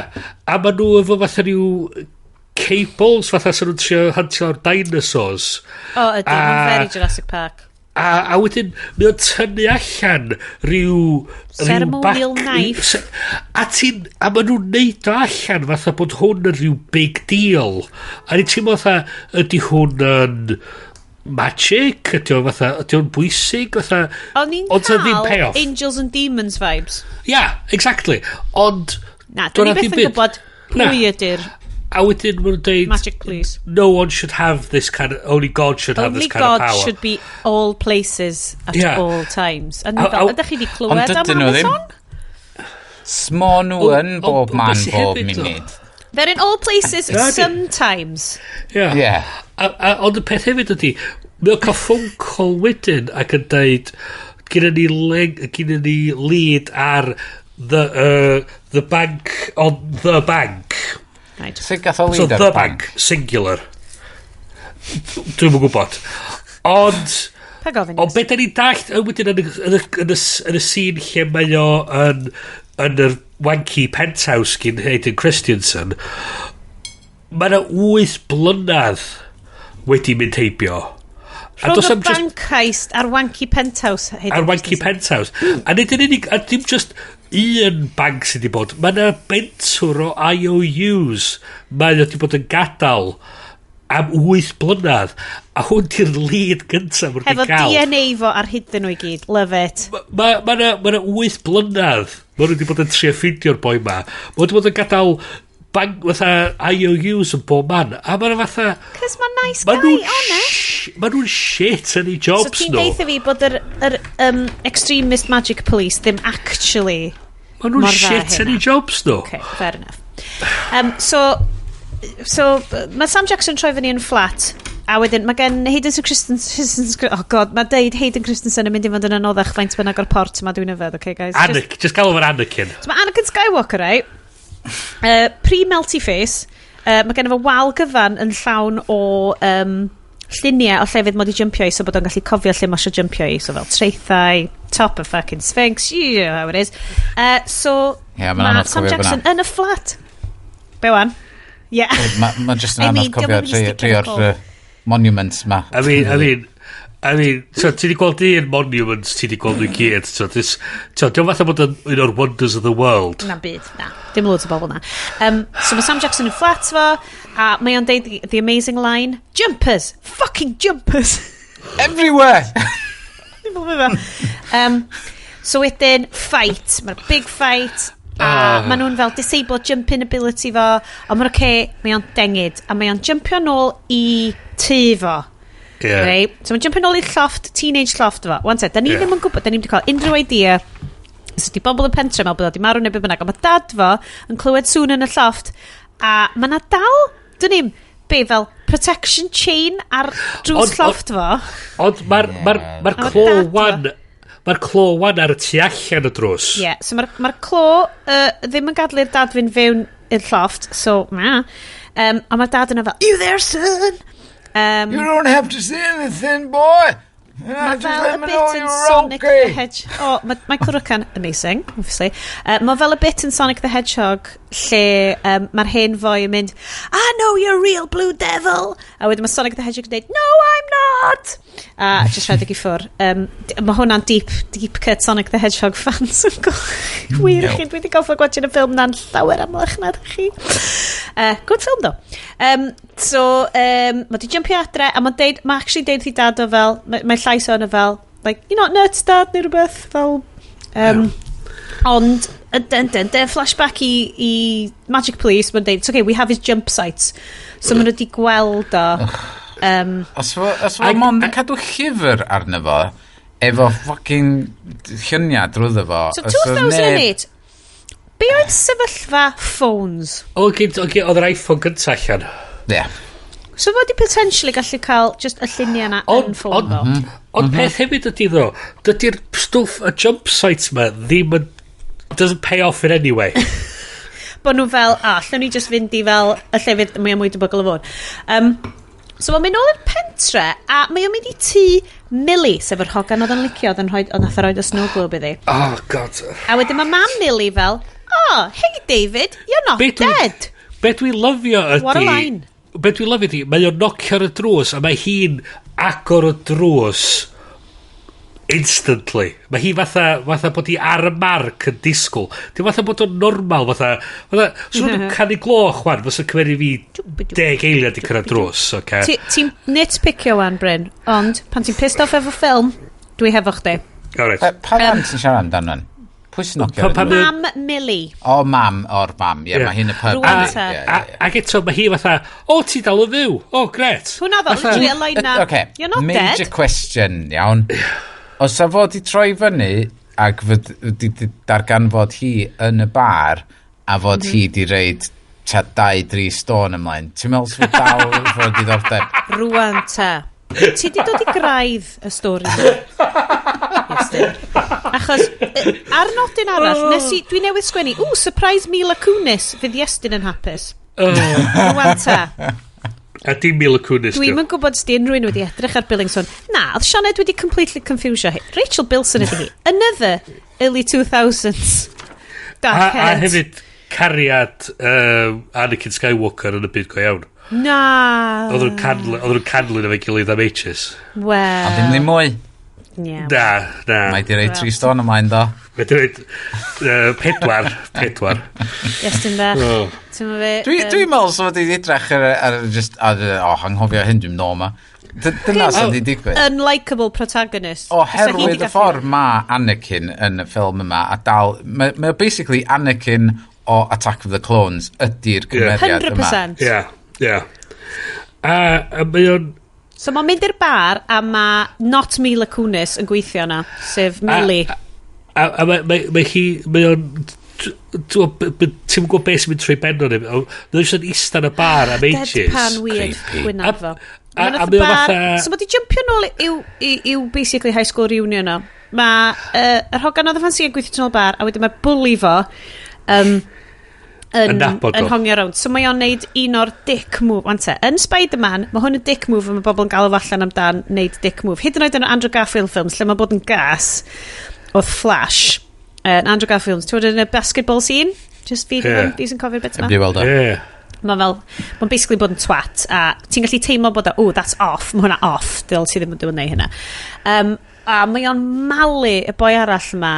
a mae nhw efo fatha rhyw cables, fatha sy'n nhw'n trio huntio'r dinosaurs. O, ydy, mae'n very Jurassic Park. A wedyn, mae o'n tynnu allan rhyw... Ceremonial knife. A ti'n... A maen nhw'n neud o allan fatha bod hwn yn rhyw big deal. A ni'n teimlo fatha, ydy hwn yn magic? Ydy o'n fatha, ydy o'n bwysig? Fatha... O'n i'n Ond doedd ddim cael payoff. Angels and Demons vibes. Yeah, exactly. Ond... Na, dyn ni doedd 'na byth ddim yn byd. gwybod Na. pwy ydy'r A wedyn maen nhw'n deud... Magic Police. No one should have this kind of... Only God should have Only this kind God of power. should be all places at Yeah. all times. A ni A- fel, ydych chi wedi clywed Ond am dydyn nhw ddim. Amazon? Smo nhw yn bob ond man beth sy bob hefyd, though? munud. They're in all places Na, di. sometimes. Yeah. Yeah. A, ond y peth hefyd ydy, mae o'n cael phone call wedyn ac yn deud, gyda ni, gyda ni lead ar the bank on the bank. Right. Sut gath o So lead ar the y bank? bank, singular. Dwi'm yn gwybod. Ond... Pa gofyn? Ond beth da ni'n dallt yn wedyn yn y scene lle mae o yn yr wanky penthouse gyn Hayden Christensen, mae yna 8 blynedd wedi mynd heibio. A Rhwng does y 'am just bank heist a'r wanky penthouse. Hayden a'r wanky Christensen. penthouse. A nid yn unig, a dim just un bank sydd wedi bod, mae yna bentwr o IOUs mae o wedi bod yn gadael am 8 blynedd. A hwn di'r lead gyntaf maen nhw Hefo wedi gael. DNA fo ar hyd nhw i gyd. Love it. Mae ma ma 'na 8 blynedd mae nhw wedi bod yn trio ffeindio'r boi ma. Mae wedi bod yn gadael bank fatha IOUs yn bob man. A mae fatha... Cos mae'n nice Ma guy, nhw'n honest. Ma nhw'n shit yn eu jobs So ti'n nhw. deitha fi bod yr extremist magic police ddim actually Ma nhw'n mor dda shit yn hynna. eu jobs nhw. Okay, fair enough. So mae Sam Jackson troi fyny yn flat, a wedyn mae gen Hayden Christensen, oh god, mae deud Hayden Christensen yn mynd i fod yn anoddach faint bynnag o'r port yma dwi'n yfed, okay guys? Just- Anakin, just galw fo'n Anakin. So mae Anakin Skywalker, right? Pre-melty face. Mae gen fo wal gyfan yn llawn o lluniau o llefydd mod i jumpio i, so bod o'n gallu cofio lle mae eisiau jumpio i. So fel traethau, top of fucking Sphinx, you know how it is. So Ie, ma'n mae anodd Sam cofio Jackson hwnna. yn y flat. Be wan? Yeah. Mae just yn anodd cofio rhai o'r monuments ma. I mean, so, ti di gweld un monument, ti di gweld nhw gyd. So, diolch fatha bod yn un o'r wonders of the world. Na byd, na. Dim loads o bobl na. So mae Sam Jackson yn fflat fo, a mae o'n deud the amazing line, jumpers! Fucking jumpers! Everywhere! Dim bod so wedyn, fight. Mae'r big fight. A maen nhw'n fel disable jumping ability fo. Ond mae'n oce, mae o'n dengid. A mae o'n jumpio nôl i tŷ fo. Yeah. Right? So mae'n jumpio nôl i'r llofft, teenage llofft fo. Wan te, da ni ddim yn gwybod, da ni ddim wedi cael unrhyw idea. So di bobl y pentre meddwl bod o di marw neu be bynnag. Ond mae dad fo yn clywed sŵn yn y llofft. A mae na dal, dwn i'm, be fel protection chain ar drws llofft fo. Ond mae'r clo wan... Mae'r clo wan ar y tu allan y drws. Ie, yeah, so mae'r clo ddim yn gadw i'r dad fynd fewn i'r llofft, so na. Ond mae'r dad yna fel, you there, son? You don't have to say anything, boy. Mae fel y bit in Sonic the Hedgehog. Oh, mae Michael Rooker, amazing, obviously. Mae fel y bit in Sonic the Hedgehog lle mae'r hen foi yn mynd, I know you're a real blue devil. A wedyn mae Sonic the Hedgehog yn dweud, no, I'm not. A just rhedeg i ffwr. Mae hwnna'n deep cut Sonic the Hedgehog fans yn wir chi. Dwi wedi goffo gwatchio y ffilm na'n llawer amlach na chi. Good film, though. So, mae di jumpio adre, a mae'n deud, mae actually deud i dad o fel, mae llais o'n fel, like, you're not nuts, dad, neu rhywbeth, fel, ond, flashback i Magic Police, mae'n deud, it's okay, we have his jump sites. So, maen nhw wedi gweld o. Os fo mond yn cadw llyfr arno fo, efo fucking lluniau drwyddo fo. So, 2008, be oedd sefyllfa phones? Oedd yr iPhone gyntaf allan. Yeah. So fod i potentially gallu cael just y lluniau na yn ffôn fo. Ond peth hefyd ydy ddo, dydy'r stwff, y jump sites ma ddim yn, doesn't pay off in any way. Bod nhw fel, allwn ni just fynd i fel y llefydd mwy a mwy debygol o fod. So mae'n mynd nôl i'r pentre, a mae o'n mynd i tŷ Millie, sef yr hogan oedd yn licio, oedd yn rhoi, oedd nath o roed y snow globe iddi. Oh, God. A wedyn mae mam Millie fel, oh, hey David, you're not dead. Be dwi'n lyfio ydy... What a line. Be dwi'n lyfio ydy, mae o'n nocio ar y drws, a mae hi'n agor y drws instantly. Mae hi fatha bod hi ar y marc yn disgwyl. Dim fatha bod o'n normal, fatha so nhw'n canu gloch, wan, fysa cymeru fi 10 eiliad i cyrraedd drws, oce? Ti'n nitpicio wan, Bryn, ond pan ti'n pissed off efo ffilm, dwi hefo chdi. Alright. Pa fan ti'n siarad amdano? Pwy sy'n nocio ar y drws? Mam Millie. O, mam, o'r mam. Ie, mae hi'n y pub. Rwan te. Ac eto, mae hi fatha, o, ti dal yn fyw. O, gret. Hwna ddo, literally, a line na. You're not dead. Major question, iawn. Os a fod i troi fyny ac fod di darganfod hi yn y bar a fod hi di reid tua 2-3 stone ymlaen, ti'n meddwl sy'n dal fod diddordeb? Rwan te. Ti di dod i graidd y stori yma? Iestyn. Achos, ar nodyn arall, nes i, dwi newydd sgwennu, ww, surprise Mila Kunis, fydd Iestyn yn hapus. Rwan te. A dim Mila Kunis. Dwi'm yn gwybod sdi unrhyw un wedi edrych ar Billings hwn. Na, oedd Sioned wedi completely confusio hi. Rachel Bilson ydi hi. Another early 2000s dark head. A hefyd cariad Anakin Skywalker yn y byd go iawn. Na. Oedd nhw'n canlyn efo'i gilydd am ages. Wel. Ond ddim mwy. Yeah. Na. Mae di rei 3 stone ymlaen, do. Mae di rei 4. 4. Iestyn bach. Dwi'n meddwl so wedi edrych ar just, anghofio hyn, dwi'n nôl ma. Dyna sydd wedi digwydd. Unlikable protagonist. Oherwydd y ffordd mae Anakin yn y ffilm yma, a dal, mae basically Anakin o Attack of the Clones ydy'r cymeriad yma. 100%. Ie, ie. A mae o'n... So mae'n mynd i'r bar a mae not Mila Kunis yn gweithio yna, sef Millie. A mae hi, mae o'n... Ti'n gwybod beth sy'n mynd trwy ben o'n hyn? Mae'n jyst yn ista yn y bar am ages. Deadpan weird gwynaf fo. A mae o'n fatha... So mae di jumpio nôl i'w basically high school reunion o. Mae yr hogan oedd y ffansi yn gweithio nôl bar, a wedyn mae'r bully fo yn hongio rownd. So mae o'n neud un o'r dick move. Wan te, yn Spider-Man, mae hwn yn dick move a mae bobl yn galw allan amdan neud dick move. Hyd yn oed yn Andrew Garfield films, lle mae bod yn gas oedd Flash. Andrew Garfield films. Ti'n gwybod yn y basketball scene? Just fi, yeah. Fi sy'n cofio'r bit yma. Heb di weld o. Yeah. Mae fel, mae'n basically bod yn twat, a ti'n gallu teimlo bod o, oh, that's off, mae hwnna off, dyl ti ddim yn dwi'n neud hynna. A mae o'n malu y boi arall yma,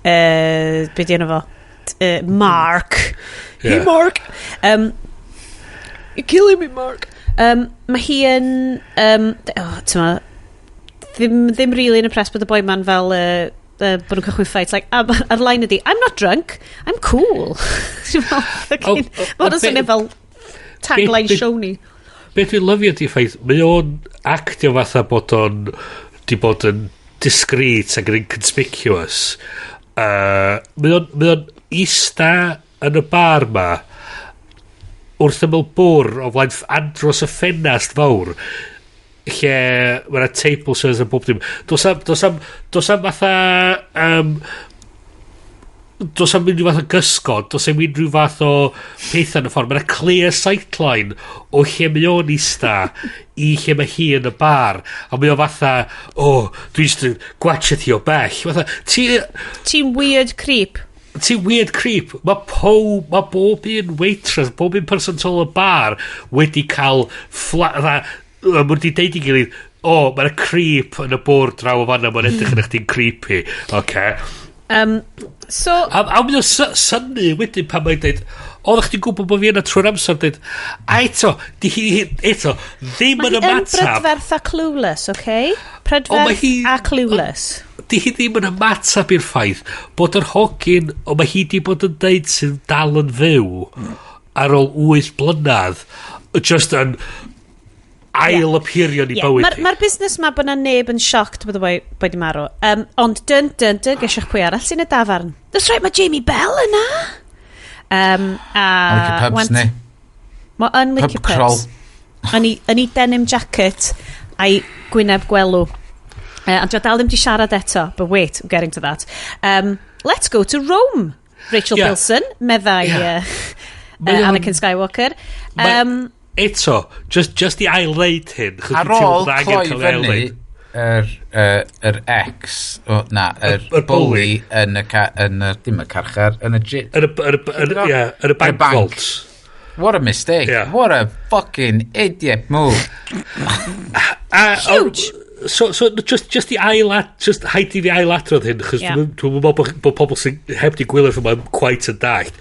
be di enw fo? Mark. Yeah. Hey, Mark! You're killing me, Mark. Mae hi yn... oh, ti'n ma, ddim really yn impressed bod y boi ma'n fel... Bod nhw'n cychwyn fight. Like, a'r line ydi, I'm not drunk, I'm cool. Mae hwnna'n swnio fel tagline show ni. Be dwi'n lyfio di ffaith, mae o'n actio fatha bod o'n di bod yn discreet ac yn inconspicuous. Mae o'n ista yn y bar ma wrth ymyl bwr o flaen andros y ffenast fawr lle mae yna table service a bob dim. Dos am fatha... Dos am unrhyw fath o gysgod, dos am unrhyw fath o pethau yn y ffordd. Mae yna clear sightline o lle mae o'n ista i lle mae hi yn y bar. A mae o fatha, oh, dwi jyst yn gwatcha ti o bell. Fatha, ti'n weird creep. Ti'n weird creep. Mae bob un waitress, bob un person tol y bar wedi cael mae wedi deud i gilydd, o, mae'na creep yn y bwrdd draw o fanna, mae'n edrych yn chdi'n creepy. Oce. So... A mae'n synnu wedyn pan mae'n deud, oeddech chdi'n gwybod bod fi yna trwy'r amser, deud, a eto, di hi, eto, ddim yn ymateb. Mae hi yn brydferth a clueless, oce? Prydferth a clueless. Di hi ddim yn ymateb i'r ffaith bod yr hogyn, o mae hi di bod yn deud sy'n dal yn fyw ar ôl 8 blynedd, just yn ail appeario i bywyd hi. Mae'r busnes ma bod na neb yn shocked bod y boi di marw. Ond dyn, gesiwch pwy arall sy'n y dafarn. That's right, mae Jamie Bell yna. Licio pubs, ne? Mae yn licio pubs. Yn ei denim jacket a'i gwyneb gwelw. Ond dwi dal ddim di siarad eto, but wait, I'm getting to that. Let's go to Rome, Rachel Bilson, meddai Anakin Skywalker. Eto, just i ail-ddeud hyn. Ar ôl cloi fyny yr ex, na, yr bully yn y, dim y carchar, yn y... Yn y bank vault. What a mistake. Yeah. What a fucking idiot move. Huge. So just i just haid i fi ailadrodd hyn, chos dwi'n meddwl bod pobl sy'n heb di gwylio ffilm yma'n quite yn dallt.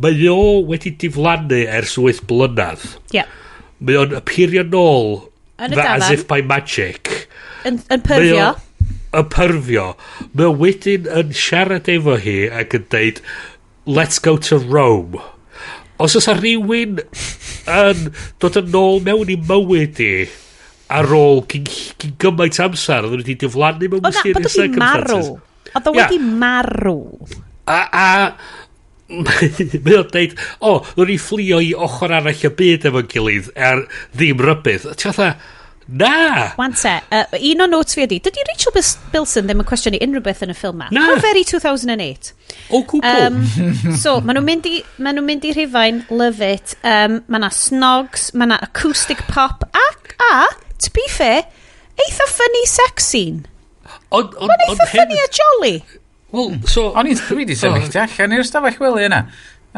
Mae o wedi diflannu ers 8 blynedd. Yeah. Mae o'n appeario nôl as if by magic. Yn pyrfio. Yn pyrfio. Mae o wedyn yn siarad efo hi ac yn deud, let's go to Rome. Os oes rhywun yn dod yn ôl mewn i mywyd i ar ôl cyn gymaint amser, oedd wedi diflannu mewn mysterious circumstances. Oedd o wedi marw. A mae o'n deud, o, nhw'n i fflio i ochr arall y byd efo'n gilydd er ddim rybydd. Ti'n fatha, na! Wan te, un o notes fi ydi, dydy Rachel Bilson ddim yn cwestiynu unrhyw beth yn y ffilm ma. Na! How very 2008. O gwbl. So, maen nhw'n mynd i Rhufain, love it. Mae na snogs, mae na acoustic pop, a, to be fair, eitha funny sex scene. Mae'n eitha funny a jolly. Well, so... O'n i dwi wedi sefyll ti allan i'r stafell wely yna.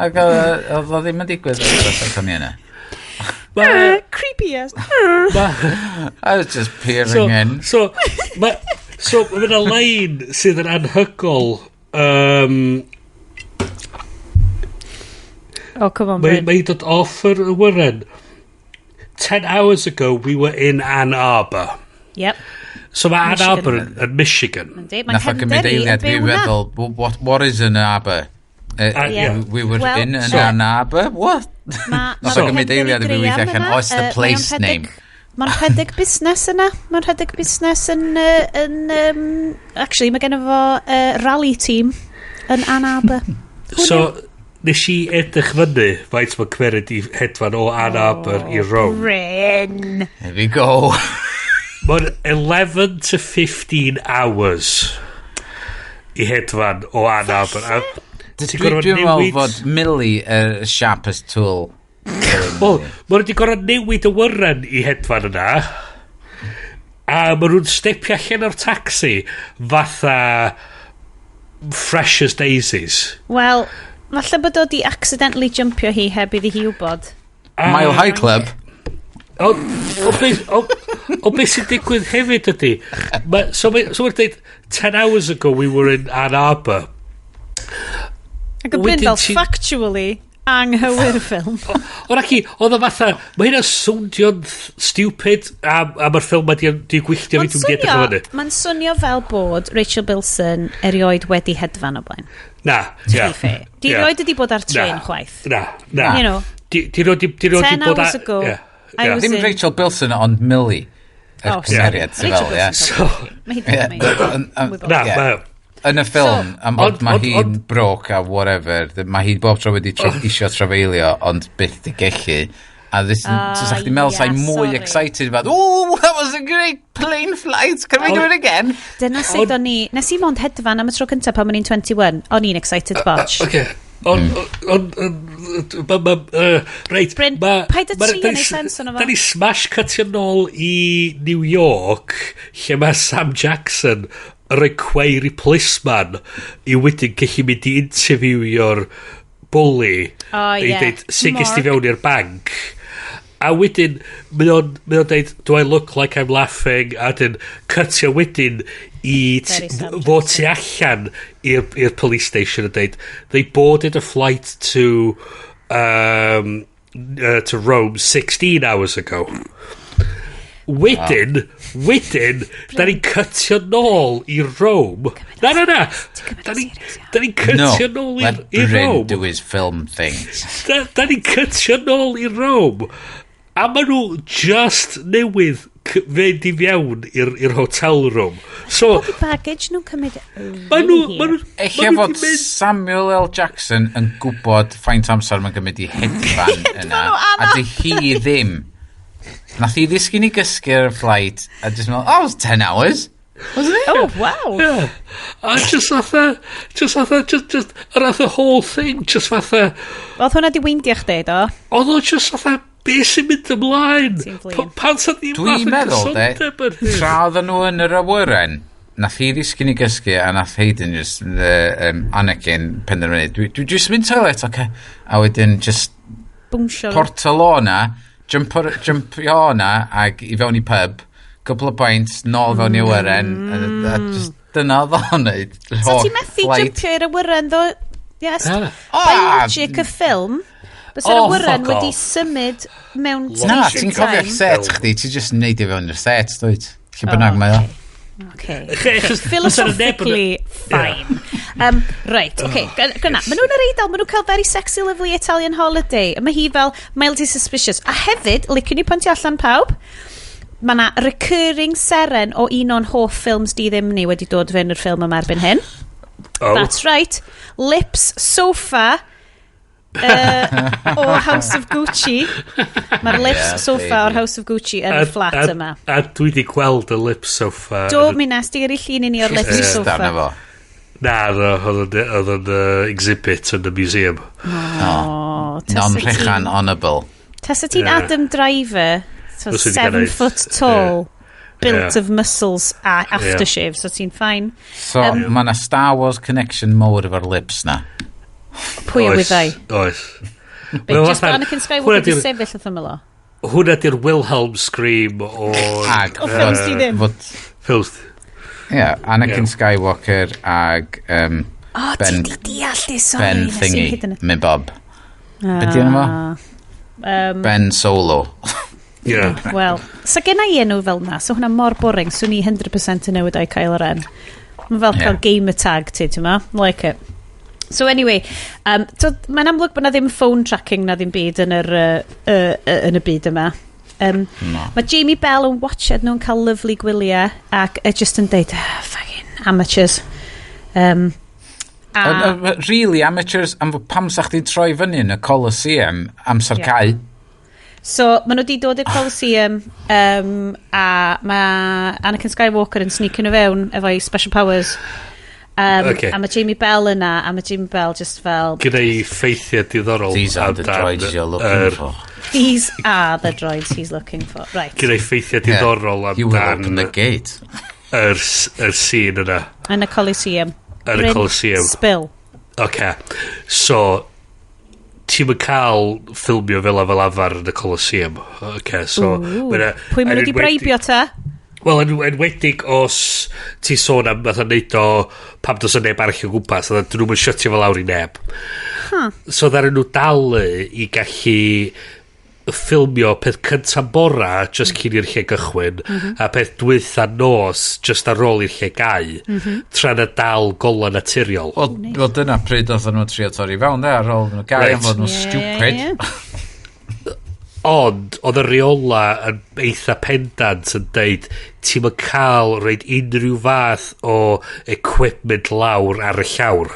Ac oedd o ddim yn digwydd o'r o'n i yna. Creepy as. I was just peering in. So, mae yna line sydd yn anhygol. Oh, come on, Bryn. Mae'n dod off yr awyren. 10 hours ago, we were in Ann Arbor. Yep. So mae Ann Arbor yn Michigan. Nath o gymryd eiliad fi feddwl, what is Ann Arbor? We were in Ann Arbor? What? Nath o gymryd eiliad i fi weithio allan, oh, it's the place name. Mae'n rhedeg busnes yna. Mae'n rhedeg busnes yn... Actually, mae gen fo rally team yn Ann Arbor. So, nes i edrych fyny faint mae'n cymeryd i hedfan o Ann Arbor i Rome. Bryn! Here we go. Mae'n 11 to 15 hours i hedfan o Ann Arbor. Dwi'n meddwl fod Millie y sharpest tool. Wel, maen nhw wedi gorfod newid y wyren i hedfan yna. A maen nhw'n stepio allan o'r taxi fatha fresh as daisies. Wel, Falle bod o di accidentally jumpio hi heb iddi hi wybod. Mile High Club. O beth sy'n digwydd hefyd ydy, so mae'n dweud, 10 hours ago we were in Ann Arbor. Ac y Bryn fel, factually, anghywir ffilm. Ond ac i, oedd o fatha, mae hynna'n swnio'n stupid, a mae'r ffilm ma di gwylltio fi, dwi'n mynd i edrych o fyny. Mae'n swnio fel bod Rachel Bilson erioed wedi hedfan o blaen. Na, ia. Di erioed wedi bod ar tren chwaith. Na, na. You know, Di erioed di 10 bod hours ago, Ddim Rachel Bilson, ond Millie. Oh, cymeriad, ti'n fel, ie. Mae hi Na, yn y ffilm, am bod mae hi'n broke a whatever, mae hi bob tro wedi isio trafeilio, ond byth di gellu. A this, so sa'ch ti'n meddwl sa'i mwy excited about, oh, that was a great plane flight, can we do it again? Dyna sut o'n i, nes i mond hedfan am y tro cyntaf pan o'n i'n 21, o'n i'n excited botch. Okay. Ond, reit, Bryn, paid â trio neud sens ono fo. Da ni smash cutio nôl i New York, lle mae Sam Jackson yn rhoi cweir i policeman i wedyn gallu mynd i interviewio'r bully. Oh, i yeah. Deud, sut ges ti fewn i'r banc? A wedyn, mae o'n deud, do I look like I'm laughing? A wedyn, cutio wedyn i fod tu allan i'r police station a deud, they boarded a flight to Rome 16 hours ago. Wedyn, da ni'n cytio nôl i Rome. Na. Da ni'n cytio nôl i Rome. Let Bryn do his film things. Da ni'n cytio nôl i Rome. A maen nhw just newydd fynd i fewn i'r hotel room. So, bod baggage nhw'n cymryd really hir. Ella fod Samuel L. Jackson yn gwybod faint amser mae'n gymryd i hedfan yna. A di hi ddim. Nath hi ddisgyn i gysgu ar y flight a just meddwl, oh, it was 10 hours. Wasn't it? Oh, wow. Yeah. A just fatha, yr whole thing, just fatha... Oedd hwnna di weindio chdi, do? Oedd o just fatha, be sy'n mynd ymlaen? Pan sa ddim Dwi'n meddwl, de, tra oedden nhw yn yr awyren, nath hi ddisgyn i gysgu a nath Hayden just, Anakin penderfynu, dwi just mynd toilet, oce. A wedyn just portal o na, jumpio o na, ag i fewn i pub, couple of pints, nôl fewn i awyren, a just dyna oedd o'n neud. So ti'n methu jumpio i'r awyren, ddo? Yes. By logic y ffilm, bysa'r awyren wedi symud mewn station time. Na, ti'n cofio'r set chdi, ti'n just neud i fewn i'r set, dwyt? Lle bynnag mae o. Okay. Philosophically, fine. Right, okay. Gyna, maen nhw'n yr Eidal, maen nhw'n cael very sexy, lovely Italian holiday. A mae hi fel mildly suspicious. A hefyd, liciwn i pwyntio allan pawb, mae yna recurring seren o un o'n hoff ffilms di ddim ni wedi dod fewn i'r ffilm yma erbyn hyn. Oh. That's right. Lips Sofa o House of Gucci. Mae'r Lips Sofa o'r House of Gucci yn y fflat yma. A dwi wedi gweld y Lips Sofa. Do, mi nes di gyrru llun i ni o'r Lips Sofa. Na, oedd o'n exhibit yn y museum. Oh, Non-rhechan honourable. Tasa ti'n Adam Driver, so 7 foot tall, built of muscles a aftershave, so ti'n fine. So, mae yna Star Wars connection mawr efo'r lips na. Pwy o wyddau? Oes. Just Anakin Skywalker di sefyll wrth ymyl o. Hwna di'r Wilhelm scream o... Ag, o ffilms di ddim. Ffilms. Ie, Anakin Skywalker ag... O, ti di deall di, sorry. Ben thingy, mynd bob. Be di enw fo? Ben Solo. Yeah. Wel, so gen i enw fel na, so hwnna mor boring, so ni 100% yn newid o'i Kylo Ren. Mae'n fel cael gamer tag ti, ti'n ma? Like it. So anyway, so mae'n amlwg bod na ddim phone tracking na ddim byd yn yr, yn y byd yma. No. Mae Jamie Bell yn watched nhw'n cael lovely gwyliau ac just yn deud, fucking amateurs. Really amateurs, am pam sa chdi troi fyny yn y Colosseum amser cae? So, maen nhw wedi dod i'r Colosseum a mae Anakin Skywalker yn sneaking nhw fewn efo'i special powers. Okay. A mae Jamie Bell yna, a mae Jamie Bell just fel... Gyda i ffeithiau diddorol. These are the droids you're looking for. These are the droids he's looking for. Right. Gyda i ffeithiau diddorol amdan... You will open the gate. Yr scene yna. Yn y Colosseum. Yn y Colosseum. Spill. Okay. So, ti'n mynd cael ffilmio fel a fel afar yn y Colosseum. Okay, so... Pwy maen nhw wedi breibio ta? Wel, yn enwedig os ti sôn am fatha neud o pam does 'na neb arall o gwmpas, a dyn nhw'n mynd shutio fel lawr i neb. Huh. So ddaru nhw dalu i gallu ffilmio peth cyntaf bora just cyn i'r lle gychwyn a peth dwytha nos just ar ôl i'r lle gau tra na dal gola naturiol. Wel, well, dyna pryd oedd nhw'n trio torri fewn, de, ar ôl nhw gau am fod nhw'n stupid. Yeah. Ond, oedd y reola yn eitha pendant yn deud ti'n mynd cael roed unrhyw fath o equipment lawr ar y llawr.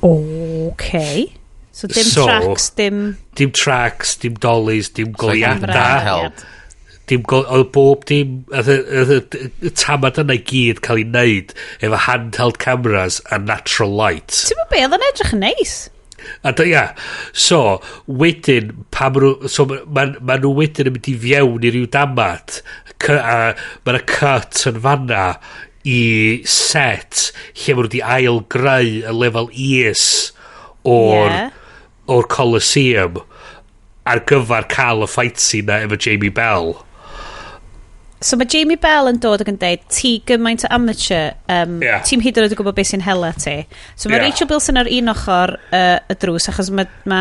Okay. So dim So- tracks, dim... Dim tracks, dim dollies, dim Camera, goliada. Handheld. Dim gol, oedd bob dim, oedd y tamad yna i gyd cael ei wneud efo handheld cameras a natural light. Ti'n gwybod be, oedd o'n edrych yn neis. A da, ia. So, wedyn, pa ma nhw, so ma, ma, ma nhw wedyn yn mynd i fewn i ryw damad, a ma' 'na cut yn fanna i set lle ma nhw wedi ail greu y lefel is o'r o'r Colosseum ar gyfer cael y fight scene na efo Jamie Bell. So mae Jamie Bell yn dod ac yn deud, ti gymaint o amateur, ti'n hyd yn oed yn gwybod beth sy'n hela ti. So mae Rachel Bilson ar un ochr y drws, achos mae ma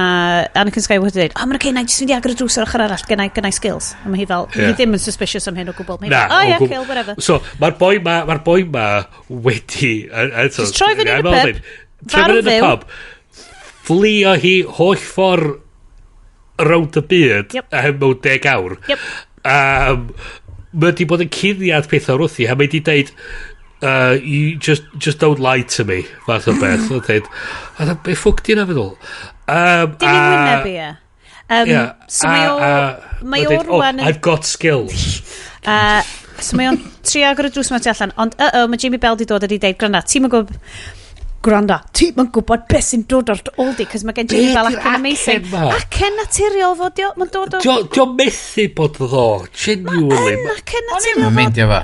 Anakin Skywalker wedi dweud, oh, mae'n okay, na i jyst mynd i agor y drws ar ochr arall, gynna i skills. A mae hi fel, hi ddim yn suspicious am hyn o gwbl. Mae hi Na, fel, oh o yeah, gwbl. cool, whatever. So, mae'r boi ma, mae'r boi ma wedi... Eto, Just troi fyny yn y pub. Troi fyny yn y Farw fyw. pub. Fflio hi holl ffordd rownd y byd a hyn mewn 10 awr. Mae wedi bod yn cuddiad pethau wrthi, a mae wedi deud, you just don't lie to me, fath o beth. Oedd dweud, a dda, be ffwc di na feddwl? Dim yn wyneb i e. So mae o, mae o deud, oh, rwan yn... I've got skills. So mae o'n trio agor y drws yma tu allan, ond mae Jamie Bell di dod a di deud, gwranda, ti'n gwybod, gwranda, ti'n gwybod beth sy'n dod o'r ôl di, cos mae gen Jamie Be Bell di'r acen amazing. acen ma? Acen naturiol fod dio, mae'n dod o... Dio methu bod ddo, genuinely. Yn acen Mae'n naturiol fod. meindio fo.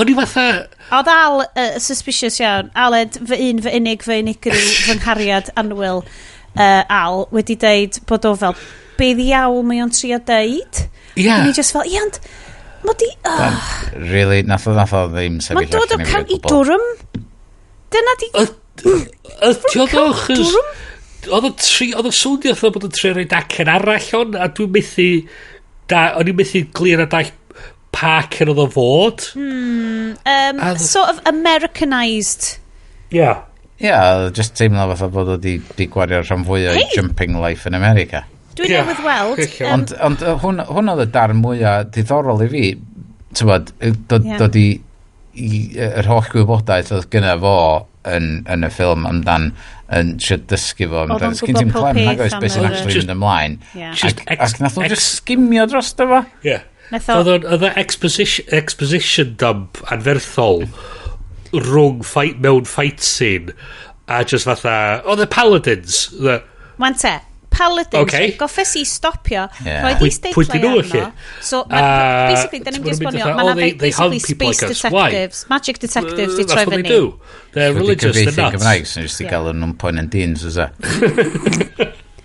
O'n i fatha... Oedd Al suspicious iawn. Aled, fy un, fy unig, fy unigryw, fy nghariad annwyl, Al, wedi deud bod o fel, be ddiawl mae o'n trio deud? Ie. A ni just fel, ie, ond, mod i... Oh, Really, nath o ddim sefyll Mae'n dod o allan i fi o County gwbl. Durham. Dyna di... Ydy o ddo, chos... Durham? Oedd o'n tri... Oedd o'n swnio fatha bod o'n trio roid acen arall on, a dwi'n methu... O'n i'n methu glir a dall pa acen oedd o fod. Sort of Americanised. Yeah. Ie, yeah, just teimlo fatha bod o di gwario'r rhan fwyaf Hey! i jumping life in America. Dwi newydd weld. Ond hwn oedd y darn mwyaf diddorol i fi, tywod, dod, Ie. dod i yr holl gwybodaeth oedd gynna fo yn y ffilm amdan yn trio dysgu fo Oedd amdan. o'n Sgyn ti'n gwbod pob clem nag peth oes am beth sy'n yr- actually mynd ymlaen. Ie. Just Ac nath nhw just skimio dros fo. Yeah. Nath o- Oedd o exposition dump anferthol rhwng fight, mewn fight scene a just fatha, oh, the paladins. The, Wan te, Paladins, Okay. goffes i stopio, Ie. rhoid Pwy- isdeitlau pwy 'dyn nhw, arno. felly? So, basically, da ni'n ti'n esbonio, mynd fatha, mae 'na oh, they hunt basically people space like us. Why? detectives, magic detectives di That's troi what they fyny. do. They're Wedi religious, they're cyfieithu yn nuts. Gymraeg, sy'n just i Ie. gael yn nhw'n poen yn dyn, so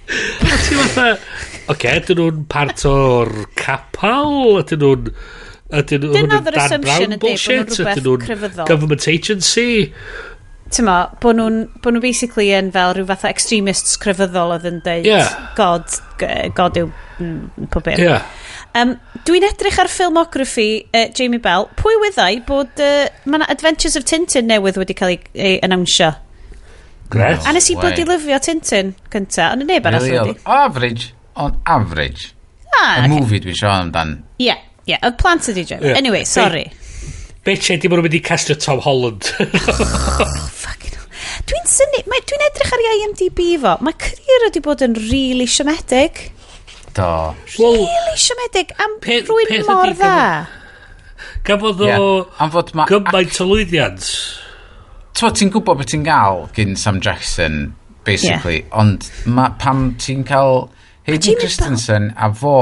A ti fatha, oce, ydyn nhw'n part o'r capal? Ydyn nhw'n... Ydyn nhw'n Dyna oedd yr Dan assumption Brown yndi, bod nhw'n bullshit? rhywbeth Ydyn nhw'n crefyddol. government agency? Ti'n mo, bod nhw basically yn fel rhyw fath o extremists crefyddol oedd yn deud, Ie. God, God yw pob beth. Yeah. Dwi'n edrych ar filmography Jamie Bell. Pwy wyddai bod mae 'na Adventures of Tintin newydd wedi cael ei annawnsio. Gret. A nes i bloody lyfio Tintin cynta, ond neb arall Really wedi. oedd average, ond average. Ah, Y okay. movie dwi'n siarad amdan. Ie, ie, y plant ydi Jamie. Ie. Anyway, sorry. Betcha, di maen nhw'n mynd i castio Tom Holland. Fucking hell. Dwi'n synnu, dwi'n edrych ar ei IMDb fo. Mae career wedi bod yn really siomedig. Do. Wel, Really siomedig am rhywun peth mor ydi dda. gafodd o Ie. Am fod ma' gymaint o lwyddiant. T'mo, ti'n gwybod beth ti'n gael gyn Sam Jackson, basically, ond ma, pam ti'n cael Hayden Jamie Christensen a fo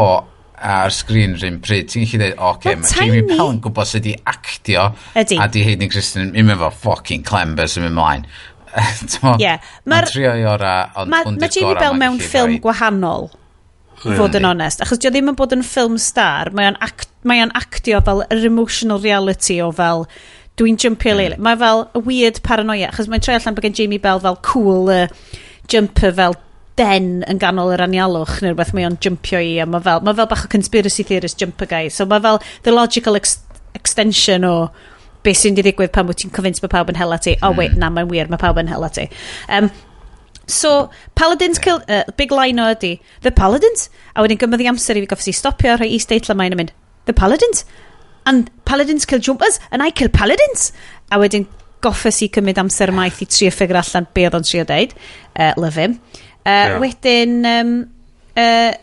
ar sgrin rhywun pryd, ti'n gallu dweud, oce, Ma'n mae Jamie tiny. Bell yn gwybod sut i actio, Ydi. a di Hayden Christensen yn mynd efo fucking clem beth sy'n mynd ymlaen. Yeah. Mae'n trio i ora, ond hwn Mae di'r Jamie gorau Bell mae'n mewn gallu ffilm rhoi. gwahanol, i fod yn onest. Achos dio ddim yn bod yn ffilm star, mae o'n actio fel yr emotional reality o fel, dwi'n jumpio mm. Mae fel a weird paranoia, achos mae'n troi allan bod gen Jamie Bell fel cool jumper fel den yn ganol yr anialwch neu rhywbeth mae o'n jumpio i, a mae fel bach o conspiracy theorist jumper guy. So mae fel the logical extension o beth sy'n di ddigwydd pan wyt ti'n convinced bod pawb yn hela ti. Oh wait, na, mae'n wir, mae pawb yn hela ti. So, Paladins kill... Big line o ydi, the Paladins? A wedyn gymryd i amser i fi goffes i stopio, rhoi is-deitl yma yn mynd, the Paladins? And Paladins kill jumpers, and I kill Paladins! A wedyn goffes i cymryd amser maith i trio figure allan be oedd o'n trio deud. Love him. Wedyn,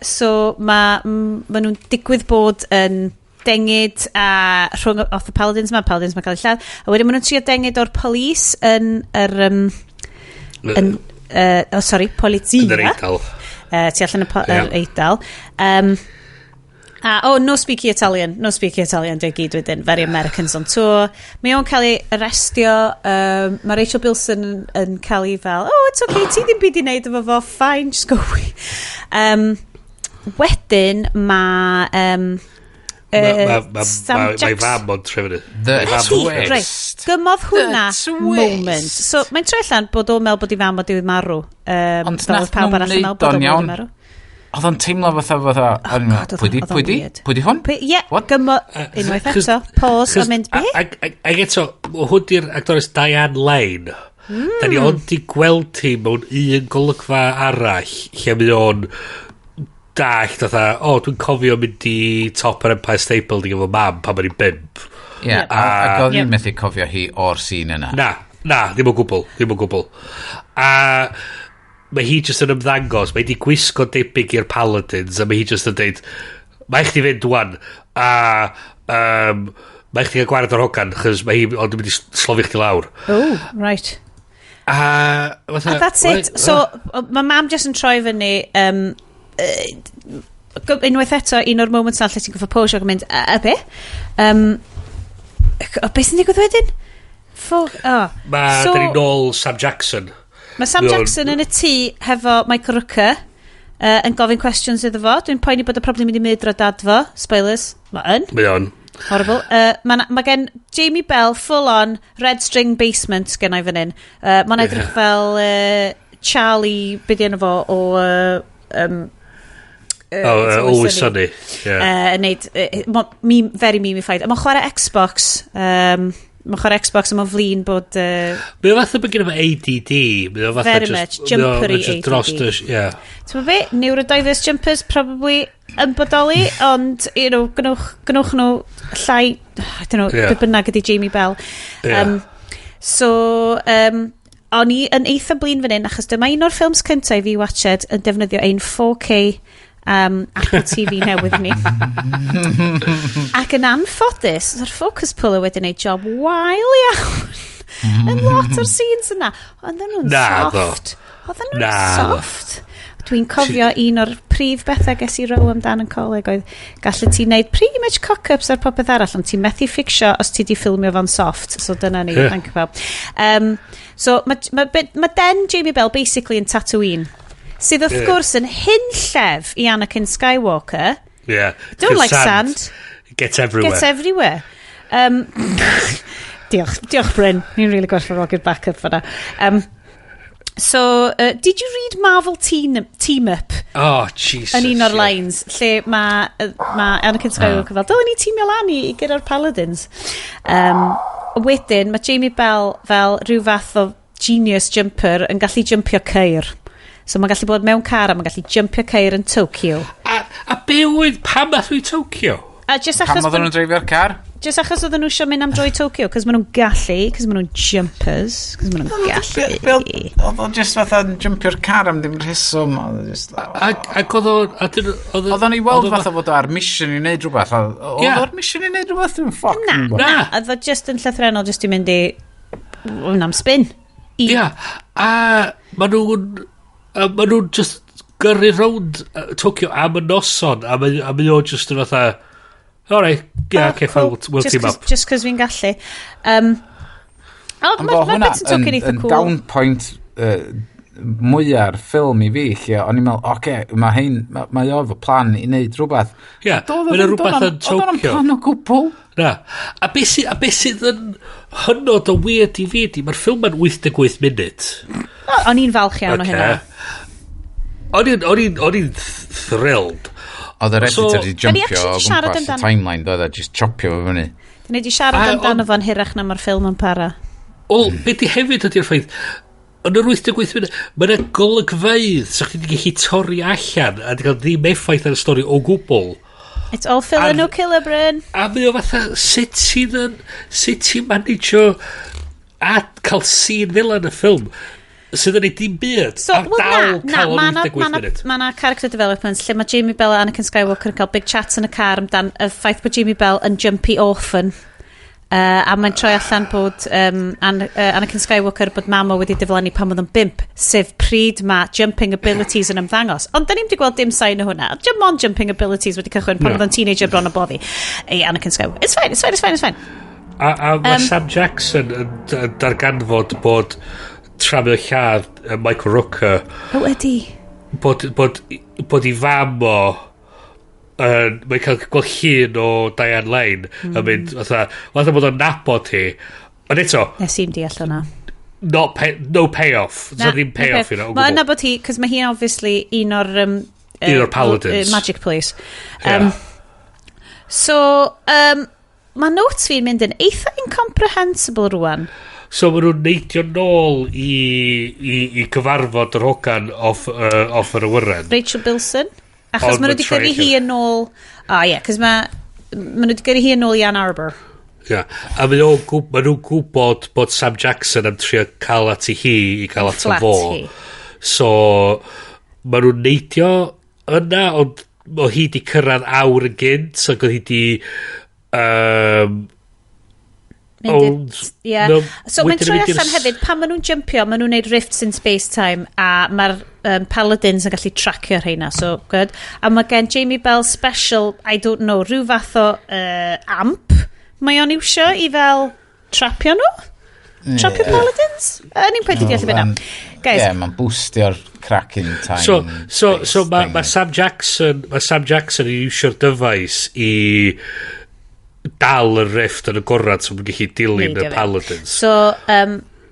so ma nhw'n digwydd bod yn dengid a rhwng off the Paladins ma, Paladins ma'n cael ei lladd. A wedyn maen nhw'n trio dengid o'r police yn yr... Polizia. Yn yr Eidal. Tu allan yr Eidal. No speaky Italian. No speaky Italian, dweud gyd wedyn. Very Americans on tour. Mae o'n cael ei arrestio. Mae Rachel Bilson yn cael ei fel, oh, it's okay, ti ddim byd i wneud efo fo, fine, just go away. Wedyn, mae... Sam Mae Jackson. fam o'n trefnu. The Ydi, twist. Reit, gymodd hwnna moment. So, mae'n troi allan bod o'n meddwl bod i fam o diwy marw. Ond fel nath oedd pawb nhw'n arall yn neud meddwl bod o'n o'n iawn. marw. Oedd o'n teimlo fatha, o'n i'n meddwl, pwy di hwn? Ie, gymo, unwaith eto, pause a mynd, be? Ac eto, hwn di'r actores Diane Lane. Da ni ond di gweld hi mewn un golygfa arall, lle mae o'n dallt fatha, o, dwi'n cofio mynd i top yr Empire State Building efo mam pan o'n i'n 5. Ie, ac oedd ni'n methu cofio hi o'r scene yna. Na, ddim o gwbl, ddim o gwbl. A mae hi jyst yn ymddangos, mae hi di gwisgo debyg i'r Paladins, a mae hi jyst yn deud, mae chdi fynd wan, a mae chdi gael gwared o'r hogan, chos mae hi ond yn mynd i slofi chdi lawr. Oh, right. A fatha, And that's it. So, mae mam jyst yn troi fyny, unwaith eto, un o'r moments na lle ti'n goffo posio ac yn mynd, a be? Be sy'n digwydd wedyn? Ffwc, oh. Mae, So- da ni nôl Sam Jackson. Mae Sam Jackson yn y tŷ hefo Michael Rooker yn gofyn questions iddo fo. Dwi'n poeni bod y problem mynd i mydro dad fo. Spoilers. Mae yn. Mae o'n. Horrible. Mae gen Jamie Bell full on red string basement gen i fan hyn. Mae'n edrych fel Charlie, be di enw fo, o... Always Sunny. Yeah. Yn neud, very meme-ified. A mae'n chwarae Xbox. Mae'n chwarae Xbox a mae'n flin bod... Mae o fatha bod gen i fo ADD. Mae o fatha Very just, much. Jumpery just dros ADD. Yeah. Ti'n be? Neurodiverse jumpers probably yn bodoli, ond, you know, gnwch nhw llai, I don't know, Yeah. be bynnag ydi Jamie Bell. Yeah. So, o'n i yn eitha blin fan hyn, achos dyma un o'r ffilms cyntaf i fi watched yn defnyddio ein 4K Apple TV newydd ni. Ac yn anffodus, yr focus puller wedi gwneud job wael iawn. Yn lot o'r scenes yna. Oedden nhw'n soft. Oedden nhw'n soft. Dwi'n cofio un o'r prif bethau ges i row amdan yn coleg oedd gallu ti wneud pretty much cock-ups ar popeth arall, ond ti'n methu fficsio os ti di ffilmio fo'n soft. So dyna ni, thank you pawb. So mae den Jamie Bell basically yn Tatooine, sydd wrth gwrs yn hunllef i Anakin Skywalker. Yeah. Don't like sand. Gets everywhere. Gets everywhere. Diolch Bryn. Ni'n really gwerthfawrogi'r backup fanna. So, did you read Marvel Team Up? Oh, Jesus. Yn un o'r lines, lle mae Anakin Skywalker fel, dylen ni tîmio lan i gyda'r Paladins. Wedyn, mae Jamie Bell fel rhyw fath o genius jumper yn gallu jumpio ceir. So mae'n gallu bod mewn car a mae'n gallu jumpio ceir yn Tokyo. A be oedd, pam nath i Tokyo? A just achos... Pam oedden nhw'n dreifio'r car? Just achos oedden nhw eisiau mynd am dro i Tokyo, cos maen nhw'n gallu, cos maen nhw'n jumpers, cos maen nhw'n gallu. Oedd o'n just fatha jumpio'r car am ddim rheswm. Ac oedd o'n... Oedd o'n i weld fatha fod o ar mission i wneud rhywbeth. Oedd o ar mission i wneud rhywbeth? Dwi'n ffoc. Na, oedd o just yn llythrennol just i mynd i... Yn am spin. Ia, a maen nhw'n just gyrru rownd Tokyo am y noson, a mae o just yn fatha... All right, yeah, okay, fine, we'll team up. Just cos fi'n gallu. O, Ond bo mae'r hwnna bits yn Tokyo yn eitha yn cool. down point mwyar ffilm i fi, lle o'n i'n meddwl, oce, mae hein, mae o efo plan i wneud rhywbeth. Ie, A doedd o mae 'na ddim- rhywbeth doedd yn o'm- Oedd o'n Tokyo. plan o gwbl. Na. A beth sydd yn hynod o weird i fi ydi, mae'r ffilm yn 88 munud. O, o'n i'n falch iawn o hynna. O'n i'n thrilled. Oedd yr So- editor wedi Da ni jumpio o actually 'di siarad gwmpas y amdan- timeline, doedd e, just chopio fo fyny. Da ni wedi siarad amdano fo'n hirach na mae'r ffilm yn para. Wel, beth di hefyd ydy'r ffaith, yn yr 88 munud, mae yna golygfeydd sa chdi wedi gallu torri allan a di cael ddim effaith ar y stori o gwbl. It's all filler, no killer, Bryn. A mae o fatha, sut ti'n managio a cael scene fel yn y ffilm sydd yn ei dim byd So, a well, dal na, na, cael ma' o'n na, 88 ma' na, munud. ma' na character developments lle mae Jamie Bell a Anakin Skywalker yn cael big chats yn y car amdan y ffaith bod Jamie Bell yn jumpy orphan. A mae'n troi allan bod Anakin Skywalker bod mam o wedi diflannu pan oedd yn 5, sef pryd mae jumping abilities yn ymddangos. Ond da ni'n wedi gweld dim sign o hwnna. Jump on jumping abilities wedi cychwyn pan Na. oedd yn teenager bron o boddi. Ei, Anakin Skywalker. It's fine, it's fine, it's fine, it's fine. A mae Sam Jackson yn darganfod bod tra mae o lladd Michael Rooker O, ydy. bod i fam o yn, mae'n cael gweld llun o Diane Lane yn mynd fatha bod o'n nabod hi, ond eto Nes i'n deall hwnna. not pay, no payoff. So ddim payoff i o Mae gwbl. yna bod hi, cos mae hi'n obviously un o'r Un o'r Paladins. Magic Police. Ie. So, mae notes fi'n mynd yn eitha incomprehensible rwan. So maen nhw'n neidio nôl i gyfarfod yr hogan off yr awyren. Rachel Bilson. Achos Ond maen nhw wedi ma'n troi gyrru hi allan. yn ôl. Ah, ie, yeah, cos ma nhw wedi gyrru hi yn ôl i Ann Arbor. Ia. A maen nhw'n gwybod bod Sam Jackson am trio cael at i hi i cael at Flat fo. hi. So, maen nhw'n neidio yna, ond o hi di cyrraedd awr yn gynt, so oedd hi di Mynd i'r- Ond, Ie. no, So mae'n wedyn troi mynd i'r allan hefyd, pan maen nhw'n jumpio, maen nhw'n neud rifts in space-time, a mae'r Paladins yn gallu tracio rheina, so good. A mae gen Jamie Bell special, I don't know, rhyw fath o amp mae o'n iwsio i fel trapio nhw? Trapio Paladins? Ni'n pwynt i deall y byd na. Guys, Ie, mae'n boostio'r cracking time. So space mae thing. ma Sam Jackson, mae Sam Jackson yn iwsio'r dyfais i dal y rift yn y gorad so mae'n gallu dilyn Neidio y fe. Paladins. So,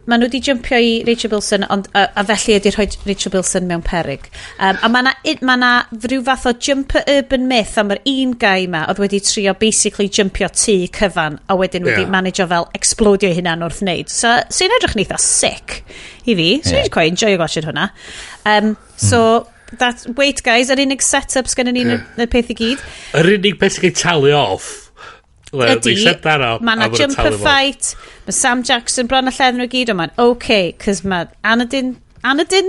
maen nhw wedi jumpio i Rachel Bilson, ond, a felly ydy rhoi Rachel Bilson mewn perig. A mae na, ma na rhyw fath o jumper urban myth am yr un guy ma oedd wedi trio basically jumpio tŷ cyfan a wedyn wedi Ie. manageio fel explodio ei hunan wrth wneud. So, sy'n edrych yn eitha sick i fi. So, yeah. Ie. quite enjoy watching hwnna. So, that, wait guys, yr unig set-up sgynnon ni yn y peth i gyd. Yr unig peth sy'n cael talu off, well, Ydy, they set that up, mae a na ma' nhw'n jumper talu fo. fight, mae Sam Jackson bron a lleddyn nhw gyd, ond mae'n okay, cos mae Anakin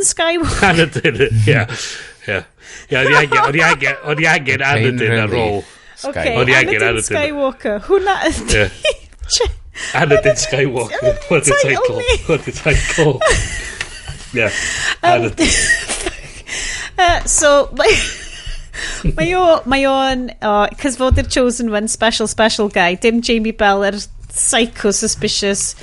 Skywalker. Anadin, ie. Ie. Ie, o'n i angen Anadin ar ôl. Okay, O'n i angen Anakin Anakin. Skywalker. Hwna ydy. Ie. Anakin Skywalker. What the Title title? ni. What the title? Yeah. Anakin. So, mae o'n, oh, cos fod i'r chosen one, special, special guy, dim Jamie Bell, yr psycho suspicious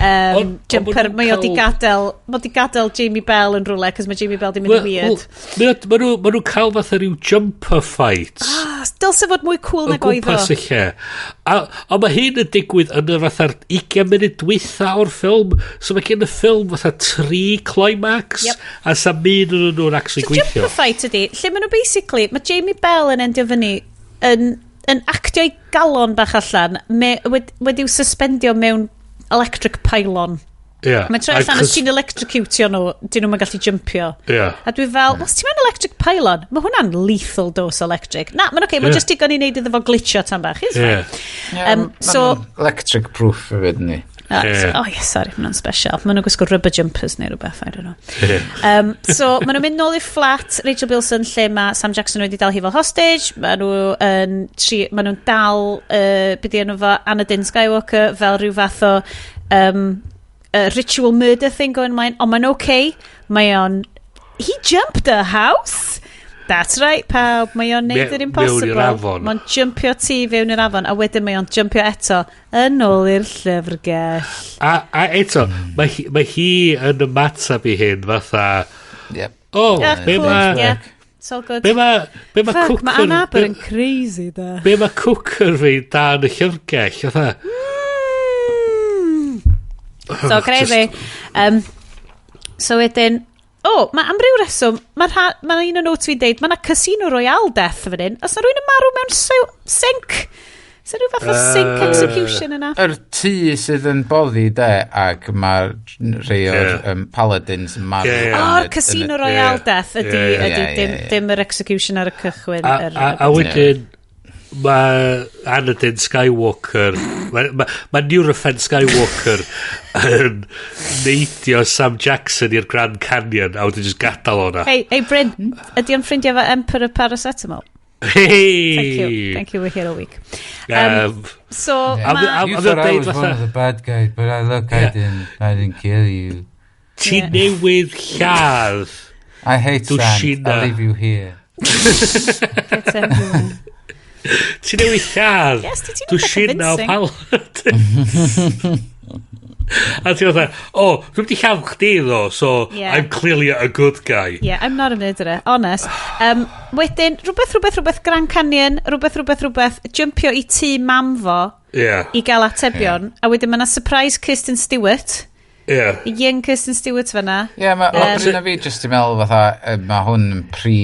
Ond jumper, ma' nhw'n mae o di gadael, mae o di gadael Jamie Bell yn rhywle, cos mae Jamie Bell di mynd yn weird. Mae nhw'n cael fatha rhyw jumper fight. Ah, dylse fod mwy cool o nag oedd o. gwmpas y lle. A mae hyn yn digwydd yn y fatha'r 20 munud dwytha o'r ffilm. So mae gen y ffilm fatha tri climax. Yep. A sa un o'n nhw'n actually So gweithio. jumper fight ydi, lle maen nhw basically, mae Jamie Bell yn endio fyny yn actio ei galon bach allan, wedi'w suspendio mewn electric pylon. Yeah. Mae'n troi allan os ti'n electrocutio nhw, dyn nhw'n gallu jumpio. A dwi fel, os ti'n mewn electric pylon, mae hwnna'n lethal dose electric. Na, mae'n oce, okay, mae'n just digon i wneud iddo fo glitcho tan bach. It's fine. Yeah, So, Electric proof hefyd ni. Ah, Ie. Oh, yeah, sorry, maen nhw'n special. Maen nhw'n gwisgo rubber jumpers neu rhywbeth, I don't know. So, maen nhw'n mynd nôl i'r flat Rachel Bilson lle mae Sam Jackson wedi dal hi fel hostage. Maen nhw'n dal, beth di enw fo, Anakin Skywalker fel rhyw fath o ritual murder thing going ymlaen. Ond mae'n okay. Mae o'n... He jumped a house! That's right, pawb. Mae o'n neud yr Mewn i'r impossible. afon. Mae'n jumpio tŷ fewn i'r afon, a wedyn mae o'n jumpio eto yn ôl i'r llyfrgell. A eto, mae hi yn ymateb i hyn fatha, Yep. oh, Yeah, be cool, ma, yeah. It's all good. be ma Fuck, cwcr... mae Ann Arbor yn crazy, da. Be ma cwcr fi dan y llyfrgell, fatha. So crazy. So wedyn, oh, mae am ryw reswm, mae ma un o notes fi'n deud, mae yna Casino Royale death fan hyn. Os na rhywun yn marw mewn sink? Is 'na rhyw fath o sink execution yna? Yr tŷ sydd yn boddi de, ac mae rhai o'r paladins yn marw. Ie, ie. yn O'r Casino Royale death ydy, ydy dim, dim yr execution ar y cychwyn. A wedyn, mae Anakin Skywalker, mae ma Neurofen Skywalker yn neidio Sam Jackson i'r Grand Canyon a wedyn just gadael o'na. Hey, hey Bryn, ydy o'n ffrindiau efo Emperor Paracetamol? Hey! Thank you, thank you, we're here all week. So, You thought I was one of the bad guys, but I look, I didn't kill you. Ti newydd lladd. I hate sand. Dwsina. I'll leave you here. Get everywhere. Ti newydd lladd. Yes, ti ti'n Dwsina o convincing. paladins. A ti'n fatha, oh, dwi'n wedi lladd chdi ddo, so I'm clearly a good guy. Yeah, I'm not a murderer, honest. Wedyn, rhywbeth, rhywbeth, rhywbeth, Grand Canyon, rhywbeth, rhywbeth, rhywbeth, jumpio i tŷ mam fo i gael atebion, a wedyn mae yna surprise Kirsten Stewart, young Kirsten Stewart fyna. Ie, yeah, mae Bryn a fi jyst i meddwl fatha, mae hwn yn pre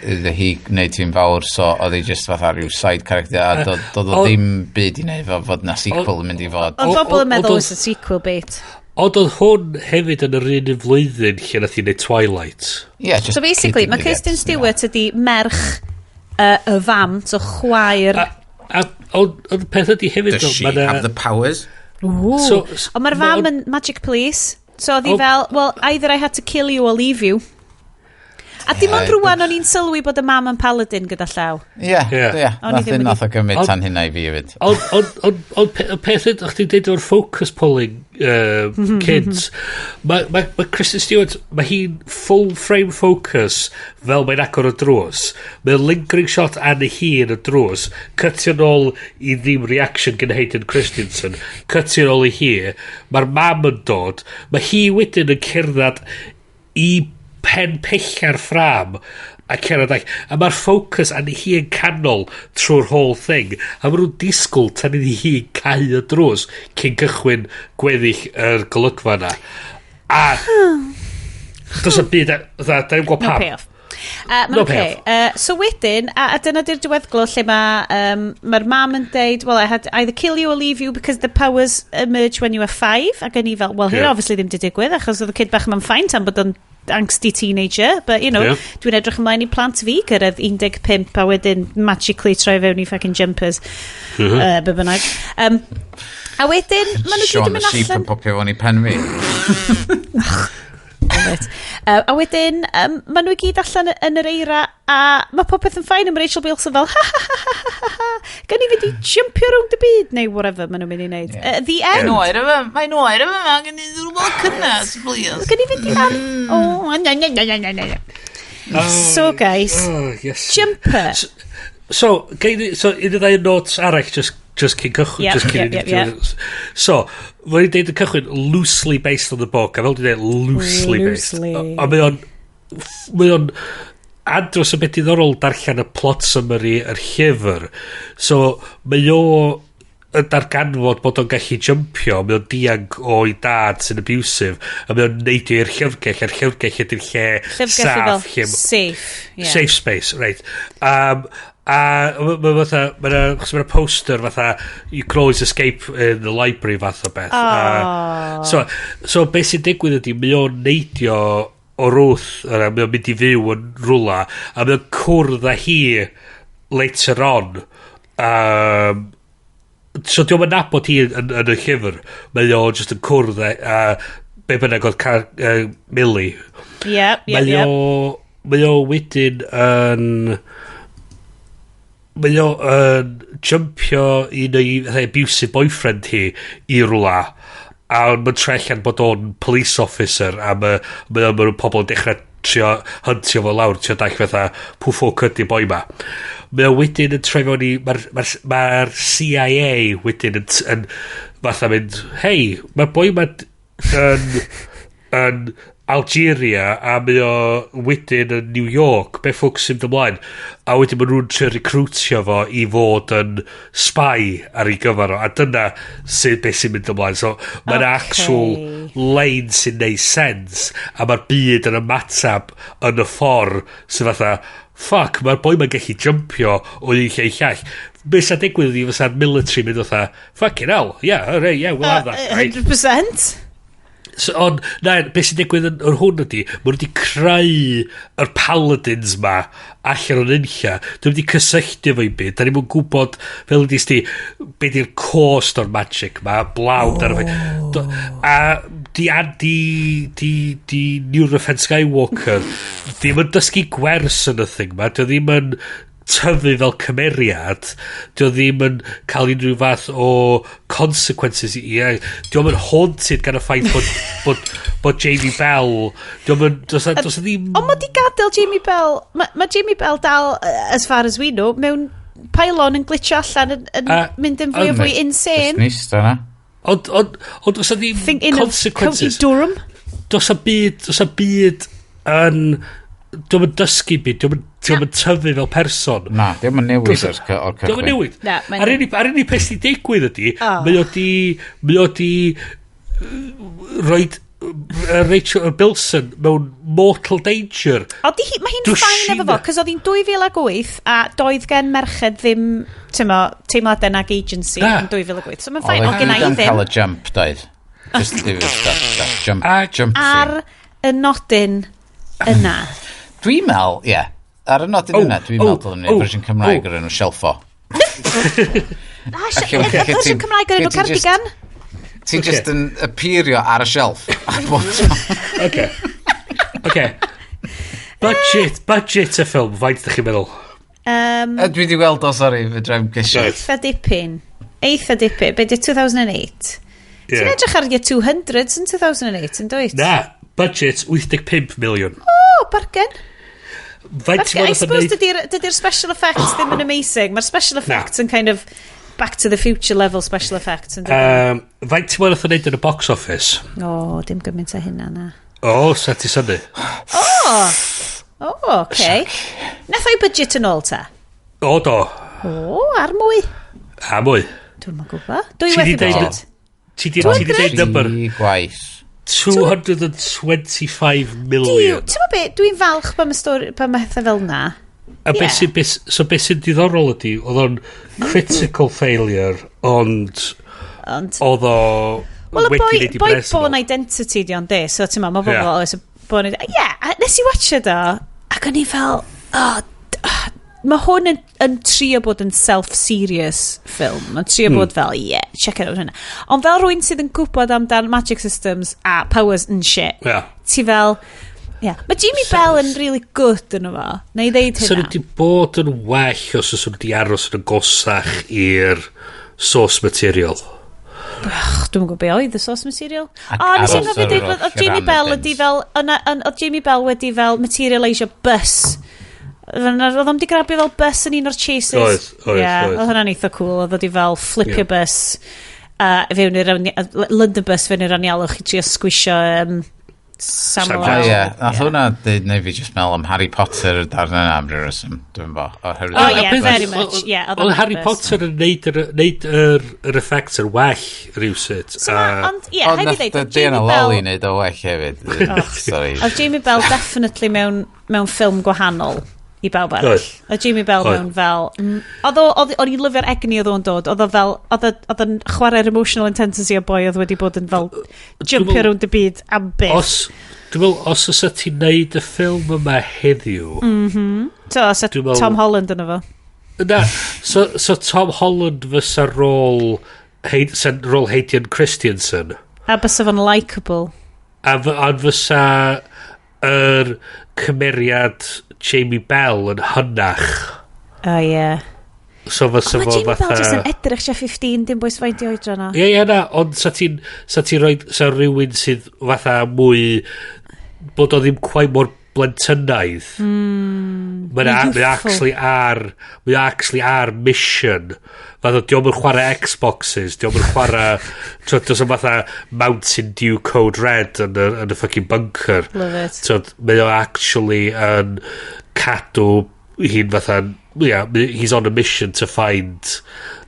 iddo hi gwneud ti'n fawr, so oedd hi just fatha rhyw side character, a doedd o ddim byd i wneud fo fod na sequel yn mynd i fod. Oedd bobl yn meddwl it's a sequel bait. Ond oedd hwn hefyd yn yr un flwyddyn lle nath hi wneud Twilight. Yeah, just So basically, mae cyd-digwyddiad. Kirsten Stewart ydi merch y fam, so chwaer. A ond peth ydi hefyd... Does she have the powers? Ooh. Ond mae'r fam yn Magic Police. So oedd hi fel, well, either I had to kill you or leave you. A dim ond rwan o'n i'n sylwi bod y mam yn paladin gyda llaw. Ie, ie. O'n i Nath ddim nath o gymryd tan hynna i fi hefyd. Ond y peth ydy, o'ch ti'n deud o'r focus pulling kids, mae ma Kristen Stewart, mae hi'n full frame focus fel mae'n agor y drws. Mae'n lingering shot arni hi yn y drws, cytio nôl i ddim reaction gan Hayden Christensen, cytio nôl i hi, mae'r mam yn dod, mae hi wedyn yn cerdded i pen pella'r ffram a cerdded ac a mae'r ffocws arni hi yn canol trwy'r whole thing a maen nhw'n disgwyl tan iddi hi cau y drws cyn cychwyn gweddill yr golygfa na a does y byd dda, da ni'n gwybod No pam. Payoff. Mae'n No okay. payoff. So wedyn, a dyna di'r diweddglo lle mae mae'r mam yn deud, well, I had either kill you or leave you because the powers emerge when you were 5. Ac o'n i fel, well, hyn obviously ddim di digwydd, achos oedd y kid bach yma'n fine tan bod o'n angsty teenager, but you know, dwi'n edrych ymlaen i plant fi gyrraedd 15 a wedyn magically troi fewn i fucking jumpers. Be bynnag. A wedyn, maen nhw gyd Sean yn the mynd Sheep allan. yn popio fewn i pen fi. Love it. A wedyn, maen nhw i gyd allan yn yr eira a mae popeth yn fine a mae Rachel Bilson fel ha ha ha ha ha ha, gan i fynd i jumpio rownd y byd neu whatever maen nhw'n mynd i wneud. The end. Mae'n oer efo, mae'n oer efo, mae gen i rhywbeth cynnas, please. Gan i fynd i ar... Oh, na, na, na, na, na, na. So guys, Oh, yes. jumper. So, so un o ddau notes arall, just cyn cychwyn. Just cyn i ni. So, mae'n deud y cychwyn loosely based on the book, a fel dwi'n deud, loosely based. Loosely. A mae o'n andros o beth diddorol darllen y plot summary yr llyfr. So, mae o yn darganfod bod o'n gallu jumpio, mae o'n dianc o'i dad sy'n abusive, a mae o'n neidio i'r llyfrgell, a'r llyfrgell ydy'r lle Llyfrgell i saff, fel lle safe. Yeah. Safe space, right. A mae fatha, mae'n ma poster fatha, you can always escape in the library fath o beth. Oh. So beth sy'n digwydd ydy, mae o'n neidio o'r wrth, yna, mae o'n mynd i fyw yn rwla, a mae o'n cwrdd â hi later on. So diolch yn nabod hi yn y llyfr. Mae o just yn cwrdd â be bynnag oedd Millie. Yep, Mae o mae o wedyn yn mae o yn jumpio un o'i fatha abusive boyfriend hi i rwla a mae'n troi allan bod o'n police officer a mae pobl yn dechrau trio huntio fo lawr, trio dall fatha pw ffwc ydi boi ma. Mae o wedyn yn troi fewn i, mae'r CIA wedyn yn fatha mynd, hei, mae'r boi ma yn Algeria a mae o wedyn yn New York, be ffwc sy'n mynd ymlaen? A wedyn maen nhw'n trio recrwtio fo i fod yn spy ar ei gyfer o, a dyna sydd beth sy'n mynd ymlaen. So mae'n actual line sy'n neud sense, a mae'r byd yn ymatab yn y ffordd sy'n fatha, fuck, mae'r boi ma'n gallu jumpio o un lle i llall. Be sy'n digwydd i fysa'r military mynd fatha, fucking hell, yeah, alright, yeah, we'll have that, right? 100%. So, ond, na, beth sy'n digwydd yn hwn ydy, maen nhw wedi creu yr paladins ma allan o'n unlla. Dyn nhw wedi cysylltu efo'i byd. Da ni'n gwybod, fel ydy sti, be di'r cost o'r magic ma, blawd ar y A di Neurofen Skywalker ddim yn dysgu gwers yn y thing ma. Di o ddim yn tyfu fel cymeriad, di o ddim yn cael unrhyw fath o consequences i. Di o'm yn haunted gan y ffaith bod Jamie Bell, di o'm yn, does a ddim. Ond mae di gadael Jamie Bell, mae Jamie Bell dal, as far as we know, mewn pylon yn glitcho allan yn mynd yn fwy o fwy insane. Just nista na. Ond does a ddim Think in of County consequences. Durham. Does a byd yn... Dio'm yn dysgu byd, dio'm yn tyfu fel person. Na, dio'm yn newid o'r Dio'm yn cychwyn. newid. Na, mae'n- A'r unig peth sy'n digwydd ydy, Oh. mae o di roid Rachel Bilson mewn mortal danger. O, di hi, mae hi'n Dwi'n fine efo fo, cos oedd hi'n 2008 a doedd gen merched ddim, ti'n mo, teimladau nag agency Na. yn 2008. So mae'n Oedd fine, e ond gen i gyd am ddim. cael y jump, doedd. Just that, that jump, jump Ar scene. y nodyn yna. Dwi'n meddwl, ie. Ar y nodyn Oh, yna, dwi'n oh, meddwl dylwn ni oh, fersiwn Cymraeg oh. o'r enw Shelfo. Ah, Lle fersiwn Cymraeg o'r lle enw ti just- Cardigan. Ti'n just yn appeario ar y shelf. A bob tro. Okay. Okay. Budget y ffilm, faint ydych chi'n meddwl? Dwi wedi weld o, sori, fy drefn gesio. Right. Eitha dipyn. Eitha dipyn. Be di 2008? Ti'n Yeah. edrych ar your 200s yn 2008, yn dwyt? Na, budget 85 miliwn. O, bargain. Faint ti'n Bargain. I meddwl nath o suppose neud? dydy'r special effects ddim yn amazing. Mae'r special effects yn kind of Back to the Future level special effects. Yn dydyn? Faint ti'n meddwl nath o neud yn y box office? O, dim gymaint o hynna na. O, sa ti synnu. O, oce. Nath o'i budget yn ôl ta? O, do. O, ar mwy. A mwy. Dwi'n ma'n gwybod. Dwy Ti waith 'di y deud- budget. Ti di deud number Tri gwaith. 225 Diw, million. ti'n gwybod be, dwi'n falch pan mae stori, pan mae pethau fel na. A beth Ie. sy'n so beth sy'n diddorol ydy, oedd o'n critical failure, ond Ond, oedd o wel, y wedi boi, neud i boi bres yn Born ôl. Identity di ond de, so ti'n ma, mae bobl Ie. always yn Born Identity. Ie, a nes i watch o, ac o'n i fel, oh, mae hwn yn trio bod yn self-serious film. Mae'n trio bod fel, yeah, check it out hynna. Ond fel rhywun sydd yn gwybod amdan magic systems a powers and shit, Ie. ti fel, yeah. Mae Jamie Bell yn really good yn efo. Na i ddeud Sa nhw hynna. wedi bod yn well os oes nhw wedi aros yn agosach i'r source material. Ugh, dwi'm yn gwybod be oedd y source material. Ac O, nes i aros anghofio ar deud yr bod oedd Jamie Bell Ramadan. wedi fel, oedd Jamie Bell wedi fel materialisio bus. Oedd o'n di grabio fel bus yn un o'r chases. Oedd, yeah, oedd. Oedd hwnna'n eitha cool. Oedd wedi fel flipio Ie. bus fewn i'r London bus fewn i'r anialwch i trio squisho Samuel. Sam O ie, nath hwnna deud neu fi just meddwl am Harry Potter y darn yna am ryw reswm, dwi'n bo. Oherwydd- Oh, yeah, A peth- very much, yeah, oedd o'n Oedd Harry bus. Potter yn neud yr effects yn well rhywsut. So ma, ond, ie, Ond rhaid i nath ddeud, oedd Diana Jamie Bell. Lolly neud o well hefyd. Sorry. Oedd Jamie Bell definitely mewn ffilm gwahanol i bawb arall. Oedd. Oedd Jamie Bell Oedd. mewn fel... Oedd o, o'n i'n lyfio'r egni oedd o'n dod. Oedd o fel... Oedd o'n chwarae'r emotional intensity o boi oedd wedi bod yn fel jumpio rownd y byd am byth. Os, dwi'n meddwl, os oes ti'n neud y ffilm yma heddiw, So, os dwi'n meddwl- Tom Holland yn efo. Na, so Tom Holland fysa rôl sa rôl Hayden Christensen. A bysa fo'n likeable. A fysa yr cymeriad Jamie Bell yn hynach. O, ie. So fysa Mae fo Jamie Bell jyst yn fatha... edrych sia 15, dim bwys faint i oedran o. Ie, na, ond sa ti'n rhoi, sa rhywun sydd fatha mwy, bod o ddim quite mor blentynaidd. Mae'n actually ar mission. Fatha, diolch yn chwarae Xboxes, diolch yn chwarae... Does yn fatha Mountain Dew Code Red yn y fucking bunker. Love it. So, mae o actually yn cadw hi'n fatha... Yeah, he's on a mission to find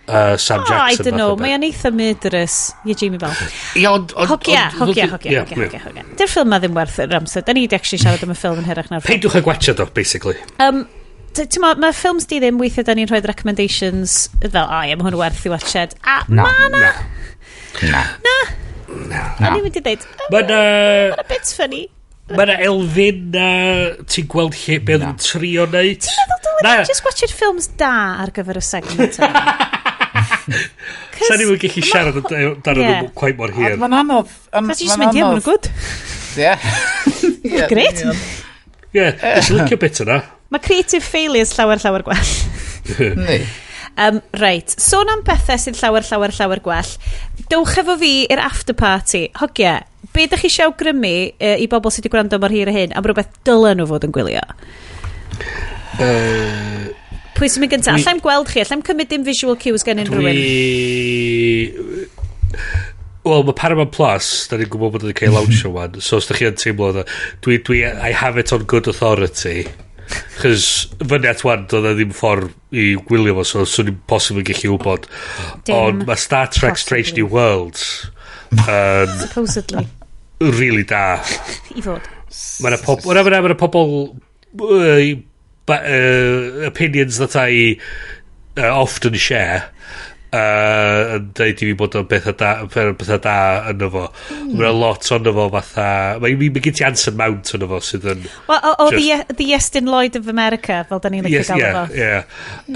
Sam Jackson. I don't know, mae o'n eitha murderous. Ie, Jamie Bell. Hogia. Dy'r ffilm ma ddim werth yr amser. Da ni wedi actually siarad am y ffilm yn hirach na'r ffilm. Peidiwch â gwatchad o, basically. Ti'n ma, mae ffilms di ddim weithiau da ni'n rhoi recommendations fel, a ie, mae hwn werth i watched. A ma na. Na. O'n i'n mynd i dweud, mae'n bit funny. Mae yna elfen na ti'n gweld lle be oedd yn trio neud. Ti'n meddwl dylen ni just watched ffilms da ar gyfer y segment yma? Sa'n ni'n gallu siarad amdano nhw quite mor hir. Mae'n anodd. Mae'n just mynd, ie, mae'n good. Ie. Great. Ie, nes i licio bit yna. Mae creative failures llawer, llawer gwell. Ni. Reit, sôn am bethau sy'n llawer, llawer, llawer gwell. Dowch efo fi i'r after party. Hogia, be ydych chi eisiau awgrymu i bobl sydd wedi gwrando mor hir a hyn am rhywbeth dylen nhw fod yn gwylio? Pwy sy'n mynd gyntaf? Allai'm gweld chi, allai'm cymryd dim visual cues gen unrhyw un. Wel, mae Paramount Plus, da ni'n gwybod bod wedi cael launch o wan, so os da chi yn teimlo, dwi, I have it on good authority. Chos fyny at wan, doedd e ddim ffordd i gwylio fo, so swn i'n posibly gallu wybod. Ond mae Star Trek Strange New Worlds supposedly really da. I fod. Mae yna pobl opinions that I often share yn dweud i fi bod o'n bethau da yno fo. Mae yna lot ono fo fatha... Mae gen ti Anson Mount yno fo sydd yn... Well, the Iestyn Lloyd of America, fel da ni'n licio gael fo. Ie. A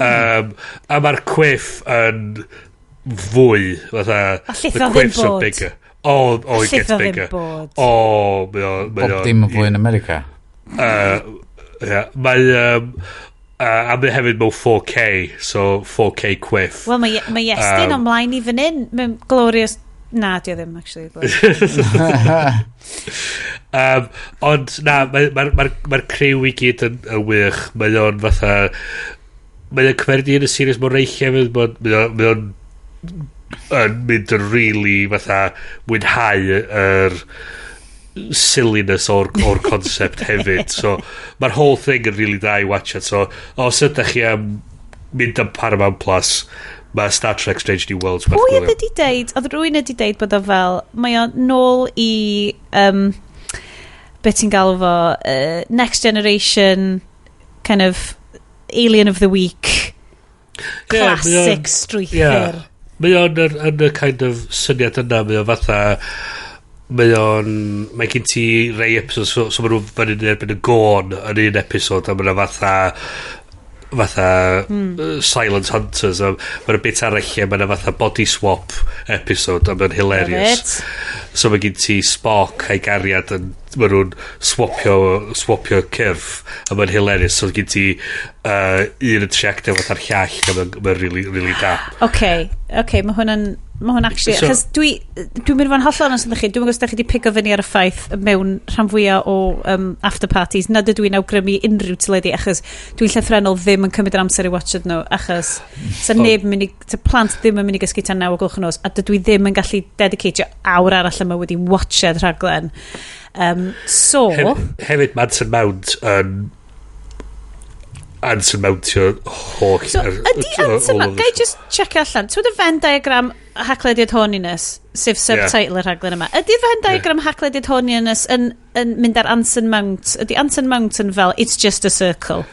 mae'r quiff yn fwy, fatha... Allith o ddim bod. Oh, it gets bigger. Oh, Bob dim yn fwy yn America. Mae... A mae hefyd mewn 4K, so 4K quiff. Wel, mae Iestyn ymlaen i fan hyn, mewn glorious... Na, di o ddim, actually. Ond, na, mae'r criw i gyd yn wych. Mae o'n fatha... Mae o'n cymeryd un y series mor reich hefyd. Mae o'n yn mynd yn really fatha mwynhau yr silliness o'r concept hefyd. So mae'r whole thing yn really da i watch it. So os ydych chi am mynd am Paramount Plus, mae Star Trek Strange New Worlds. Pwy oedd wedi deud, oedd rhywun wedi deud bod o fel, mae o nôl i be ti'n galw fo, Next Generation kind of Alien of the Week classic strwythur. Mae o'n yn y kind of syniad yna, mae o'n fatha, mae o'n, mae gen ti rei episode, so maen nhw fyny yn erbyn y gôn yn un episode, a maen nhw fatha Silent Hunters, a mae'n bit arall lle maen nhw fatha body swap episode, a mae'n hilarious. So mae gen ti Spock a'i gariad yn, maen nhw'n swapio cyrff, a mae'n hilarious. So gen ti un yn triactio fatha'r llall, a mae'n really, really da. Okay, mae hwn actually, so, achos dwi'n mynd fo'n hollol onest ydych chi, dwi'n gwybod os ydych chi wedi pigo fyny ar y ffaith mewn rhan fwyaf o after parties, nad ydw i'n awgrymu unrhyw teledu, achos dwi'n llythrennol ddim yn cymryd yr amser i watchad nhw, achos sa neb yn mynd i, sa plant ddim yn mynd i gysgu tan 9:00 nos, a dydw i ddim yn gallu dedicatio awr arall yma wedi watched rhaglen. So... Hefyd, mae Anson Mount yn... Anson Mountio holl... So, ydy Anson Mount... Gai just check allan. Ti'n y Venn diagram Haclediad Horniness, sef subtitle y rhaglen yma. Ydy Venn diagram Haclediad Horniness yn mynd ar Anson Mount? Ydy Anson Mount yn fel, it's just a circle?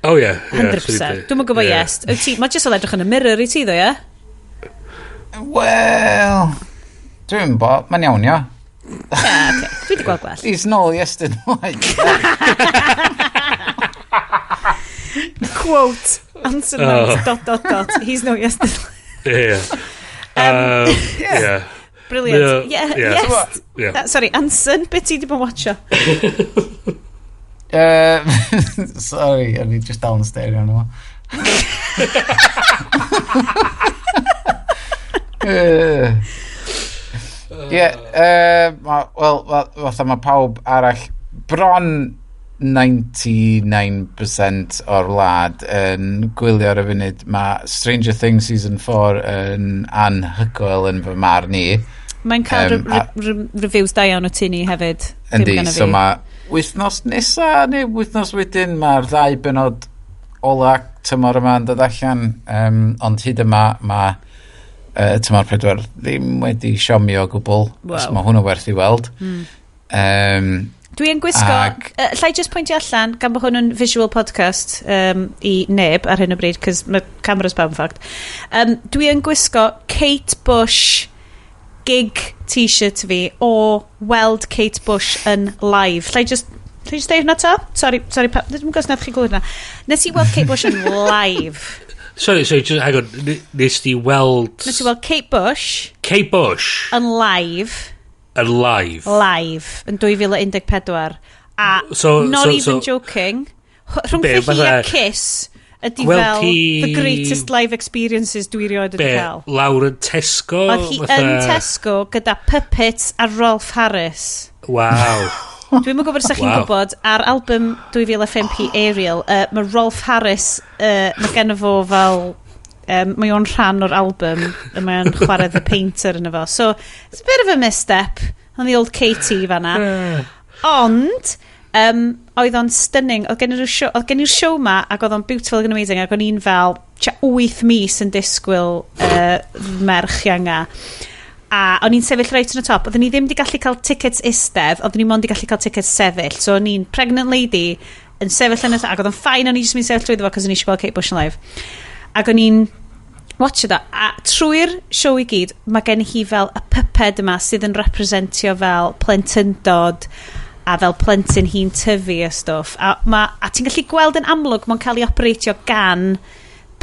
Oh, yeah. 100%. Dwi'm yn gwybod, yes. Mae just o edrych yn y mirror i ti, ddo, ie? Wel... Dwi'n bo, mae'n iawn, ia. Yeah, okay. Dwi wedi gweld gwell. He's nôl Iestyn Lloyd. Quote, Anson Mount, dot, dot, dot. He's no Iestyn Lloyd. Yeah. Yeah. Brilliant. Yeah, yes. Yeah. Sorry, Anson, beth ti wedi bod yn watcho? Sorry, o'n i just dal yn stario arno fo. Ie, wel, fatha mae pawb arall bron 99% o'r wlad yn gwylio ar y funud. Mae Stranger Things Season 4 yn anhygoel yn fy marn i. Mae'n cael reviews da iawn o tu ni hefyd. Yndi, so mae wythnos nesa neu wythnos wedyn mae'r ddau benod ola tymor yma yn dod allan, ond hyd yma mae tymor 4 ddim wedi siomi o gwbl. Wow. So mae hwnnw werth i weld. Dwi yn gwisgo, llai just pwyntio allan, gan bod hwn yn visual podcast i neb ar hyn o bryd, cos mae cameras pawb yn ffact. Dwi yn gwisgo Kate Bush gig t-shirt fi o weld Kate Bush yn live. Llai just deud hwnna ta? Sorry, dwi'n gwybod os nath chi glywed hwnna. Nes i weld Kate Bush yn live. Sorry, just hang on. Nes i weld... Nes i weld Kate Bush. Kate Bush. Yn live. Yn live. Live, yn 2014. A so, not so, even joking, rhwng hi a Kiss ydy fel the greatest live experiences dwi erioed wedi cael. Lawr yn Tesco? Oedd hi yn Tesco gyda puppets a Rolf Harris. Wow. Dwi'm yn gwybod os ydych chi'n gwybod, ar album 2005 Aerial, mae Rolf Harris, mae genno fo fel... mae o'n rhan o'r album, a mae o'n chwarae The Painter yn efo. So, it's a bit of a misstep on the old Katie fanna. Ond, oedd o'n stunning. Oedd gen i'r show ma, ac oedd o'n beautiful and amazing, ac o'n i'n fel 8 mis yn disgwyl merch ianga. A o'n i'n sefyll reit yn y top. Oedden ni ddim wedi gallu cael tickets istedd, oedden ni mond wedi gallu cael tickets sefyll. So o'n i'n pregnant lady yn sefyll yn y top, ac oedd o'n fine, o'n i jyst mynd sefyll trwyddo fo, cos o'n i eisiau gweld Kate Bush yn live. Ac o'n i'n watch it, a trwy'r show i gyd, mae gen hi fel y puppet yma sydd yn representio fel plentyndod a fel plentyn hi'n tyfu a stwff. A ti'n gallu gweld yn amlwg mae'n cael ei operatio gan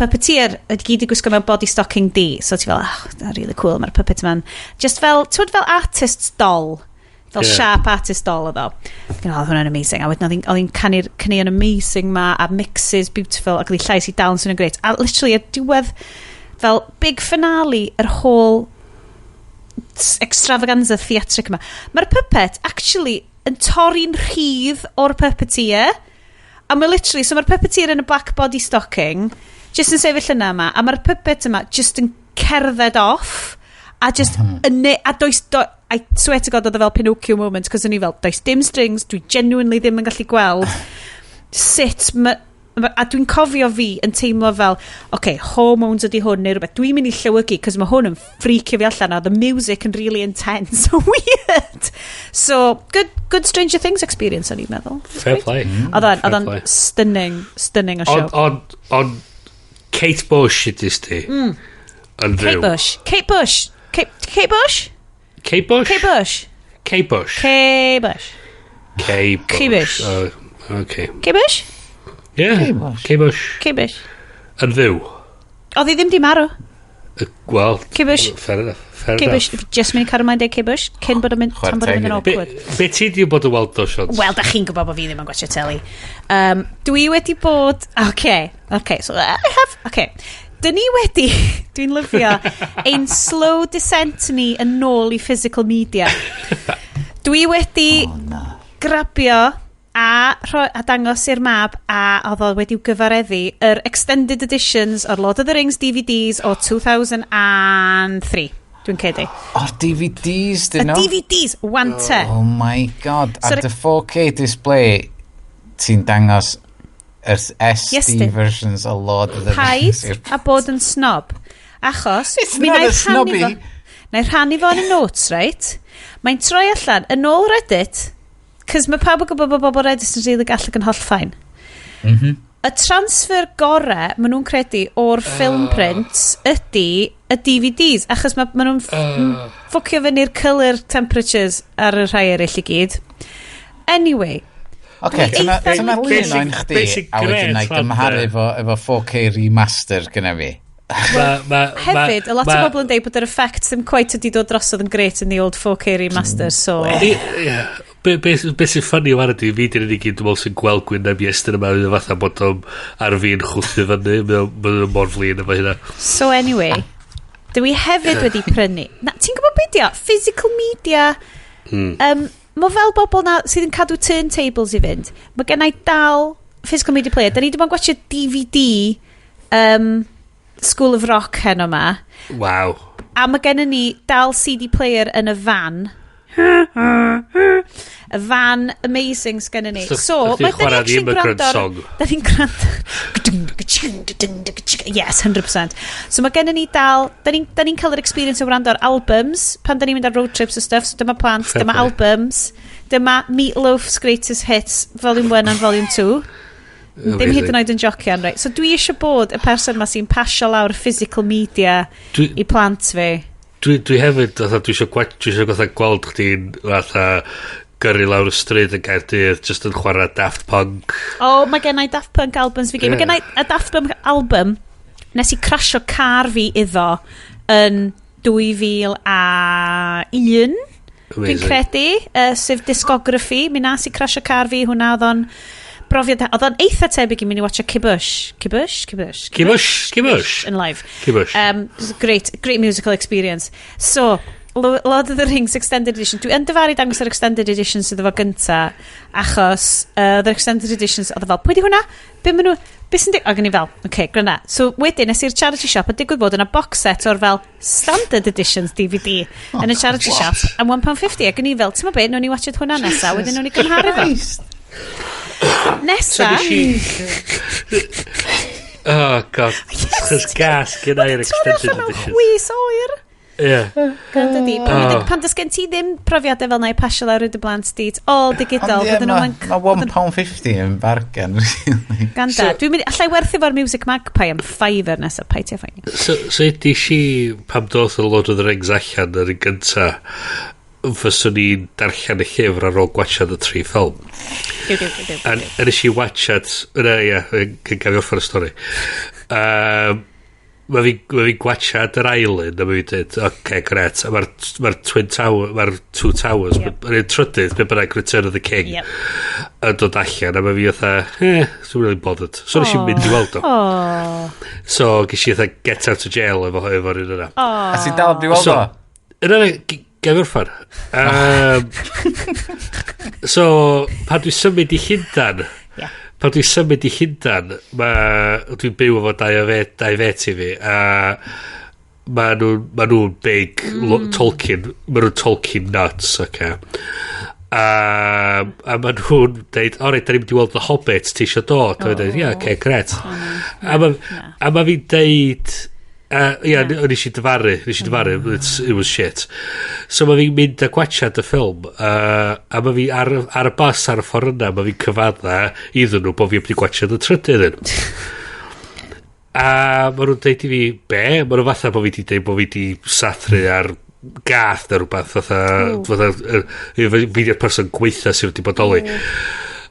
puppeteer ydy gyd i gwisgo mewn body stocking D. So ti fel, oh, that's really cool, mae'r puppet yma'n just fel, ti'n fel artist's doll. Fel yeah. Sharp artist doll oedd o. Oedd hwnna'n amazing. A wedyn oedd hi'n canu'r caneuon amazing ma, a mixes beautiful, ac oedd hi llais i dal yn swnio'n great. A literally, y diwedd, fel big finale, yr whole extravaganza theatric yma. Mae'r puppet actually yn torri'n rhydd o'r puppeteer. A mae literally, so mae'r puppeteer yn y black body stocking, just yn sefyll yna yma, a mae'r puppet yma just yn cerdded off, a just, a does, I swear to God, oedd o fel Pinocchio moment, cos o'n i fel, does dim strings, dwi genuinely ddim yn gallu gweld sut a dwi'n cofio fi yn teimlo fel, okay, hormones ydi hwn neu rhywbeth, dwi'n mynd i llewygu, cos mae hwn yn freakio fi allan, a the music yn really intense, so weird. So, good Stranger Things experience, o'n i'n meddwl. Fair play. Oedd o'n stunning o show. Ond Kate Bush ydys ti. Yn fyw. Kate Bush. Kate Bush? Kate Bush? Kate Bush. Kate Bush. Kate Bush. Kate Bush. Kate Bush. Okay. Kate Bush? Yeah. Kate Bush. Kate Bush. Yn fyw. Oedd hi ddim di marw. Wel, Kate Bush. Fair enough. Fair Kate enough. Bush. Just mynd i cael ymlaen deud Kate Bush. Cyn bod yn mynd, tan bod yn mynd yn awkward. Be ti di bod yn weld o, Sean? Wel, da chi'n gwybod bod fi ddim yn gwachio teli. Dwi wedi bod... Okay, so I have... Okay. Dyn ni wedi, dwi'n lyfio, ein slow descent ni yn ôl i physical media. Dwi wedi grabio a dangos i'r mab a oedd o wedi'w gyfareddu yr extended editions o'r Lord of the Rings DVDs o 2003. Dwi'n credu. O'r DVDs, dyn nhw? Y DVDs, wante. Oh my god. Ar dy 4K display, ti'n dangos yr SD versions o Lord of the Rings. Paid a bod yn snob. Achos... It's not a snobby. Na i rhannu fo yn y notes, right? Mae'n troi allan, yn ôl Reddit, cos mae pawb yn gwybod bod bobl Reddit yn rili gallu yn holl fine. Y transfer gore, maen nhw'n credu, o'r film prints ydy y DVDs, achos maen nhw'n ffwcio fyny'r colour temperatures ar y rhai eraill i gyd. Anyway, Oce, dyna lun o'n chdi, a wedyn na i gymharu efo 4K remaster gyda fi. Hefyd, a lot o bobl yn deud bod yr effects ddim quite wedi dod drosodd yn great in the old 4K remaster, so... Be sy'n ffynnu o'n ydy, fi di'r unig un dwi'n meddwl sy'n gweld Gwyneb Iestyn yma, mae'n fatha bod o'n ar fi'n chwthu fyny, mae'n mor flin efo hynna. So anyway, dwi hefyd wedi prynu... Na, ti'n gwybod beth di o? Physical media... Mae fel bobl na sydd yn cadw turntables i fynd. Mae gen i dal physical media player. Da ni wedi bod yn gwachio DVD School of Rock heno ma. Waw. A mae gen ni dal CD player yn y fan. Y fan amazing sgen ni. So, mae da ni actually'n gwrando... Da ni'n gwrando... Yes, 100%. So mae gen ni dal... Da ni'n ni cael yr experience o wrando ar albums pan da ni'n mynd ar road trips a stuff. So dyma plant, dyma albums, dyma Meatloaf's Greatest Hits, Volume 1 and Volume 2. Ddim hyd yn oed yn jocian, right? So dwi eisiau bod y person ma sy'n pasio lawr physical media i plant fi. Dwi hefyd, fatha, dwi eisiau dwi eisiau fatha gweld chdi'n fatha gyrru lawr y stryd yn Gaerdydd just yn chwarae Daft Punk. O, oh, mae gen i Daft Punk albums fi gyd. Yeah. Mae gen i a Daft Punk album nes i crasio car fi iddo yn 2001. Dwi'n credu, sef discography. Mi nas i crasio car fi, hwnna oedd o'n brofiad, oedd o'n eitha tebyg i mynd i watcha Kibush. Kibush? Kibush? Kibush? Kibush? In live. Kibush. Great, great musical experience. So, Lord of the Rings Extended Edition. Dwi yn dyfaru dangos yr Extended Edition sydd efo gynta, achos yr Extended Editions oedd fel, pwy di hwnna? Be maen nhw... Be sy'n dig... Ac o'n i fel, oce, okay, gryna. So wedyn, nes i'r charity shop a digwydd bod yna box set o'r fel standard editions DVD yn y charity shop am £1.50. Ac o'n i fel, ti'n ma be, nawn ni watched hwnna nesa, wedyn nawn ni gymharu fo. Nesa... Oh, God. Chos gas gen i'r extended edition. Chwys oer. Ie. Gwrando di. Pan does gen ti ddim profiadau fel na i pasio lawr i dy blant di, it's all digidol. Ond ie, mae £1.50 yn bargain, really. Ganda. Dwi'n mynd, allai werthu fo'r Music Magpie am fiver nesaf, paid ti â phoeni. So ydy si, pam doth y Lord of the Rings allan yr un gynta, fyswn i'n darllen y llyfr ar ôl gwachad y tri ffilm. Diw, diw, diw, diw. A nes i watchad, yna, ia, cyn gael orffen y stori. Mae fi, ma fi gwachad yr island, a mae fi'n dweud, oce, okay, gret. A mae'r ma Twin Tower, mae'r Two Towers, yep. Mae'r trydydd, be bynnag, Return of the King, yep. Yn dod allan, a mae fi fatha, so really bothered. So nes i mynd i weld o. So, ges i fatha get out of jail efo'r un yna. A ti'n dal i weld o? Yna, gael orffan. So, pan dwi'n symud i Llundan, yeah. Pan dwi'n symud i Llundan, dwi'n byw efo dau fet i fi, a ma nhw'n big Tolkien, ma nhw'n Tolkien nuts, okay. A ma nhw'n deud, o reit, da ni'n mynd i weld The Hobbit, ti eisiau dod? A dweud, ie, okay, gret. A ma fi'n deud, ia, nes i dyfaru, it was shit. So mae fi'n mynd a gwachad y ffilm, a mae fi ar y bus ar y ffordd yna, mae fi'n cyfadda iddyn nhw bod fi wedi gwachad y trydydd un. A mae nhw'n deud i fi, be? Mae nhw fatha bod fi wedi deud bod fi wedi sathru ar gath neu rhywbeth, fatha, fi di'r person gweitha sydd wedi bodoli.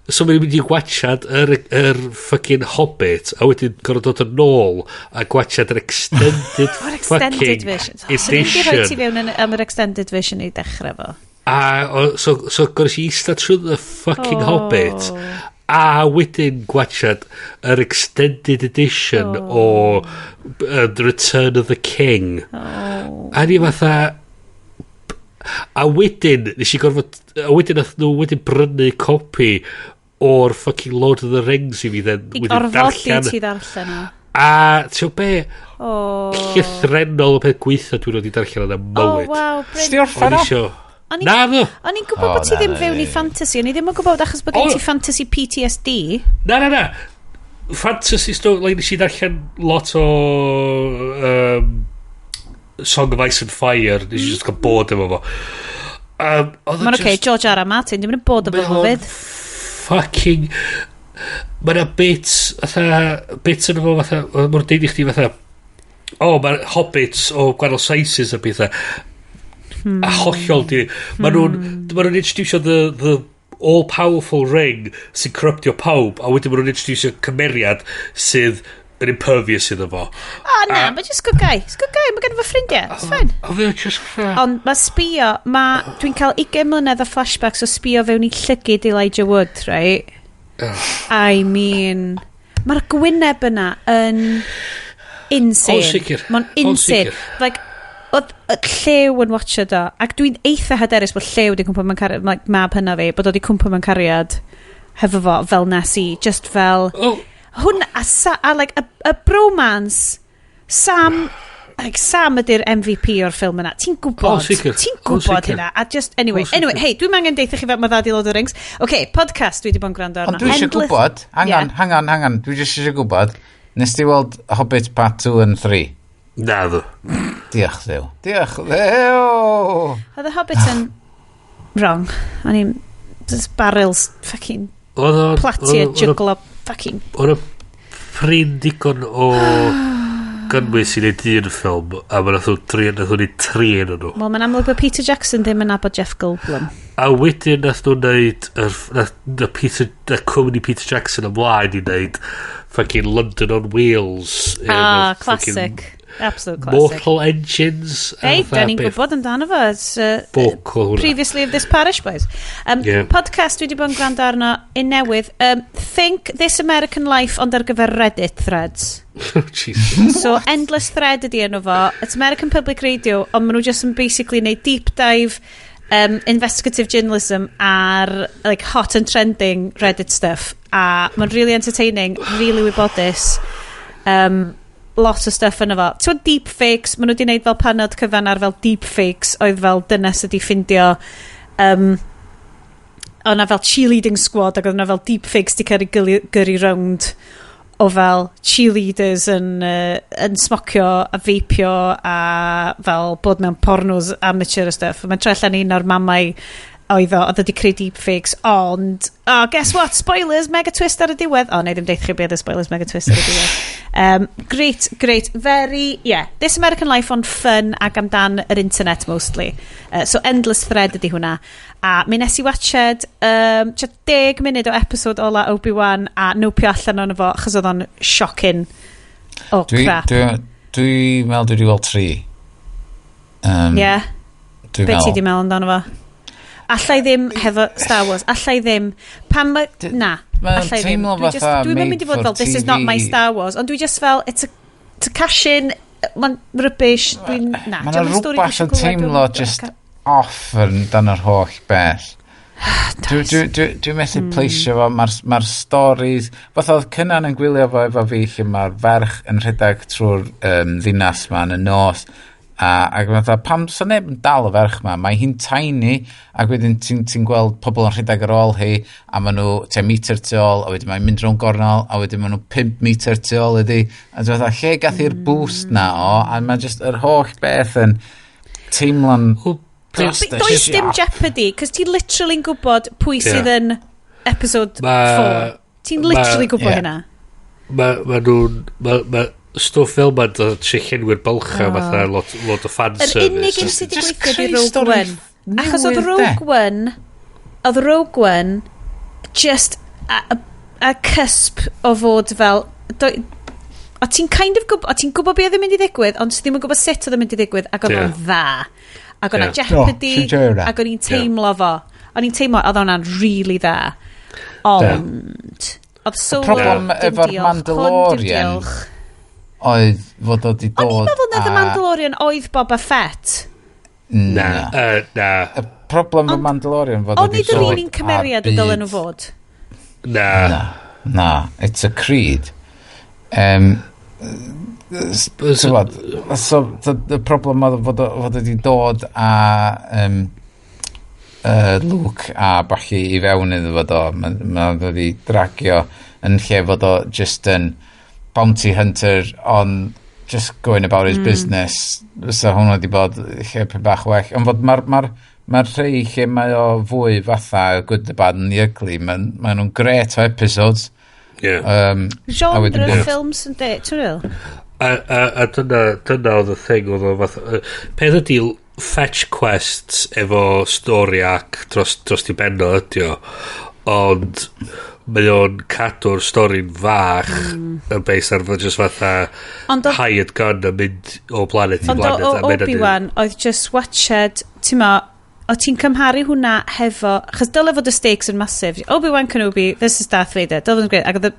So mae'n mynd i gwachad yr fucking Hobbit a wedyn gorfod dod yn ôl a gwachad yr extended fucking version. Edition. So ni'n rhoi ti fewn am yr extended version i dechrau fo. A so gorfod i eistedd trwy the fucking Hobbit a wedyn gwachad yr extended edition o The Return of the King. A ni fatha... A wedyn, nes i gorfod... A wedyn nath nhw wedyn brynu copi o'r fucking Lord of the Rings i fi then I orfodi ti ddarllen o. A ti'n be, llythrennol o peth gweitha dwi'n wedi darllen yna mywyd. Oh, wow, Bryn. Sti orffen o? Na, ddo. O'n i'n gwybod bod ti ddim fewn i fantasy. O'n i ddim yn gwybod achos bod gen ti fantasy PTSD. Na, na, na. Fantasy story, like, nes i darllen lot o Song of Ice and Fire. Nes i just cael bod efo fo. Mae'n oce, George R. R. Martin, dwi'n mynd yn bod efo fo fyd. Fucking... Mae yna bits, fatha, bits yn efo fatha, mae'n deud i chdi fatha, mae'r hobbits o gwahanol sizes a bethau. A hollol di. Mae nhw'n introducio the all-powerful ring sy'n corruptio pawb, a wedyn mae nhw'n introducio cymeriad sydd yn impervious iddo fo. O, na, mae just good guy. It's good guy, mae gen fo ffrindiau. It's fine. O, fe just... Ond mae sbio, dwi'n cael 20 mlynedd o flashbacks o sbio fewn i llygid Elijah Wood, right? I mean, mae'r gwyneb yna yn insane. O, sicr. Mae'n insane. Like, Oedd Llew yn watcha do, ac dwi'n eitha hyderus bod Llew wedi cwmpa mewn cariad, like, mab hynna fi, bod o wedi cwmpa mewn cariad hefo fo, fel nes i, just fel... Oh. Hwn, a like, y bromance, Sam, like, Sam ydy'r MVP o'r ffilm yna. Ti'n gwybod? Oh, sicr. Ti'n Oh, gwybod sicr. hynna? A just, anyway, Oh, sicr. anyway, hey, dwi'n angen deitha chi fel mae dda di Lord of the Rings. OK, podcast dwi wedi bod yn gwrando arno. Ond dwi eisiau gwybod, hang on, Yeah. hang on, hang on, dwi jyst eisiau gwybod, nes ti weld Hobbit Part 2 and 3? Na ddo. Diolch ddew. Diolch ddew! Oedd y Hobbit yn wrong. O'n i'n just barrels fucking Oedd o'n... platia juglo fucking Oedd o'n prin digon o gynnwys i wneud un ffilm, a mae nath nhw tri, nath nhw wneud tri yn nhw. Wel, mae'n amlwg bod Peter Jackson ddim yn nabod Jeff Goldblum. A wedyn nath nhw wneud yr, nath, y Peter, y cwmni Peter Jackson ymlaen i wneud fucking London on Wheels. Ah, efo fucking classic. Absolute classic. Mortal Engines. a Hey, fatha da ni'n beth gwybod amdano fo. It's, Boc o hwnna. Previously of this parish, boys. Yeah. Podcast dwi wedi bod yn gwrando arno un newydd. Think This American Life ond ar gyfer Reddit threads. Jesus. So Endless Thread ydi enw fo. It's American Public Radio, ond maen nhw just yn basically neud deep dive investigative journalism ar like hot and trending Reddit stuff. A mae'n really entertaining, really wybodus. Lot o stuff yno fo. Ti'n deep fakes, maen nhw wedi gwneud fel panod cyfan ar fel deep fakes oedd fel dynes ydi ffindio o'na fel cheerleading squad ac oedd yna fel deep fakes di cael ei gyrru rownd o fel cheerleaders yn smocio a vapeio a fel bod mewn pornos amateur a stuff. Mae'n troi allan un o'r mamau oedd o, oedd wedi creu deepfakes, ond, oh, guess what, spoilers, mega twist ar y diwedd. O, oh, neu ddim deith chi beth y spoilers, mega twist ar y diwedd. Great, great, very, yeah, This American Life on fun ac amdan yr internet mostly. So Endless Thread ydi hwnna. A mi nes i watched tua 10 munud o episode ola Obi-Wan a nopio allan ono fo, achos oedd o'n shocking. Oh, crap. Dwi meddwl dwi wedi weld 3. Yeah. Dwi'n Be ti meddwl. di meddwl amdano fo? Alla i ddim hefo Star Wars. Alla i ddim. Pan ma... Na. Mae'n Alla i ddim. teimlo Dwi just- fatha Dwi'm yn mynd i fod made fel, for this is not my TV. Star Wars. Ond dwi just fel, it's a cash-in, mae'n rubbish. Dwi'n... Na. Mae dio'm yna yn stori dwi rhywbeth isio yn glywed, teimlo just off yn dan yr holl beth. Dwi methu pleisio fo, mae'r ma stories... Fatha oedd Cynan yn gwylio fo efo fi lle mae'r ferch yn rhedeg trwy'r ddinas ma yn y nos. Ac fatha, pam sa neb yn dal y ferch ma? Mae hi'n tiny, ac wedyn ti'n ti gweld pobl yn rhedeg ar ôl hi, a maen nhw 10 metr tu ôl, a wedyn mae'n mynd rownd gornel, a wedyn maen nhw 5 metr tu ôl iddi. A dwi'n fatha, lle gath hi'r boost na o? A mae just yr holl beth yn teimlo'n dros y Does dim siop. jeopardy, cos ti'n literally'n gwybod pwy sydd yn episode 4. Ti'n literally gwybod hynna. Mae nhw'n... Ma stwff fel ma'n dod tri llenwi'r bylchau fatha lot o fan Yr service. unig un sydd wedi Just gweithio di creu Rogue stori One. Achos oedd newydd, de. Rogue One, oedd Rogue One just a cusp o fod fel... O ti'n kind of gwybod, o ti'n gwybod beth oedd yn mynd i ddigwydd, ond ti ddim yn gwybod sut oedd yn mynd i ddigwydd, ac oedd o'n dda. Ac o'na jeopardy, Oh, ti'n joio hwnna. ac o'n i'n teimlo fo. O'n i'n teimlo, oedd hwnna'n really dda. Ond, oedd Solo, problem dim efo'r diolch. Hwn, dim Mandalorian diolch. Oedd fod o di dod O'n i'n meddwl na The Mandalorian oedd Boba Fett. Na. Na. Y problem efo Mandalorian fod o Ond di nid yr dod un un cymeriad â'r y dylen nhw byd. fod. Na. Na, it's a creed. Tywod, so y problem oedd fod o di dod a Luke a ballu i fewn iddo fo do. Mae ma wedi dragio yn lle fod o just yn bounty hunter on just going about his business. So hwnna wedi bod lle pe bach well. Ond fod mae'r ma ma rhai lle mae o fwy fatha Good, the Bad and the Ugly, mae ma nhw'n great o episodes. Yeah. A wedyn Genre bod- films yn de, ti'n real? A dyna oedd y thing oedd o fath... Peth ydi fetch quests efo story arc dros di benno ydi o. Ond mae o'n cadw'r stori'n fach yn based ar fod just fatha Ond oedd- hired gun yn mynd o planet i Ond planet. o a ma' hynna 'di- Obi-Wan oedd just watched, ti'n ma, o ti'n cymharu hwnna hefo, achos dyle fod y stakes yn massive. Obi-Wan Kenobi versus Darth Vader, dyle fod yn great. Ac oedd y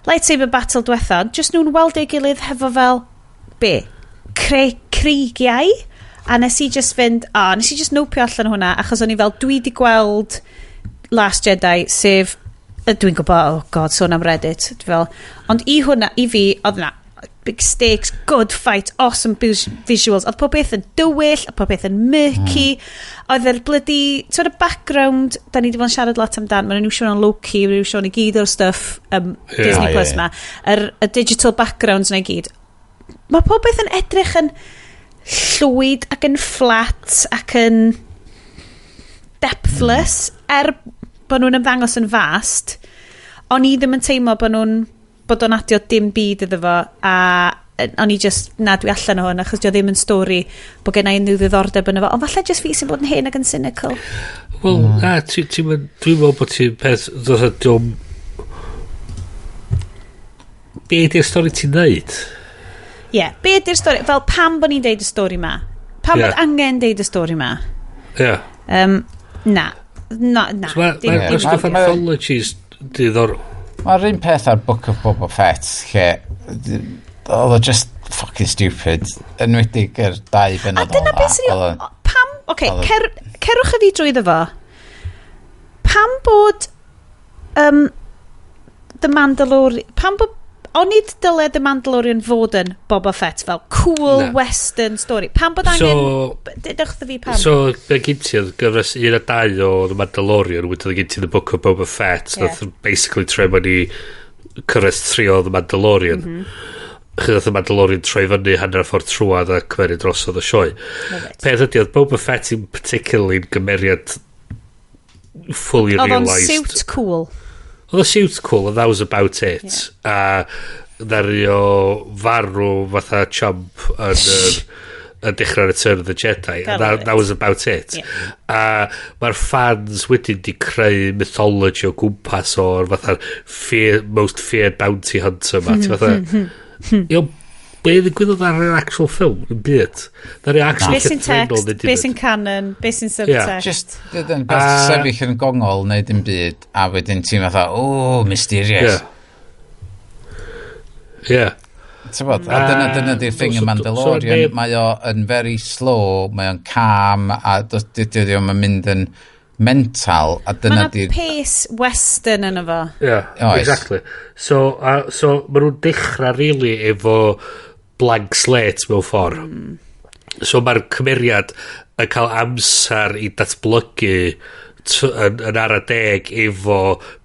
lightsaber battle diwetha, ond just nhw'n weld ei gilydd hefo fel, be? Creigiau, a nes i just fynd, nes i just nopio allan o hwnna, achos o'n i fel, dwi di gweld Last Jedi, sef, dwi'n gwybod, oh God, sôn am Reddit, dwi fel, ond i hwnna, i fi, oedd na, big stakes, good fight, awesome visuals, oedd pob beth yn dywyll, oedd pob beth yn murky, oedd yr bloody, sort of background, da ni wedi bod yn siarad lot amdan, maen nhw'n iwsio o'n Loki, maen nhw'n iwsio i gyd o'r stuff Disney Plus ma, y digital backgrounds na i gyd. Mae pob beth yn edrych yn llwyd ac yn flat ac yn depthless, er bod nhw'n ymddangos yn vast, o'n i ddim yn teimlo bod o'n adio dim byd iddo fo, a o'n i just, na, dwi allan o hwn, achos dio ddim yn stori bod gen i unrhyw ddiddordeb yn efo, ond falle just fi sy'n bod yn hen ac yn cynical. Wel, na, dwi'n meddwl bod ti'n peth, ddoth o diom. Be ydy'r stori ti'n dweud? Ie, yeah, be ydy'r stori? Fel pam bod ni'n deud y stori ma? Pam bod angen deud y stori ma? Ie. Na. Na, na. So ma stwff anthologies diddorol. Mae'r un peth ar Book of Boba Fett, lle oedd o just fucking stupid, enwedig yr dau A benod dyna ola. beth sy'n Pam. Oce, cerwch y fi drwyddo fo. Pam bod The Mandalorian. Onid dyle The Mandalorian fod yn Boba Fett fel cool Na. Western story? Pam bod angen So, Dewch wrtho fi pam. So, be gyn ti oedd gyfres 1 a 2 o The Mandalorian, wedyn oedd gen ti The Book of Boba Fett, Ie. nath basically troi mewn i cyfres 3 o The Mandalorian. Chyd oedd The Mandalorian troi fyny hanner ffordd trwad a cymeru drosodd y sioe. Love it. Peth ydy, oedd Boba Fett in particularly yn gymeriad fully Oedd o'n realised. suit cool. Oedd o suit cool, and that was about it. A ddaru o farw fatha chump yn yr yn dechrau Return of the Jedi. And Love it. that was about it. A mae'r fans wedyn di creu mythology o gwmpas o'r fatha'r most feared bounty hunter ma. Ti fatha, Io, be ddigwyddodd ar yr actual film? Yn byd. Na'r actual Be sy'n llythrennol text, neu dim be byd. sy'n canon, be sy'n subtext. Just, dydyn, beth sefyll yn gongol neu dim byd, a wedyn ti'n fatha, oh, mysterious. Yeah. Ti'n bod, a dyna di'r thing y Mandalorian, mae o yn very slow, mae o'n calm, a dydy o'm yn mynd yn mental, a Mae dyna yna di'r pace western yno fo. Yeah, Oes. Exactly. So maen nhw'n dechrau really efo blank slate mewn ffordd. So mae'r cymeriad yn cael amser i datblygu yn ara deg efo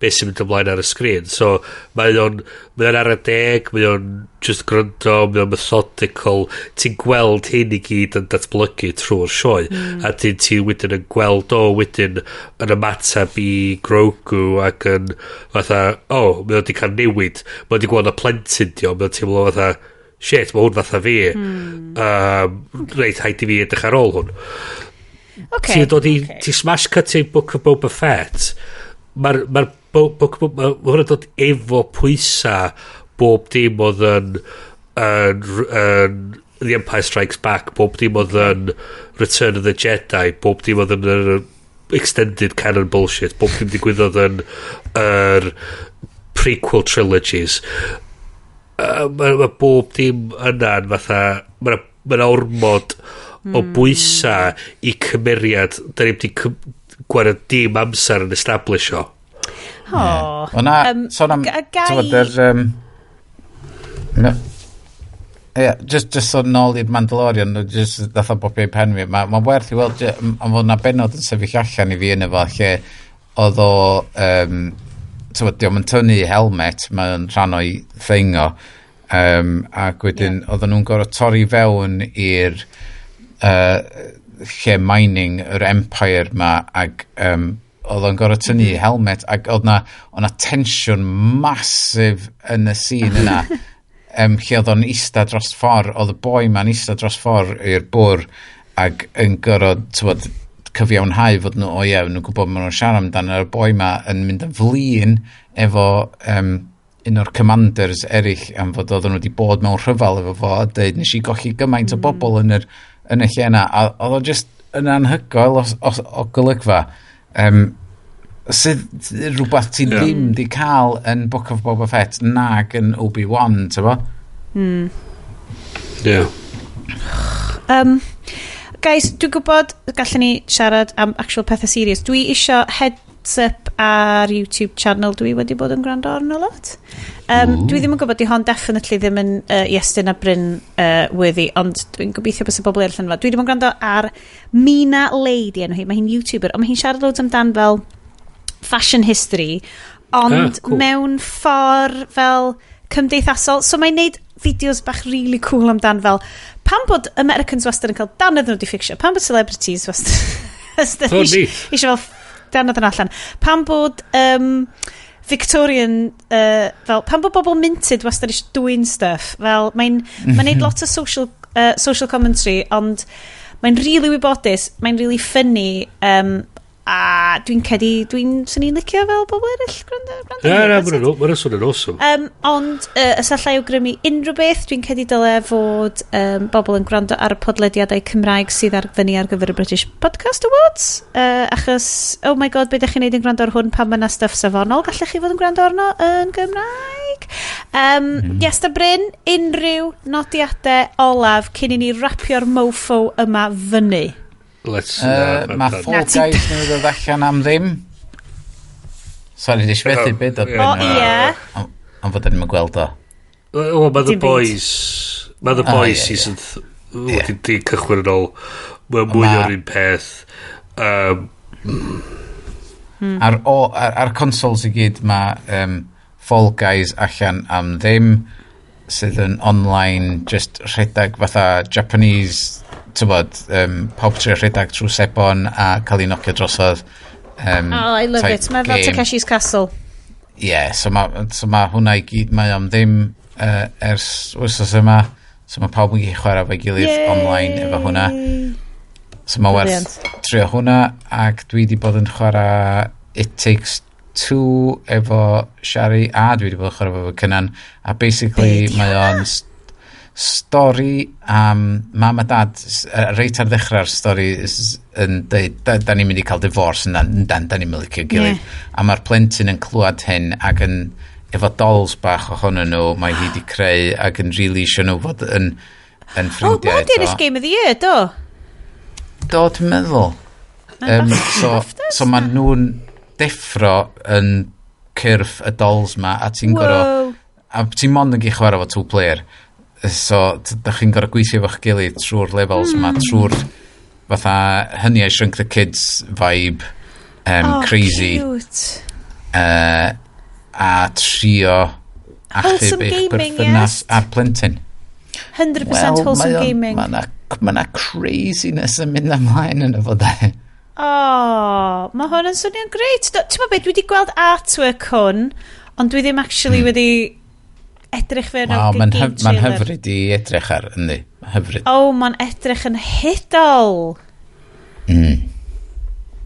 beth sy'n mynd ymlaen ar y sgrin. So mae o'n ara deg, mae o'n just gryndo, mae o'n methodical. Ti'n gweld hyn i gyd yn datblygu trwy'r sioe. A ti wedyn yn gweld o wedyn yn ymateb i Grogu ac yn fatha, o, oh, mae o wedi cael newid. Mae o wedi gweld y plentyn di o, mae o'n teimlo fatha, shit, mae hwn fatha fi. Reit, haid i fi edrych ar ôl hwn. Ti'n dod i, ti smash cutting Book of Boba Fett, mae'r ma Book of Boba, ma hwnna'n dod efo pwysa bob dim oedd yn The Empire Strikes Back, bob dim oedd yn Return of the Jedi, bob dim oedd yn yr extended canon bullshit, bob dim digwyddodd yn yr prequel trilogies. Mae ma bob dim yna'n fatha, mae ma ormod o bwysa i cymeriad da ni'n di gwario dim amser yn establish o. O. O na, sôn am, gai ti'n yr, no. Ie, just sôn nôl i'r Mandalorian, just ddath o bopio i pen fi. Mae ma werth i weld, am fod na benod yn sefyll allan i fi yn efo, lle oedd o, ti'n bod, dio'm yn tynnu helmet, mae'n rhan o'i thing o, ac wedyn yeah, oedden nhw'n gorfod torri fewn i'r lle mining yr Empire ma, ac oedd o'n gorfod tynnu helmet, ac oedd na tensiwn massive yn y scene yna, lle oedd o'n ista dros ffordd, oedd y boi ma'n ista dros ffordd i'r bwr, ac yn gorfod, t'wod, cyfiawnhau fod nhw, o ie, nhw'n gwybod maen nhw'n siarad amdano, y boi ma yn mynd yn flin efo un o'r commanders eraill am fod oedden nhw wedi bod mewn rhyfel efo fo a dweud nes i golli gymaint o bobl yn y lle yna, a oedd o just yn anhygoel o golygfa sydd rhywbeth ti ddim di cael yn Book of Boba Fett nag yn Obi-Wan, ti'n bo? Yeah. Guys, dwi'n gwybod gallwn ni siarad am actual pethau serious. Dwi isio heads up ar YouTube channel dwi wedi bod yn gwrando arno lot. Dwi ddim yn gwybod, di hon definitely ddim yn Iestyn a Bryn worthy, ond dwi'n gobeithio bys y bobl eraill yn fo. Dwi wedi bod yn gwrando ar Mina Lady enw hi. Mae hi'n YouTuber, ond mae hi'n siarad loads amdan fel fashion history, ond Ah, cool. mewn ffordd fel cymdeithasol. So mae'n neud fideos bach really cool amdan fel pam bod Americans wastad yn cael dannedd nhw di fixio, pam bod celebrities wastad Oh, neat. eisiau fel dannedd yn allan, pam bod Victorian, fel, pam bod bobl minted wastad eisiau dwyn stuff, fel mae'n mae neud lot o social commentary, ond mae'n really wybodus, mae'n really funny, a dwi'n cedi, swn i'n licio fel bobl eraill gwrando Na, na, That's it. Mae'n swnio'n awesome. Ond os allai awgrymu unrhyw beth, dwi'n cedi dyle fod bobl yn gwrando ar y podlediadau Cymraeg sydd ar fyny ar gyfer y British Podcast Awards. Achos, oh my god, be ydych chi'n neud yn gwrando ar hwn pan mae yna stuff safonol gallech chi fod yn gwrando arno yn Gymraeg. Yes, da Bryn, unrhyw nodiadau olaf cyn i ni rapio'r mofo yma fyny? Let's... Mae Fall Na, Guys newydd ddod allan am ddim. Sorry, nes i fethu beth oedd O, ie. Ond fod yn gweld o. Wel, mae The Dim byd. Boys... Mae The Ah, Boys ie, ie. season wedi di cychwyn yn ôl. Mae mwy o'r un peth. Ar consoles i gyd mae Fall Guys allan am ddim sydd yn online just rhedeg fatha Japanese, tybod, pawb trio rhedeg trwy sebon a cael ei nocio drosodd Oh, I love type it. Mae fel game. Takeshi's Castle. Ie, yeah, so ma hwnna i gyd, mae am ddim ers wythnos yma, so mae pawb yn gallu chwarae efo'i gilydd Yay! online efo hwnna. So mae werth Brilliant. trio hwnna, ac dwi wedi bod yn chwarae It Takes Two efo Shari, a dwi wedi bod yn chwarae efo Cynan, a basically Be' di mae o'n stori am mam a dad, reit ar ddechrau'r stori yn deud, da ni'n mynd i cael divorce yn dan, da ni'n mynd i licio gilydd. A mae'r plentyn yn clywed hyn ac yn efo dolls bach ohonyn nhw mae hi wedi creu ac yn really eisiau nhw fod yn O, ffrindiau mae di ennill Game of the Year, do? Do, dwi'n meddwl. So ma nhw'n deffro yn cyrff y dolls ma a ti'n gorfod Wow. a ti'n mond yn gallu chwarae efo two player, so dach chi'n gorfod gweithio efo'ch gilydd trwy'r levels ma, trwy'r fatha Honey I Shrunk the Kids vibe, Oh, crazy cute. A trio achub Wholesome eich gaming, berthynas yes. a'r plentyn. 100% wholesome gaming. Mae na, ma na craziness yn mynd ymlaen yn y fo de. Oh, mae hwn yn swnio'n greit. Ti'n meddwl beth, dwi wedi gweld artwork hwn, ond dwi ddim actually wedi edrych fe yn Waw, o'r mae'n game hyf ma trailer. hyfryd i edrych ar, yndi. Ma'n hyfryd. Oh, mae'n edrych yn hudol.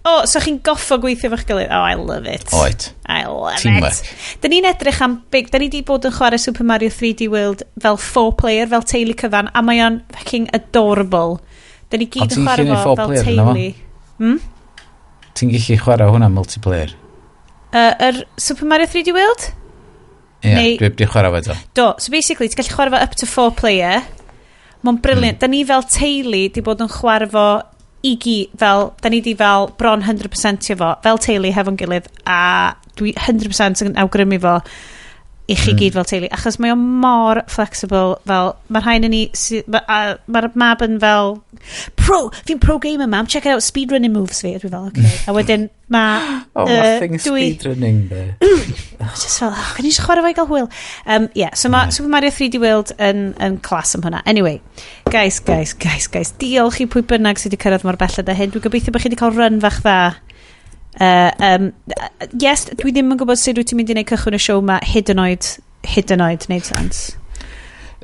Oh, so chi'n goffo gweithio efo'ch gilydd. Oh, I love it. Oed. I love Teamwork. it. Da ni'n edrych am big... Da ni di bod yn chwarae Super Mario 3D World fel four player, fel teulu cyfan, a mae o'n fucking adorable. Da ni gyd Ond yn ti'n chwarae gallu neud fo four fel player yna fo? teulu. Ti'n gallu chwarae hwnna multiplayer? Yr Super Mario 3D World? Ie, yeah, Neu- dwi wedi chwarae fo eto. Do, so basically, ti'n gallu chwarae fo up to four player. Mae'n brilliant. Da ni fel teulu di bod yn chwarae fo i gi, fel, da ni di fel bron 100% fo, fel teulu hefo'n gilydd, a dwi 100% yn awgrymu fo i chi gyd fel teulu, achos mae o mor flexible, fel, mae'r rhain yn ni, mae'r mab yn fel, pro, fi'n pro gamer mam, check out speedrunning moves fi, a dwi fel, okay. A wedyn, mae... Oh, mae thing speedrunning de. Just fel, oh, can i just chwarae fo i gael hwyl? Yeah, so mae Super Mario 3D World yn class am hwnna. Anyway, guys, guys, guys, guys, diolch i pwy bynnag sydd wedi cyrraedd mor belled â hyn. Dwi'n gobeithio bod chi wedi cael run fach dda. Yes, dwi ddim yn gwybod sut wyt ti'n mynd i wneud cychwyn y show ma hyd yn oed, wneud sens.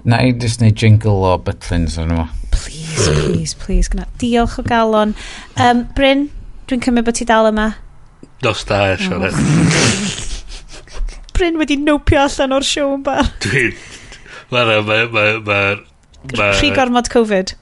Na i just neud jingle o Butlins arno fo. Please, please, please. Gna. Diolch o galon. Bryn, dwi'n cymryd bod ti dal yma. Nos da, Sioned. Bryn wedi nopio allan o'r show yn bar. Dwi'n... Mae'r... Mae'r... Mae'r... Rhy gormod Covid.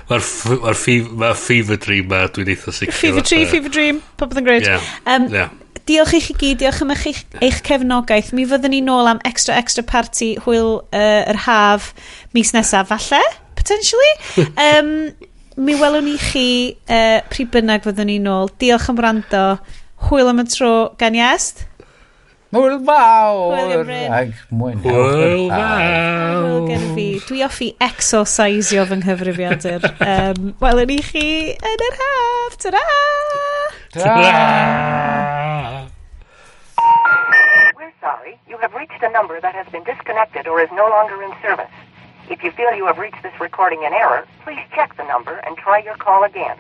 Mae'r ma fever dream ma, dwi'n eitha sicr. Fever tree, fever dream, popeth yn great. Yeah. Diolch i chi gyd, diolch am eich cefnogaeth. Mi fyddwn ni nôl am extra, extra party hwyl yr haf mis nesaf, falle? potentially. Mi welwn ni chi pryd bynnag fyddwn ni nôl. Diolch am wrando. Hwyl am y tro gan Iest. Hwyl fawr! Hwyl gan Bryn. Ag mwynhewch yr Hwyl haf. fawr. Hwyl gen fi. Dwi offi exorcisio fy nghyfrifiadur. Welwn ni chi yn yr haf. Ta-ra! Ta-ra! We're sorry. You have reached a number that has been disconnected or is no longer in service. If you feel you have reached this recording in error, please check the number and try your call again.